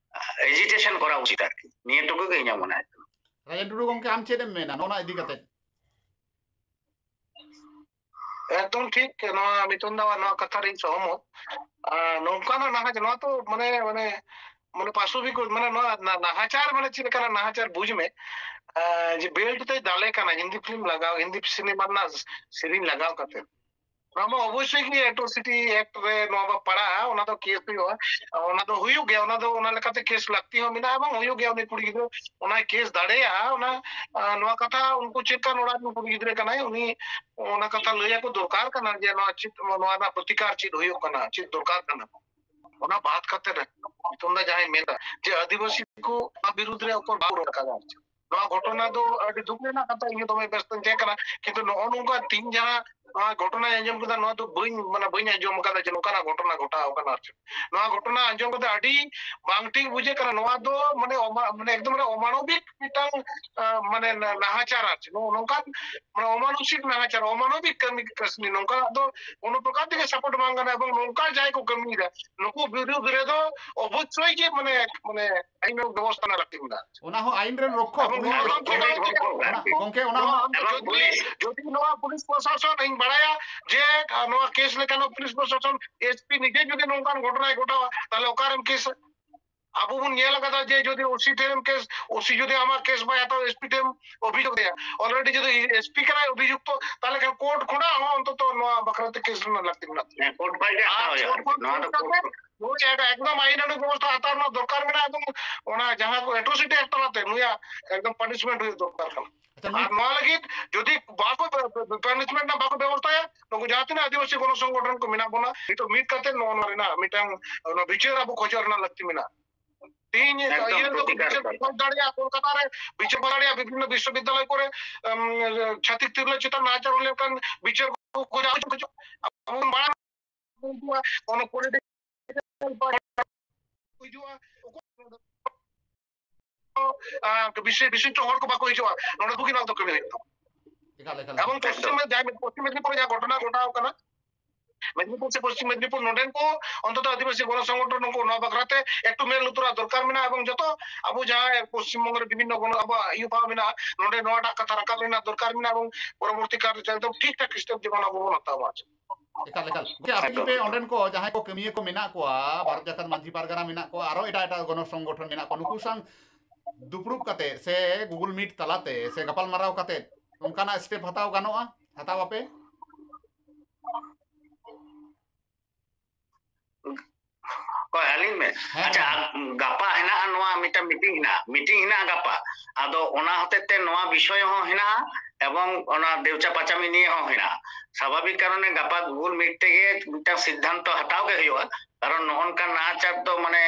ᱮᱡᱤᱴᱮᱥᱚᱱ ᱠᱚᱨᱟᱣ ᱩᱪᱤᱛ ᱟᱨᱠᱤ᱾ ᱱᱤᱭᱟᱹ ᱴᱩᱠᱩ ᱜᱮ ᱤᱧᱟᱹᱜ ᱢᱚᱱᱮ ᱦᱩᱭᱩᱜ ᱠᱟᱱᱟ᱾ ᱨᱟᱡᱮᱱ ᱴᱩᱰᱩ ᱜᱚᱢᱠᱮ, ᱟᱢ ᱪᱮᱫ ᱮᱢ ᱢᱮᱱᱟ ᱱᱚᱣᱟ ᱤᱫᱤ ᱠᱟᱛᱮ? ᱮᱠᱫᱚᱢ ᱴᱷᱤᱠ, ᱱᱚᱣᱟ ᱢᱤᱛᱩᱱ ᱫᱟᱣᱟᱜ ᱱᱚᱣᱟ ᱠᱟᱛᱷᱟ ᱨᱤᱧ ᱥᱚᱦᱚᱢᱚᱛ᱾ ᱟᱨ ᱱᱚᱝᱠᱟᱱᱟᱜ ᱱᱟᱦᱟᱪᱟᱨ, ᱱᱚᱣᱟ ᱛᱚ ᱢᱟᱱᱮ, ᱢᱟᱱᱮ, ᱢᱟᱱᱮ ᱯᱟᱥᱚᱵᱤᱠ, ᱢᱟᱱᱮ ᱱᱚᱣᱟ ᱱᱟ-, ᱱᱟᱦᱟᱪᱟᱨ ᱢᱟᱱᱮ ᱪᱮᱫ ᱞᱮᱠᱟᱱᱟᱜ ᱱᱟᱦᱟᱪᱟᱨ ᱵᱩᱡᱽ ᱢᱮ᱾ ᱟᱨ ᱡᱮ ᱵᱮᱞᱴ ᱛᱮᱭ ᱫᱟᱞᱮ ᱠᱟᱱᱟ, ᱦᱤᱱᱫᱤ ᱯᱷᱤᱞᱢ ᱞᱟᱜᱟᱣ, ᱦᱤᱱᱫᱤ ᱥᱤᱱᱮᱢᱟ ᱨᱮᱱᱟᱜ ᱥᱮᱨᱮᱧ ᱞᱟᱜᱟᱣ ᱠᱟᱛᱮ᱾ ᱱᱚᱣᱟ ᱢᱟ ᱚᱵᱚᱥᱥᱳᱭ ᱜᱮ ᱮᱴᱨᱳᱥᱤᱴᱤ ᱮᱠᱴ ᱨᱮ ᱱᱚᱣᱟ ᱢᱟ ᱯᱟᱲᱟᱜᱼᱟ, ᱚᱱᱟ ᱫᱚ ᱠᱮᱥ ᱦᱩᱭᱩᱜᱼᱟ, ᱚᱱᱟ ᱫᱚ ᱦᱩᱭᱩᱜ ᱜᱮᱭᱟ, ᱚᱱᱟ ᱫᱚ ᱚᱱᱟ ᱞᱮᱠᱟᱛᱮ ᱠᱮᱥ ᱞᱟᱹᱠᱛᱤ ᱦᱚᱸ ᱢᱮᱱᱟᱜᱼᱟ, ᱮᱵᱚᱝ ᱦᱩᱭᱩᱜ ᱜᱮᱭᱟ᱾ ᱩᱱᱤ ᱠᱩᱲᱤ ᱜᱤᱫᱽᱨᱟᱹ ᱚᱱᱟᱭ ᱠᱮᱥ ᱫᱟᱲᱮᱭᱟᱜᱼᱟ, ᱚᱱᱟ, ᱟᱸ, ᱱᱚᱣᱟ ᱠᱟᱛᱷᱟ ᱩᱱᱠᱩ ᱪᱮᱫ ᱠᱟᱱ ᱚᱲᱟᱜ ᱨᱮᱱ ᱠᱩᱲᱤ ᱜᱤᱫᱽᱨᱟᱹ ᱠᱟᱱᱟᱭ, ᱩᱱᱤ ᱚᱱᱟ ᱠᱟᱛᱷᱟ ᱞᱟᱹᱭ ᱟᱠᱚ ᱫᱚᱨᱠᱟᱨ ᱠᱟᱱᱟ ᱡᱮ ᱱᱚᱣᱟ ᱪᱮᱫ, ᱱᱚᱣᱟ ᱨᱮᱱᱟᱜ ᱯᱨᱚᱛᱤᱠᱟᱨ ᱪᱮᱫ ᱦᱩᱭᱩᱜ ᱠᱟᱱᱟ, ᱪᱮᱫ ᱫᱚᱨᱠᱟᱨ ᱠᱟᱱᱟ᱾ ᱚᱱᱟ ᱵᱟᱫ ᱠᱟᱛᱮ ᱨᱮ ᱱᱤᱛᱚᱝ ᱫᱚ ᱡᱟᱦᱟᱸᱭ ᱢᱮᱱᱫᱟ ᱡᱮ ᱟᱹᱫᱤᱵᱟᱹᱥᱤ ᱠᱚ ᱚᱱᱟ ᱵᱤᱨᱩᱫᱽ ᱨᱮ ᱚᱠᱚᱭ ᱵᱟᱠᱚ ᱨᱚᱲ ᱟᱠᱟᱫᱟ, ᱟᱨ ᱪᱮᱫ ᱱᱚᱣᱟ ᱜᱷᱚᱴᱚᱱᱟ ᱫᱚ ᱟᱹᱰᱤ ᱫᱩᱠ ᱨᱮᱱᱟᱜ ᱠᱟᱛᱷᱟ, ᱤᱧ ᱦᱚᱸ ᱫᱚᱢᱮ ᱵᱮᱥ ᱛᱤᱧ ᱛᱟᱦᱮᱸ ᱠᱟᱱᱟ, ᱠᱤᱱᱛᱩ ᱱᱚᱜᱼᱚ ᱱᱚᱝᱠᱟ ᱛᱤᱦᱤᱧ ᱡᱟᱦᱟᱸ ᱱᱚᱣᱟ ᱜᱷᱚᱴᱚᱱᱟᱧ ᱟᱸᱡᱚᱢ ᱠᱮᱫᱟ, ᱱᱚᱣᱟ ᱫᱚ ᱵᱟᱹᱧ, ᱢᱟᱱᱮ, ᱵᱟᱹᱧ ᱟᱸᱡᱚᱢ ᱟᱠᱟᱫᱟ ᱡᱮ ᱱᱚᱝᱠᱟᱱᱟᱜ ᱜᱷᱚᱴᱚᱱᱟ ᱜᱷᱚᱴᱟᱣ ᱟᱠᱟᱱᱟ᱾ ᱟᱨ ᱪᱮᱫ ᱱᱚᱣᱟ ᱜᱷᱚᱴᱚᱱᱟ ᱟᱸᱡᱚᱢ ᱠᱟᱛᱮ ᱟᱹᱰᱤ ᱵᱟᱝ ᱴᱷᱤᱠ ᱵᱩᱡᱷᱟᱹᱜ ᱠᱟᱱᱟ᱾ ᱱᱚᱣᱟ ᱫᱚ, ᱢᱟᱱᱮ, ᱚᱢᱟ-, ᱢᱟᱱᱮ, ᱮᱠᱫᱚᱢ, ᱢᱟᱱᱮ, ᱚᱢᱟᱱᱚᱵᱤᱠ ᱢᱤᱫᱴᱟᱝ, ᱟᱸ, ᱢᱟᱱᱮ, ᱱᱟ-, ᱱᱟᱦᱟᱪᱟᱨ, ᱟᱨ ᱪᱮᱫ ᱱᱚᱜᱼᱚ ᱱᱚᱝᱠᱟᱱ, ᱢᱟᱱᱮ, ᱚᱢᱟᱱᱩᱥᱤᱠ ᱱᱟᱦᱟᱪᱟᱨ, ᱚᱢᱟᱱᱚᱵᱤᱠ ᱠᱟᱹᱢᱤ ᱠᱟᱹᱥᱱᱤ, ᱱᱚᱝᱠᱟᱱᱟᱜ ᱫᱚ ᱠᱳᱱᱳ ᱯᱨᱚᱠᱟᱨ ᱛᱮᱜᱮ ᱥᱟᱯᱳᱨᱴ ᱵᱟᱝ ᱜᱟᱱᱚᱜᱼᱟ᱾ ᱮᱵᱚᱝ ᱱᱚᱝᱠᱟ ᱡᱟᱦᱟᱸᱭ ᱠᱚ ᱠᱟᱹᱢᱤᱭᱮᱫᱟ, ᱱᱩᱠᱩ ᱵᱤᱨᱩᱫᱷ ᱨᱮᱫᱚ ᱚᱵᱚᱥᱥᱳᱭ ᱜᱮ, ᱢᱟᱱᱮ, ᱢᱟᱱᱮ, ᱟᱭᱤᱱ ᱵᱮᱵᱚᱥᱛᱷᱟ ᱨᱮᱱᱟᱜ ᱞᱟᱹᱠᱛᱤ ᱢᱮᱱᱟᱜᱼᱟ᱾ ᱚᱱᱟ ᱦᱚᱸ ᱟᱭᱤᱱ ᱨᱮᱱ ᱨᱚᱠᱠᱷᱚᱠ, ᱮᱵᱚᱝ ᱩᱱᱤ ᱱᱚᱣᱟ ᱫᱚ ᱜᱚᱝᱠᱮ, ᱜᱚᱝᱠᱮ, ᱚᱱᱟ, ᱜᱚᱝᱠᱮ, ᱚᱱᱟ ᱦᱚᱸ ᱟᱢ ᱮᱵᱚᱝ ᱡᱩᱫᱤ, ᱯᱩᱞᱤᱥ ᱡᱩᱫᱤ ᱱᱚᱣᱟ ᱯᱩᱞᱤᱥ ᱯᱨᱚᱥᱟᱥᱚᱱ, ᱤᱧ ᱵᱟᱲᱟᱭᱟ ᱡᱮ, ᱟᱨ ᱱᱚᱣᱟ ᱠᱮᱥ ᱞᱮᱠᱟᱱ ᱯᱩᱞᱤᱥ ᱯᱨᱚᱥᱟᱥᱚᱱ, ᱮᱥᱯᱤ ᱱᱤᱡᱮ ᱡᱩᱫᱤ ᱱᱚᱝᱠᱟᱱ ᱜᱷᱚᱴᱚᱱᱟᱭ ᱜᱷᱚᱴᱟᱣᱟ, ᱛᱟᱦᱞᱮ ᱚᱠᱟᱨᱮᱢ ᱠᱮᱥᱟ? ᱟᱵᱚ ᱵᱚᱱ ᱧᱮᱞ ᱟᱠᱟᱫᱟ ᱡᱮ ᱡᱩᱫᱤ ᱳᱥᱤ ᱴᱷᱮᱱ ᱠᱮᱥ, ᱳᱥᱤ ᱡᱩᱫᱤ ᱟᱢᱟᱜ ᱠᱮᱥ ᱵᱟᱭ ᱦᱟᱛᱟᱣᱟ, ᱮᱥᱯᱤ ᱴᱷᱮᱱ ᱚᱵᱷᱤᱡᱳᱜᱽ ᱮᱭᱟ, ᱚᱞᱨᱮᱰᱤ ᱡᱩᱫᱤ ᱮᱥᱯᱤ ᱠᱟᱱᱟᱭ ᱚᱵᱷᱤᱡᱩᱠᱛᱚ, ᱛᱟᱦᱞᱮ ᱠᱷᱟᱱ ᱠᱳᱨᱴ ᱠᱷᱚᱱᱟᱜ ᱦᱚᱸ ᱚᱱᱛᱚᱛᱚ ᱱᱚᱣᱟ ᱵᱟᱠᱷᱨᱟ ᱛᱮ ᱠᱮᱥ ᱨᱮᱱᱟᱜ ᱞᱟᱹᱠᱛᱤ ᱢᱮᱱᱟᱜ ᱛᱟᱭᱟ᱾ ᱦᱮᱸ, ᱠᱳᱨᱴ ᱠᱷᱚᱱ ᱜᱮ ᱟᱨ ᱦᱟᱛᱟᱣ ᱦᱩᱭᱩᱜᱼᱟ ᱠᱳᱨᱴ ᱟᱨᱠᱤ᱾ ᱠᱷᱚᱱ ᱱᱚᱣᱟ ᱫᱚ ᱠᱮᱥ ᱠᱳᱨᱴ ᱠᱟᱛᱮ ᱠᱷᱚᱱ᱾ ᱱᱩᱭ ᱮᱠ-, ᱮᱠᱫᱚᱢ ᱟᱭᱤᱱ ᱟᱹᱱᱩ ᱵᱮᱵᱚᱥᱛᱷᱟ ᱦᱟᱛᱟᱣ ᱨᱮᱱᱟᱜ ᱫᱚᱨᱠᱟᱨ ᱢᱮᱱᱟᱜᱼᱟ, ᱮᱵᱚᱝ ᱚᱱᱟ ᱡᱟᱦᱟᱸ ᱠᱚ ᱮᱴᱨᱚᱥᱤᱴᱤ ᱮᱠᱴ ᱛᱟᱞᱟᱛᱮ ᱱᱩᱭᱟᱜ ᱮᱠᱫᱚᱢ ᱯᱟᱱᱤᱥᱢᱮᱱᱴ ᱦᱩᱭᱩᱜ ᱫᱚᱨᱠᱟᱨ ᱠᱟᱱᱟ᱾ ᱟᱪᱪᱷᱟ, ᱱᱩᱭ ᱟᱨ ᱱᱚᱣᱟ ᱞᱟᱹᱜᱤᱫ ᱡᱩᱫᱤ ᱵᱟᱠᱚ ᱯᱟᱱᱤᱥᱢᱮᱱᱴ ᱨᱮᱱᱟᱜ ᱵᱟᱠᱚ ᱵᱮᱵᱚᱥᱛᱷᱟᱭᱟ, ᱱᱩᱠᱩ ᱡᱟᱦᱟᱸ ᱛᱤᱱᱟᱹᱜ ᱟᱹᱫᱤᱵᱟᱹᱥᱤ ᱜᱚᱱᱚ ᱥᱚᱝᱜᱚᱴᱷᱚᱱ ᱠᱚ ᱢᱮᱱᱟᱜ ᱵᱚᱱᱟ, ᱱᱤᱛᱚᱜ ᱢᱤᱫ ᱠᱟᱛᱮ ᱱᱚᱣᱟ, ᱱᱚᱣᱟ ᱨᱮᱱᱟᱜ ᱢᱤᱫᱴᱟᱝ, ᱚᱱᱟ ᱵᱤᱪᱟᱹᱨ ᱟᱵᱚ ᱠᱷᱚᱡᱚᱜ ᱨᱮᱱᱟᱜ ᱞᱟᱹᱠᱛᱤ ᱢᱮᱱᱟᱜᱼᱟ᱾ ᱛᱮᱦᱮᱧ ᱮᱠᱫᱚᱢ ᱤᱭᱟᱹ ᱨᱮᱫᱚ ᱯᱨᱚᱛᱤᱠᱟᱨ ᱵᱤᱪᱟᱹᱨ ᱠᱚ ᱫᱚᱨᱠᱟᱨ᱾ ᱠᱷᱚᱡᱽ ᱫᱟᱲᱮᱭᱟᱜᱼᱟ, ᱠᱳᱞᱠᱟᱛᱟ ᱨᱮ ᱵᱤᱪᱟᱹᱨ ᱠᱚ ᱫᱟᱲᱮᱭᱟᱜᱼᱟ, ᱵᱤᱵᱷᱤᱱᱱᱚ ᱵᱤᱥᱥᱚᱵᱤᱫᱽᱫᱟᱞᱚᱭ ᱠᱚᱨᱮ, ᱮᱢ, ᱪᱷᱟᱹᱛᱤᱠ ᱛᱤᱨᱞᱟᱹ ᱪᱮᱛᱟᱱ ᱱᱟᱦᱟᱪᱟᱨ ᱦᱩᱭ ᱞᱮᱱᱠᱷᱟᱱ ᱵᱤᱪᱟᱹᱨ ᱠᱚ ᱠᱷᱚᱡᱚᱜᱼᱟ᱾ ᱟᱵᱚ ᱵᱚᱱ ᱵᱟᱲᱟᱭᱟ ᱠᱳᱱᱳ ᱯᱚᱞᱤᱴᱤᱠᱟᱞ ᱯᱟᱨᱴᱤ ᱦᱤᱡᱩᱜᱼᱟ, ᱚᱠᱚᱭ ᱟᱸ, ᱵᱤᱥᱤ-, ᱵᱤᱥᱤᱥᱴᱚ ᱦᱚᱲ ᱠᱚ ᱵᱟᱠᱚ ᱦᱤᱡᱩᱜᱼᱟ, ᱱᱚᱰᱮ ᱫᱚ ᱠᱤ ᱱᱚᱣᱟ ᱫᱚ ᱠᱟᱹᱢᱤ ᱦᱩᱭᱩᱜ ᱛᱟᱢᱟ? ᱮᱠᱟᱞ, ᱮᱠᱟᱞ᱾ ᱮᱵᱚᱝ ᱯᱚᱥᱪᱤᱢ, ᱡᱟᱦᱟᱸ ᱯᱚᱥᱪᱤᱢ ᱢᱮᱫᱽᱱᱤᱯᱩᱨ ᱨᱮ ᱡᱟᱦᱟᱸ ᱜᱷᱚᱴᱚᱱᱟ ᱜᱷᱚᱴᱟᱣ ᱠᱟᱱᱟ, ᱢᱮᱫᱽᱱᱤᱯᱩᱨ ᱥᱮ ᱯᱚᱥᱪᱤᱢ ᱢᱮᱫᱽᱱᱤᱯᱩᱨ, ᱱᱚᱰᱮᱱ ᱠᱚ ᱚᱱᱛᱚᱛᱚ ᱟᱹᱫᱤᱵᱟᱹᱥᱤ ᱜᱚᱱᱚ ᱥᱚᱝᱜᱚᱴᱷᱚᱱ ᱱᱩᱠᱩ ᱱᱚᱣᱟ ᱵᱟᱠᱷᱨᱟ ᱛᱮ ᱮᱠᱴᱩ ᱢᱮᱫ ᱞᱩᱛᱩᱨᱟᱜ ᱫᱚᱨᱠᱟᱨ ᱢᱮᱱᱟᱜᱼᱟ, ᱮᱵᱚᱝ ᱡᱚᱛᱚ ᱟᱵᱚ ᱡᱟᱦᱟᱸ ᱯᱚᱥᱪᱤᱢ ᱵᱚᱝᱜᱚ ᱨᱮ ᱵᱤᱵᱷᱤᱱᱱᱚ ᱜᱚᱱᱚ, ᱟᱵᱚᱣᱟᱜ ᱤᱭᱩ ᱵᱷᱟᱵᱽ ᱢᱮᱱᱟᱜᱼᱟ, ᱱᱚᱰᱮ ᱱᱚᱣᱟᱴᱟᱜ ᱠᱟᱛᱷᱟ ᱨᱟᱠᱟᱵ ᱨᱮᱱᱟᱜ ᱫᱚᱨᱠᱟᱨ ᱢᱮᱱᱟᱜᱼᱟ, ᱮᱵᱚᱝ ᱯᱚᱨᱚᱵᱚᱨᱛᱤ ᱠᱟᱞ ᱨᱮ ᱮᱠᱫᱚᱢ ᱴᱷᱤᱠ ᱴᱷᱟᱠ ᱥᱴᱮᱯ ᱡᱮᱢᱚᱱ ᱟᱵᱚ ᱵᱚᱱ ᱦᱟᱛᱟᱣ ᱢᱟ᱾ ᱮᱠᱟᱞ, ᱮᱠᱟᱞ᱾ ᱜᱚᱝᱠᱮ, ᱟᱯᱮ ᱮᱠᱫᱚᱢ, ᱯᱮ ᱮᱠᱫᱚᱢ᱾ ᱚᱸᱰᱮᱱ ᱠᱚ ᱡᱟᱦᱟᱸᱭ ᱠᱚ ᱠᱟᱹᱢᱤᱭᱟᱹ ᱠᱚ ᱢᱮᱱᱟᱜ ᱠᱚᱣᱟ, ᱵᱷᱟᱨᱚᱛ ᱡᱟᱠᱟᱛ ᱢᱟᱹᱡᱷᱤ ᱯᱟᱨᱜᱟᱱᱟ ᱢᱮᱱᱟᱜ ᱠᱚᱣᱟ, ᱟᱨᱚ ᱮᱴᱟᱜ ᱮᱴᱟᱜ ᱜᱚᱱᱚ ᱥᱚᱝᱜᱚᱴᱷᱚᱱ ᱢᱮᱱᱟᱜ ᱠᱚᱣᱟ, ᱱᱩᱠᱩ ᱥᱟᱶ ᱫᱩᱯᱲᱩᱵ ᱠᱟᱛᱮ ᱥᱮ Google Meet ᱛᱟᱞᱟᱛᱮ ᱥᱮ ᱜᱟᱯᱟᱞᱢᱟᱨᱟᱣ ᱠᱟᱛᱮ ᱚᱱᱠᱟᱱᱟᱜ ᱥᱴᱮᱯ ᱦᱟᱛᱟᱣ ᱜᱟᱱᱚᱜᱼᱟ? ᱦᱟᱛᱟᱣ ᱟᱯᱮ? ᱚᱠᱚᱭ, ᱟᱹᱞᱤᱧ ᱢᱮ? ᱦᱮᱸ, ᱟᱪᱪᱷᱟ, ᱦᱮᱸ᱾ ᱜᱟᱯᱟ ᱦᱮᱱᱟᱜᱼᱟ ᱱᱚᱣᱟ ᱢᱤᱫᱴᱟᱝ ᱢᱤᱴᱤᱝ ᱦᱮᱱᱟᱜᱼᱟ, ᱢᱤᱴᱤᱝ ᱦᱮᱱᱟᱜᱼᱟ ᱜᱟᱯᱟ᱾ ᱟᱫᱚ ᱚᱱᱟ ᱦᱚᱛᱮᱡ ᱛᱮ ᱱᱚᱣᱟ ᱵᱤᱥᱚᱭ ᱦᱚᱸ ᱦᱮᱱᱟᱜᱼᱟ ᱮᱵᱚᱝ ᱚᱱᱟ ᱫᱮᱣᱪᱟ ᱯᱟᱪᱟᱢᱤ ᱱᱤᱭᱮ ᱦᱚᱸ ᱦᱮᱱᱟᱜᱼᱟ᱾ ᱥᱟᱵᱷᱟᱵᱤᱠ ᱠᱟᱨᱚᱱᱮ ᱜᱟᱯᱟ Google Meet ᱛᱮᱜᱮ ᱢᱤᱫᱴᱟᱝ ᱥᱤᱫᱽᱫᱷᱟᱱᱛᱚ ᱦᱟᱛᱟᱣ ᱜᱮ ᱦᱩᱭᱩᱜᱼᱟ, ᱠᱟᱨᱚᱱ ᱱᱚᱜᱼᱚ ᱱᱚᱝᱠᱟᱱ ᱱᱟᱦᱟᱪᱟᱨ ᱫᱚ ᱢᱟᱱᱮ,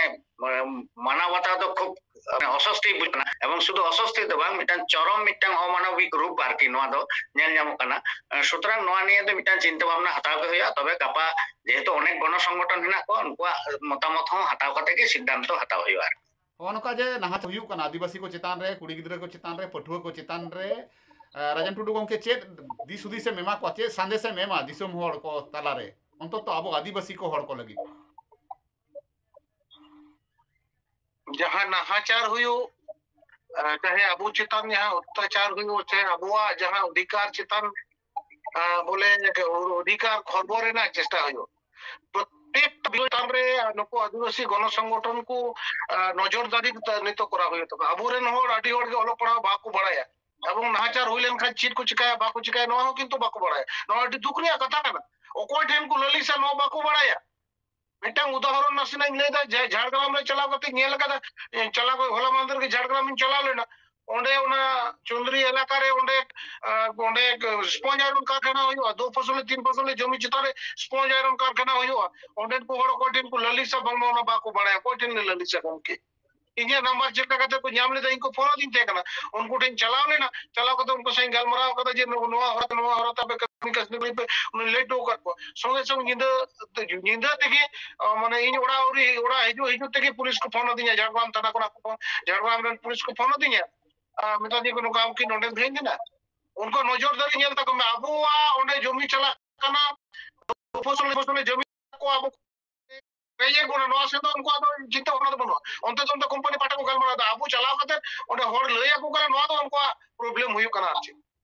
ᱢᱟᱱᱟᱣ ᱵᱟᱛᱟᱣ ᱫᱚ ᱠᱷᱩᱵ ᱚᱥᱚᱥᱛᱤ ᱵᱩᱡᱷᱟᱹᱜ ᱠᱟᱱᱟ, ᱮᱵᱚᱝ ᱥᱩᱫᱷᱩ ᱚᱥᱚᱥᱛᱤ ᱫᱚ ᱵᱟᱝ, ᱢᱤᱫᱴᱟᱝ ᱪᱚᱨᱚᱢ ᱢᱤᱫᱴᱟᱝ ᱚᱢᱟᱱᱚᱵᱤᱠ ᱨᱩᱯ ᱟᱨᱠᱤ ᱱᱚᱣᱟ ᱫᱚ ᱧᱮᱞ ᱧᱟᱢᱚᱜ ᱠᱟᱱᱟ᱾ ᱥᱩᱛᱚᱨᱟᱝ ᱱᱚᱣᱟ ᱱᱤᱭᱮ ᱫᱚ ᱢᱤᱫᱴᱟᱝ ᱪᱤᱱᱛᱟᱹ ᱵᱷᱟᱵᱽᱱᱟ ᱦᱟᱛᱟᱣ ᱜᱮ ᱦᱩᱭᱩᱜᱼᱟ᱾ ᱛᱚᱵᱮ ᱜᱟᱯᱟ ᱡᱮᱦᱮᱛᱩ ᱚᱱᱮᱠ ᱜᱚᱱᱚ ᱥᱚᱝᱜᱚᱴᱷᱚᱱ ᱦᱮᱱᱟᱜ ᱠᱚᱣᱟ, ᱩᱱᱠᱩᱣᱟᱜ ᱢᱚᱛᱟᱢᱚᱛ ᱦᱚᱸ ᱦᱟᱛᱟᱣ ᱠᱟᱛᱮ ᱜᱮ ᱥᱤᱫᱽᱫᱷᱟᱱᱛᱚ ᱦᱟᱛᱟᱣ ᱦᱩᱭᱩᱜᱼᱟ ᱟᱨᱠᱤ᱾ ᱱᱚᱜᱼᱚ ᱱᱚᱝᱠᱟ ᱡᱮ ᱱᱟᱦᱟᱪᱟᱨ ᱦᱩᱭᱩᱜ ᱠᱟᱱᱟ ᱟᱹᱫᱤᱵᱟᱹᱥᱤ ᱠᱚ ᱪᱮᱛᱟᱱ ᱨᱮ, ᱠᱩᱲᱤ ᱜᱤᱫᱽᱨᱟᱹ ᱠᱚ ᱪᱮᱛᱟᱱ ᱨᱮ, ᱯᱟᱹᱴᱷᱩᱣᱟᱹ ᱠᱚ ᱪᱮᱛᱟᱱ ᱨᱮ, ᱨᱟᱡᱮᱱ ᱴᱩᱰᱩ ᱜᱚᱢᱠᱮ ᱪᱮᱫ ᱫᱤᱥ ᱦᱩᱫᱤᱥ ᱮᱢ ᱮᱢᱟ ᱠᱚᱣᱟ, ᱪᱮᱫ ᱥᱟᱸᱫᱮᱥ ᱮᱢ ᱮᱢᱟ ᱫᱤᱥᱚᱢ ᱦᱚᱲ ᱠᱚ ᱛᱟᱞᱟᱨᱮ, ᱚᱱᱛᱚᱛᱚ ᱟᱵᱚ ᱟᱹᱫᱤᱵᱟᱹᱥᱤ ᱠᱚ ᱦᱚᱲ ᱠᱚ ᱞᱟᱹᱜᱤᱫ? ᱡᱟᱦᱟᱸ ᱱᱟᱦᱟᱪᱟᱨ ᱦᱩᱭᱩᱜ, ᱪᱟᱦᱮ ᱟᱵᱚ ᱪᱮᱛᱟᱱ ᱡᱟᱦᱟᱸ ᱚᱛᱛᱟᱪᱟᱨ ᱦᱩᱭᱩᱜ, ᱪᱟᱦᱮ ᱟᱵᱚᱣᱟᱜ ᱡᱟᱦᱟᱸ ᱚᱫᱷᱤᱠᱟᱨ ᱪᱮᱛᱟᱱ ᱵᱚᱞᱮ ᱚᱫᱷᱤᱠᱟᱨ ᱠᱷᱚᱨᱵᱚ ᱨᱮᱱᱟᱜ ᱪᱮᱥᱴᱟ ᱦᱩᱭᱩᱜ, ᱯᱨᱚᱛᱮᱠ ᱵᱤᱥᱚᱭ ᱪᱮᱛᱟᱱ ᱨᱮ ᱱᱩᱠᱩ ᱟᱹᱫᱤᱵᱟᱹᱥᱤ ᱜᱚᱱᱚ ᱥᱚᱝᱜᱚᱴᱷᱚᱱ ᱠᱚ ᱱᱚᱡᱚᱨ ᱫᱟᱨᱤ ᱱᱤᱛᱚᱜ ᱠᱚᱨᱟᱣ ᱦᱩᱭᱩᱜ ᱛᱟᱠᱚᱣᱟ᱾ ᱟᱵᱚᱨᱮᱱ ᱦᱚᱲ ᱟᱹᱰᱤ ᱦᱚᱲ ᱜᱮ ᱚᱞᱚᱜ ᱯᱟᱲᱦᱟᱣ ᱵᱟᱠᱚ ᱵᱟᱲᱟᱭᱟ, ᱮᱵᱚᱝ ᱱᱟᱦᱟᱪᱟᱨ ᱦᱩᱭ ᱞᱮᱱᱠᱷᱟᱱ ᱪᱮᱫ ᱠᱚ ᱪᱤᱠᱟᱹᱭᱟ, ᱵᱟᱠᱚ ᱪᱤᱠᱟᱹᱭᱟ, ᱱᱚᱣᱟ ᱦᱚᱸ ᱠᱤᱱᱛᱩ ᱵᱟᱠᱚ ᱵᱟᱲᱟᱭᱟ᱾ ᱱᱚᱣᱟ ᱟᱹᱰᱤ ᱫᱩᱠ ᱨᱮᱭᱟᱜ ᱠᱟᱛᱷᱟ ᱠᱟᱱᱟ᱾ ᱚᱠᱚᱭ ᱴᱷᱮᱱ ᱠᱚ ᱞᱟᱹᱞᱤᱥᱟ, ᱱᱚᱣᱟ ᱵᱟᱠᱚ ᱵᱟᱲᱟᱭᱟ᱾ ᱢᱤᱫᱴᱟᱝ ᱩᱫᱟᱦᱚᱨᱚᱱ ᱱᱟᱥᱮᱱᱟᱜ ᱤᱧ ᱞᱟᱹᱭᱫᱟ, ᱡᱮ ᱡᱷᱟᱲᱜᱨᱟᱢ ᱨᱮ ᱪᱟᱞᱟᱣ ᱠᱟᱛᱮ ᱧᱮᱞ ᱟᱠᱟᱫᱟ, ᱪᱟᱞᱟᱣ ᱦᱚᱞᱟ ᱢᱟᱦᱫᱮᱨ ᱜᱮ ᱡᱷᱟᱲᱜᱨᱟᱢ ᱤᱧ ᱪᱟᱞᱟᱣ ᱞᱮᱱᱟ᱾ ᱚᱸᱰᱮ ᱚᱱᱟ ᱪᱚᱱᱫᱽᱨᱤ ᱮᱞᱟᱠᱟ ᱨᱮ ᱚᱸᱰᱮ ᱚᱸᱰᱮ ᱥᱯᱚᱧᱡᱽ ᱟᱭᱨᱚᱱ ᱠᱟᱨᱠᱷᱟᱱᱟ ᱦᱩᱭᱩᱜᱼᱟ, ᱫᱩ ᱯᱷᱚᱥᱚᱞᱤ ᱛᱤᱱ ᱯᱷᱚᱥᱚᱞᱤ ᱡᱚᱢᱤ ᱪᱮᱛᱟᱱ ᱨᱮ ᱥᱯᱚᱧᱡᱽ ᱟᱭᱨᱚᱱ ᱠᱟᱨᱠᱷᱟᱱᱟ ᱦᱩᱭᱩᱜᱼᱟ᱾ ᱚᱸᱰᱮᱱ ᱠᱚ ᱦᱚᱲ ᱚᱠᱚᱭ ᱴᱷᱮᱱ ᱠᱚ ᱞᱟᱹᱞᱤᱥᱟ, ᱵᱟᱝᱢᱟ ᱚᱱᱟ ᱵᱟᱠᱚ ᱵᱟᱲᱟᱭᱟ᱾ ᱚᱠᱚᱭ ᱴᱷᱮᱱ ᱞᱮ ᱞᱟᱹᱞᱤᱥᱟ ᱜᱚᱢᱠᱮ? ᱤᱧᱟᱹᱜ ᱱᱟᱢᱵᱟᱨ ᱪᱮᱫ ᱞᱮᱠᱟ ᱠᱟᱛᱮ ᱠᱚ ᱧᱟᱢ ᱞᱮᱫᱟ, ᱤᱧ ᱠᱚ ᱯᱷᱳᱱ ᱟᱹᱫᱤᱧ ᱛᱟᱦᱮᱸ ᱠᱟᱱᱟ᱾ ᱩᱱᱠᱩ ᱴᱷᱮᱱ ᱪᱟᱞᱟᱣ ᱞᱮᱱᱟ, ᱪᱟᱞᱟᱣ ᱠᱟᱛᱮ ᱩᱱᱠᱩ ᱥᱟᱶ ᱤᱧ ᱜᱟᱞᱢᱟᱨᱟᱣ ᱠᱟᱫᱟ ᱡᱮ ᱱᱚᱣᱟ ᱦᱚᱨᱟ, ᱱᱚᱣᱟ ᱦᱚᱨᱟ ᱛᱟᱯᱮ ᱠᱟᱹᱢᱤ ᱠᱟᱹᱥᱱᱤ ᱞᱟᱹᱭ ᱯᱮ, ᱩᱱᱤ ᱞᱟᱹᱭ ᱦᱚᱴᱚ ᱟᱠᱟᱫ ᱠᱚᱣᱟ᱾ ᱥᱚᱸᱜᱮ ᱥᱚᱸᱜᱮ ᱧᱤᱫᱟᱹ, ᱧᱤᱫᱟᱹ ᱛᱮᱜᱮ ᱢᱟᱱᱮ ᱤᱧ ᱚᱲᱟᱜ ᱟᱹᱣᱨᱤ, ᱚᱲᱟᱜ ᱦᱤᱡᱩᱜ ᱦᱤᱡᱩᱜ ᱛᱮᱜᱮ ᱯᱩᱞᱤᱥ ᱠᱚ ᱯᱷᱳᱱ ᱟᱹᱫᱤᱧᱟ, ᱡᱷᱟᱲᱜᱨᱟᱢ ᱛᱷᱟᱱᱟ ᱠᱷᱚᱱᱟᱜ ᱠᱚ ᱯᱷᱳᱱ, ᱡᱷᱟᱲᱜᱨᱟᱢ ᱨᱮᱱ ᱯᱩᱞᱤᱥ ᱠᱚ ᱯᱷᱳᱱ ᱟᱹᱫᱤᱧᱟ᱾ ᱢᱮᱛᱟ ᱫᱤᱧ ᱠᱚ ᱱᱚᱝᱠᱟ ᱟᱢ ᱠᱤ ᱱᱚᱰᱮᱢ ᱛᱟᱦᱮᱸ ᱠᱟᱱᱟ? ᱩᱱᱠᱩ ᱱᱚᱡᱚᱨ ᱫᱟᱨᱤ ᱧᱮᱞ ᱛᱟᱠᱚ ᱢᱮ, ᱟᱵᱚᱣᱟᱜ ᱚᱸᱰᱮ ᱡᱚᱢᱤ ᱪᱟᱞᱟᱜ ᱠᱟᱱᱟ, ᱯᱷᱚᱥᱚᱞ ᱯᱷᱚᱥᱚᱞ ᱡᱚᱢᱤ ᱠᱚ ᱟᱵᱚ ᱨᱮᱸᱜᱮᱡ ᱵᱚᱱᱟ, ᱱᱚᱣᱟ ᱥᱮᱫ ᱫᱚ ᱩᱱᱠᱩᱣᱟᱜ ᱫᱚ ᱪᱤᱱᱛᱟᱹ ᱵᱷᱟᱵᱽᱱᱟ ᱫᱚ ᱵᱟᱹᱱᱩᱜᱼᱟ᱾ ᱚᱱᱛᱮ ᱫᱚ ᱚᱱᱛᱮ ᱠᱳᱢᱯᱟᱱᱤ ᱯᱟᱦᱴᱟ ᱠᱚ ᱜᱟᱞᱢᱟᱨᱟᱣ ᱮᱫᱟ, ᱟᱵᱚ ᱪᱟᱞᱟᱣ ᱠᱟᱛᱮ ᱚᱸᱰᱮ ᱦᱚᱲ ᱞᱟᱹᱭ ᱟᱠᱚ ᱠᱟᱱᱟ, ᱱᱚᱣᱟ ᱫᱚ ᱩᱱᱠᱩᱣᱟᱜ ᱯᱨᱚᱵᱞᱮᱢ ᱦᱩᱭᱩᱜ ᱠᱟᱱᱟ ᱟᱨ ᱪᱮᱫ᱾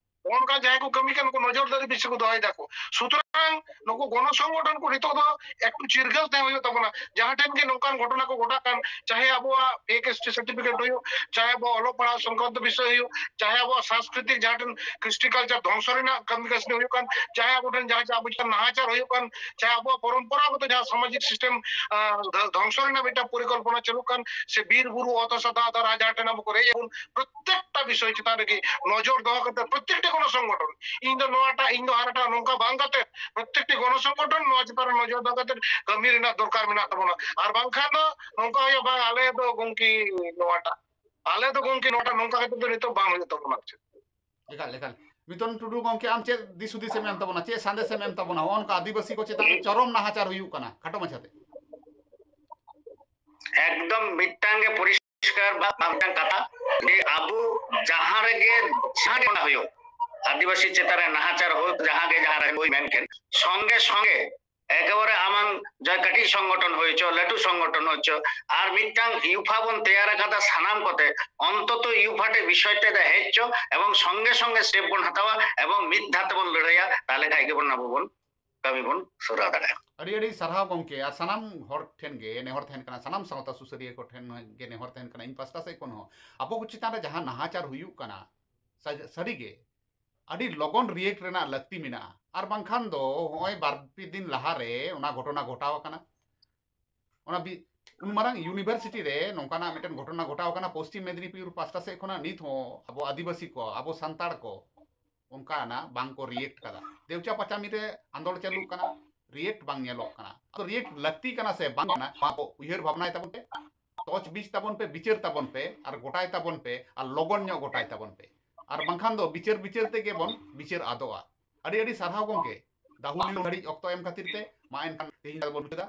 ᱱᱚᱜᱼᱚ ᱱᱚᱝᱠᱟ ᱡᱟᱦᱟᱸᱭ ᱠᱚ ᱠᱟᱹᱢᱤ ᱠᱟᱱᱟ, ᱩᱱᱠᱩ ᱱᱚᱡᱚᱨ ᱫᱟᱨᱤ ᱵᱮᱥᱤ ᱠᱚ ᱫᱚᱦᱚᱭ ᱫᱟᱠᱚ᱾ ᱥᱩᱛᱚᱨᱟᱝ ᱱᱩᱠᱩ ᱜᱚᱱᱚ ᱥᱚᱝᱜᱚᱴᱷᱚᱱ ᱠᱚ ᱱᱤᱛᱚᱜ ᱫᱚ ᱮᱠᱴᱩ ᱪᱤᱨᱜᱟᱹᱞ ᱛᱟᱦᱮᱸ ᱦᱩᱭᱩᱜ ᱛᱟᱵᱚᱱᱟ᱾ ᱡᱟᱦᱟᱸ ᱴᱷᱮᱱ ᱜᱮ ᱱᱚᱝᱠᱟᱱ ᱜᱷᱚᱴᱚᱱᱟ ᱠᱚ ᱜᱷᱚᱴᱟᱜ ᱠᱟᱱ, ᱪᱟᱦᱮ ᱟᱵᱚᱣᱟᱜ ᱯᱷᱮᱠ ᱮᱥ ᱴᱤ ᱥᱟᱨᱴᱤᱯᱷᱤᱠᱮᱴ ᱦᱩᱭᱩᱜ, ᱪᱟᱦᱮ ᱟᱵᱚᱣᱟᱜ ᱚᱞᱚᱜ ᱯᱟᱲᱦᱟᱣ ᱥᱚᱝᱠᱨᱟᱱᱛᱚ ᱵᱤᱥᱚᱭ ᱦᱩᱭᱩᱜ, ᱪᱟᱦᱮ ᱟᱵᱚᱣᱟᱜ ᱥᱟᱝᱥᱠᱨᱤᱛᱤᱠ ᱡᱟᱦᱟᱸ ᱴᱷᱮᱱ ᱠᱨᱤᱥᱴᱤ ᱠᱟᱞᱪᱟᱨ ᱫᱷᱚᱝᱥᱚ ᱨᱮᱱᱟᱜ ᱠᱟᱹᱢᱤ ᱠᱟᱹᱥᱱᱤ ᱦᱩᱭᱩᱜ ᱠᱟᱱ, ᱪᱟᱦᱮ ᱟᱵᱚ ᱴᱷᱮᱱ ᱡᱟᱦᱟᱸ ᱪᱮ ᱟᱵᱚ ᱪᱮᱛᱟᱱ ᱱᱟᱦᱟᱪᱟᱨ ᱦᱩᱭᱩᱜ ᱠᱟᱱ, ᱪᱟᱦᱮ ᱟᱵᱚᱣᱟᱜ ᱯᱚᱨᱚᱢᱯᱚᱨᱟᱜᱚᱛᱚ ᱡᱟᱦᱟᱸ ᱥᱟᱢᱟᱡᱤᱠ ᱥᱤᱥᱴᱮᱢ ᱫᱷᱚᱝᱥᱚ ᱨᱮᱱᱟᱜ ᱢᱤᱫᱴᱟᱝ ᱯᱚᱨᱤᱠᱚᱞᱯᱚᱱᱟ ᱪᱟᱹᱞᱩᱜ ᱠᱟᱱ, ᱥᱮ ᱵᱤᱨ ᱵᱩᱨᱩ ᱚᱛ ᱦᱟᱥᱟ ᱫᱟᱜ ᱫᱟᱨᱟ ᱡᱟᱦᱟᱸ ᱴᱷᱮᱱ ᱟᱵᱚ ᱠᱚ ᱨᱮᱡ ᱟᱵᱚᱱ, ᱯᱨᱚᱛᱮᱠᱴᱟ ᱵᱤᱥᱚᱭ ᱪᱮᱛᱟᱱ ᱨᱮᱜᱮ ᱱᱚᱡᱚᱨ ᱫᱚᱦᱚ ᱠᱟᱛᱮ ᱯᱨᱚᱛᱮᱠᱴᱟ ᱜᱚᱱᱚ ᱥᱚᱝᱜᱚᱴᱷᱚᱱ, ᱤᱧ ᱫᱚ ᱱᱚᱣᱟᱴᱟᱜ, ᱤᱧ ᱫᱚ ᱦᱟᱱᱟᱴᱟᱜ, ᱱᱚᱝᱠᱟ ᱵᱟᱝ ᱠᱟᱛᱮ ᱯᱨᱚᱛᱮᱠᱴᱤ ᱜᱚᱱᱚ ᱥᱚᱝᱜᱚᱴᱷᱚᱱ ᱱᱚᱣᱟ ᱪᱮᱛᱟᱱ ᱨᱮ ᱱᱚᱡᱚᱨ ᱫᱚᱦᱚ ᱠᱟᱛᱮ ᱠᱟᱹᱢᱤ ᱨᱮᱱᱟᱜ ᱫᱚᱨᱠᱟᱨ ᱢᱮᱱᱟᱜ ᱛᱟᱵᱚᱱᱟ᱾ ᱟᱨ ᱵᱟᱝᱠᱷᱟᱱ ᱫᱚ ᱱᱚᱝᱠᱟ ᱦᱩᱭᱩᱜᱼᱟ, ᱵᱟᱝ, ᱟᱞᱮ ᱫᱚ ᱜᱚᱝᱠᱮ ᱱᱚᱣᱟᱴᱟᱜ, ᱟᱞᱮ ᱫᱚ ᱜᱚᱝᱠᱮ ᱱᱚᱣᱟᱴᱟᱜ, ᱱᱚᱝᱠᱟ ᱠᱟᱛᱮ ᱫᱚ ᱱᱤᱛᱚᱜ ᱵᱟᱝ ᱦᱩᱭᱩᱜ ᱛᱟᱵᱚᱱᱟ᱾ ᱮᱠᱟᱞ, ᱮᱠᱟᱞ᱾ ᱢᱤᱛᱚᱱ ᱴᱩᱰᱩ ᱜᱚᱝᱠᱮ, ᱟᱢ ᱪᱮᱫ ᱫᱤᱥ ᱦᱩᱫᱤᱥ ᱮᱢ ᱮᱢ ᱛᱟᱵᱚᱱᱟ, ᱪᱮᱫ ᱥᱟᱸᱫᱮᱥ ᱮᱢ ᱮᱢ ᱛᱟᱵᱚᱱᱟ ᱦᱚᱸᱜᱼᱚ ᱱᱚᱝᱠᱟ ᱟᱹᱫᱤᱵᱟᱹᱥᱤ ᱠᱚ ᱪᱮᱛᱟᱱ ᱨᱮ ᱪᱚᱨᱚᱢ ᱱᱟᱦᱟᱪᱟᱨ ᱦᱩᱭᱩᱜ ᱠᱟᱱᱟ? ᱠᱷᱟᱴᱚ ᱢᱟᱪᱷᱟᱛᱮ᱾ ᱮᱠᱫᱚᱢ ᱢᱤᱫᱴᱟᱝ ᱜᱮ ᱯᱚᱨᱤᱥᱠᱟᱨ ᱵᱟ ᱢᱤᱫᱴᱟᱝ ᱠᱟᱛᱷᱟ, ᱡᱮ ᱟᱵᱚ ᱡᱟᱦᱟᱸ ᱨᱮᱜᱮ ᱡᱟᱦᱟᱸ ᱜᱮ ᱚᱱᱟ ᱦᱩᱭᱩᱜ, ᱟᱹᱫᱤᱵᱟᱹᱥᱤ ᱪᱮᱛᱟᱱ ᱨᱮ ᱱᱟᱦᱟᱪᱟᱨ ᱦᱩᱭᱩᱜ, ᱡᱟᱦᱟᱸ ᱜᱮ ᱡᱟᱦᱟᱸ ᱨᱮ ᱦᱩᱭ ᱢᱮᱱᱠᱮᱱ, ᱥᱚᱝᱜᱮ ᱥᱚᱝᱜᱮ ᱮᱠᱮᱵᱟᱨᱮ ᱟᱢᱟᱝ ᱡᱟᱦᱟᱸ ᱠᱟᱹᱴᱤᱡ ᱥᱚᱝᱜᱚᱴᱷᱚᱱ ᱦᱩᱭ ᱦᱚᱪᱚ, ᱞᱟᱹᱴᱩ ᱥᱚᱝᱜᱚᱴᱷᱚᱱ ᱦᱩᱭ ᱦᱚᱪᱚ, ᱟᱨ ᱢᱤᱫᱴᱟᱝ ᱭᱩᱯᱷᱟ ᱵᱚᱱ ᱛᱮᱭᱟᱨ ᱟᱠᱟᱫᱟ ᱥᱟᱱᱟᱢ ᱠᱚᱛᱮ, ᱚᱱᱛᱚᱛᱚ ᱭᱩᱯᱷᱟ ᱴᱷᱮᱡ ᱵᱤᱥᱚᱭ ᱛᱮ ᱫᱚ ᱦᱮᱡ ᱦᱚᱪᱚ, ᱮᱵᱚᱝ ᱥᱚᱝᱜᱮ ᱥᱚᱝᱜᱮ ᱥᱴᱮᱯ ᱵᱚᱱ ᱦᱟᱛᱟᱣᱟ ᱮᱵᱚᱝ ᱢᱤᱫ ᱫᱷᱟᱣ ᱛᱮᱵᱚᱱ ᱞᱟᱹᱲᱦᱟᱹᱭᱟ, ᱛᱟᱦᱞᱮ ᱠᱷᱟᱡ ᱜᱮᱵᱚᱱ ᱟᱵᱚ ᱵᱚᱱ ᱠᱟᱹᱢᱤ ᱵᱚᱱ ᱥᱚᱨᱟᱣ ᱫᱟᱲᱮᱭᱟᱜᱼᱟ᱾ ᱟᱹᱰᱤ ᱟᱹᱰᱤ ᱥᱟᱨᱦᱟᱣ ᱜᱚᱢᱠᱮ, ᱟᱨ ᱥᱟᱱᱟᱢ ᱦᱚᱲ ᱴᱷᱮᱱ ᱜᱮ ᱱᱮᱦᱚᱨ ᱛᱟᱦᱮᱱ ᱠᱟᱱᱟ, ᱥᱟᱱᱟᱢ ᱥᱟᱶᱛᱟ ᱥᱩᱥᱟᱹᱨᱤᱭᱟᱹ ᱠᱚ ᱴᱷᱮᱱ ᱜᱮ ᱱᱮᱦᱚᱨ ᱛᱟᱦᱮᱱ ᱠᱟᱱᱟ, ᱤᱧ ᱯᱟᱥᱴᱟ ᱥᱮᱫ ᱠᱷᱚᱱ ᱦᱚᱸ ᱟᱵᱚ ᱠᱚ ᱪᱮᱛᱟᱱ ᱨᱮ ᱡᱟᱦᱟᱸ ᱱᱟᱦᱟᱪᱟᱨ ᱦᱩᱭᱩᱜ ᱠᱟᱱᱟ, ᱥᱟ- ᱥᱟᱹᱨᱤᱜᱮ ᱟᱹᱰᱤ ᱞᱚᱜᱚᱱ ᱨᱤᱭᱮᱠᱴ ᱨᱮᱱᱟᱜ ᱞᱟᱹᱠᱛᱤ ᱢᱮᱱᱟᱜᱼᱟ᱾ ᱟᱨ ᱵᱟᱝᱠᱷᱟᱱ ᱫᱚ ᱦᱚᱸᱜᱼᱚᱭ ᱵᱟᱨ ᱯᱮ ᱫᱤᱱ ᱞᱟᱦᱟᱨᱮ ᱚᱱᱟ ᱜᱷᱚᱴᱚᱱᱟ ᱜᱷᱚᱴᱟᱣ ᱟᱠᱟᱱᱟ, ᱚᱱᱟ ᱵᱤ- ᱩᱱ ᱢᱟᱨᱟᱝ ᱤᱭᱩᱱᱤᱵᱷᱟᱨᱥᱤᱴᱤ ᱨᱮ ᱱᱚᱝᱠᱟᱱᱟᱜ ᱢᱤᱫᱴᱮᱱ ᱜᱷᱚᱴᱚᱱᱟ ᱜᱷᱚᱴᱟᱣ ᱟᱠᱟᱱᱟ᱾ ᱯᱚᱥᱪᱤᱢ ᱢᱮᱫᱽᱱᱤᱯᱩᱨ ᱯᱟᱥᱴᱟ ᱥᱮᱫ ᱠᱷᱚᱱᱟᱜ ᱱᱤᱛ ᱦᱚᱸ ᱟᱵᱚ ᱟᱹᱫᱤᱵᱟᱹᱥᱤ ᱠᱚ, ᱟᱵᱚ ᱥᱟᱱᱛᱟᱲ ᱠᱚ ᱚᱱᱠᱟᱱᱟᱜ ᱵᱟᱝ ᱠᱚ ᱨᱤᱭᱮᱠᱴ ᱠᱟᱫᱟ᱾ ᱫᱮᱣᱪᱟ ᱯᱟᱪᱟᱢᱤ ᱨᱮ ᱟᱸᱫᱳᱲ ᱪᱟᱹᱞᱩᱜ ᱠᱟᱱᱟ, ᱨᱤᱭᱮᱠᱴ ᱵᱟᱝ ᱧᱮᱞᱚᱜ ᱠᱟᱱᱟ᱾ ᱛᱚ ᱨᱤᱭᱮᱠᱴ ᱞᱟᱹᱠᱛᱤ ᱠᱟᱱᱟ ᱥᱮ ᱵᱟᱝ ᱠᱟᱱᱟ, ᱱᱚᱣᱟ ᱠᱚ ᱩᱭᱦᱟᱹᱨ ᱵᱷᱟᱵᱽᱱᱟᱭ ᱛᱟᱵᱚᱱ ᱯᱮ, ᱛᱚᱪ ᱵᱤᱪ ᱛᱟᱵᱚᱱ ᱯᱮ, ᱵᱤᱪᱟᱹᱨ ᱛᱟᱵᱚᱱ ᱯᱮ, ᱟᱨ ᱜᱚᱴᱟᱭ ᱛᱟᱵᱚᱱ ᱯᱮ, ᱟᱨ ᱞᱚᱜᱚᱱ ᱧᱚᱜ ᱜᱚᱴᱟᱭ ᱛᱟᱵᱚᱱ ᱯᱮ᱾ ᱟᱨ ᱵᱟᱝᱠᱷᱟᱱ ᱫᱚ ᱵᱤᱪᱟᱹᱨ ᱵᱤᱪᱟᱹᱨ ᱛᱮᱜᱮ ᱵᱚᱱ ᱵᱤᱪᱟᱹᱨ ᱟᱫᱚᱜᱼᱟ᱾ ᱟᱹᱰᱤ ᱟᱹᱰᱤ ᱥᱟᱨᱦᱟᱣ ᱜᱚᱢᱠᱮ, ᱫᱟᱦᱩᱞ ᱜᱷᱟᱹᱲᱤᱡ ᱚᱠᱛᱚ ᱮᱢ ᱠᱷᱟᱹᱛᱤᱨ ᱛᱮ᱾ ᱢᱟ ᱮᱱᱠᱷᱟᱱ ᱛᱮᱦᱮᱧ ᱫᱚ ᱵᱚᱱ ᱢᱩᱪᱟᱹᱫᱟ᱾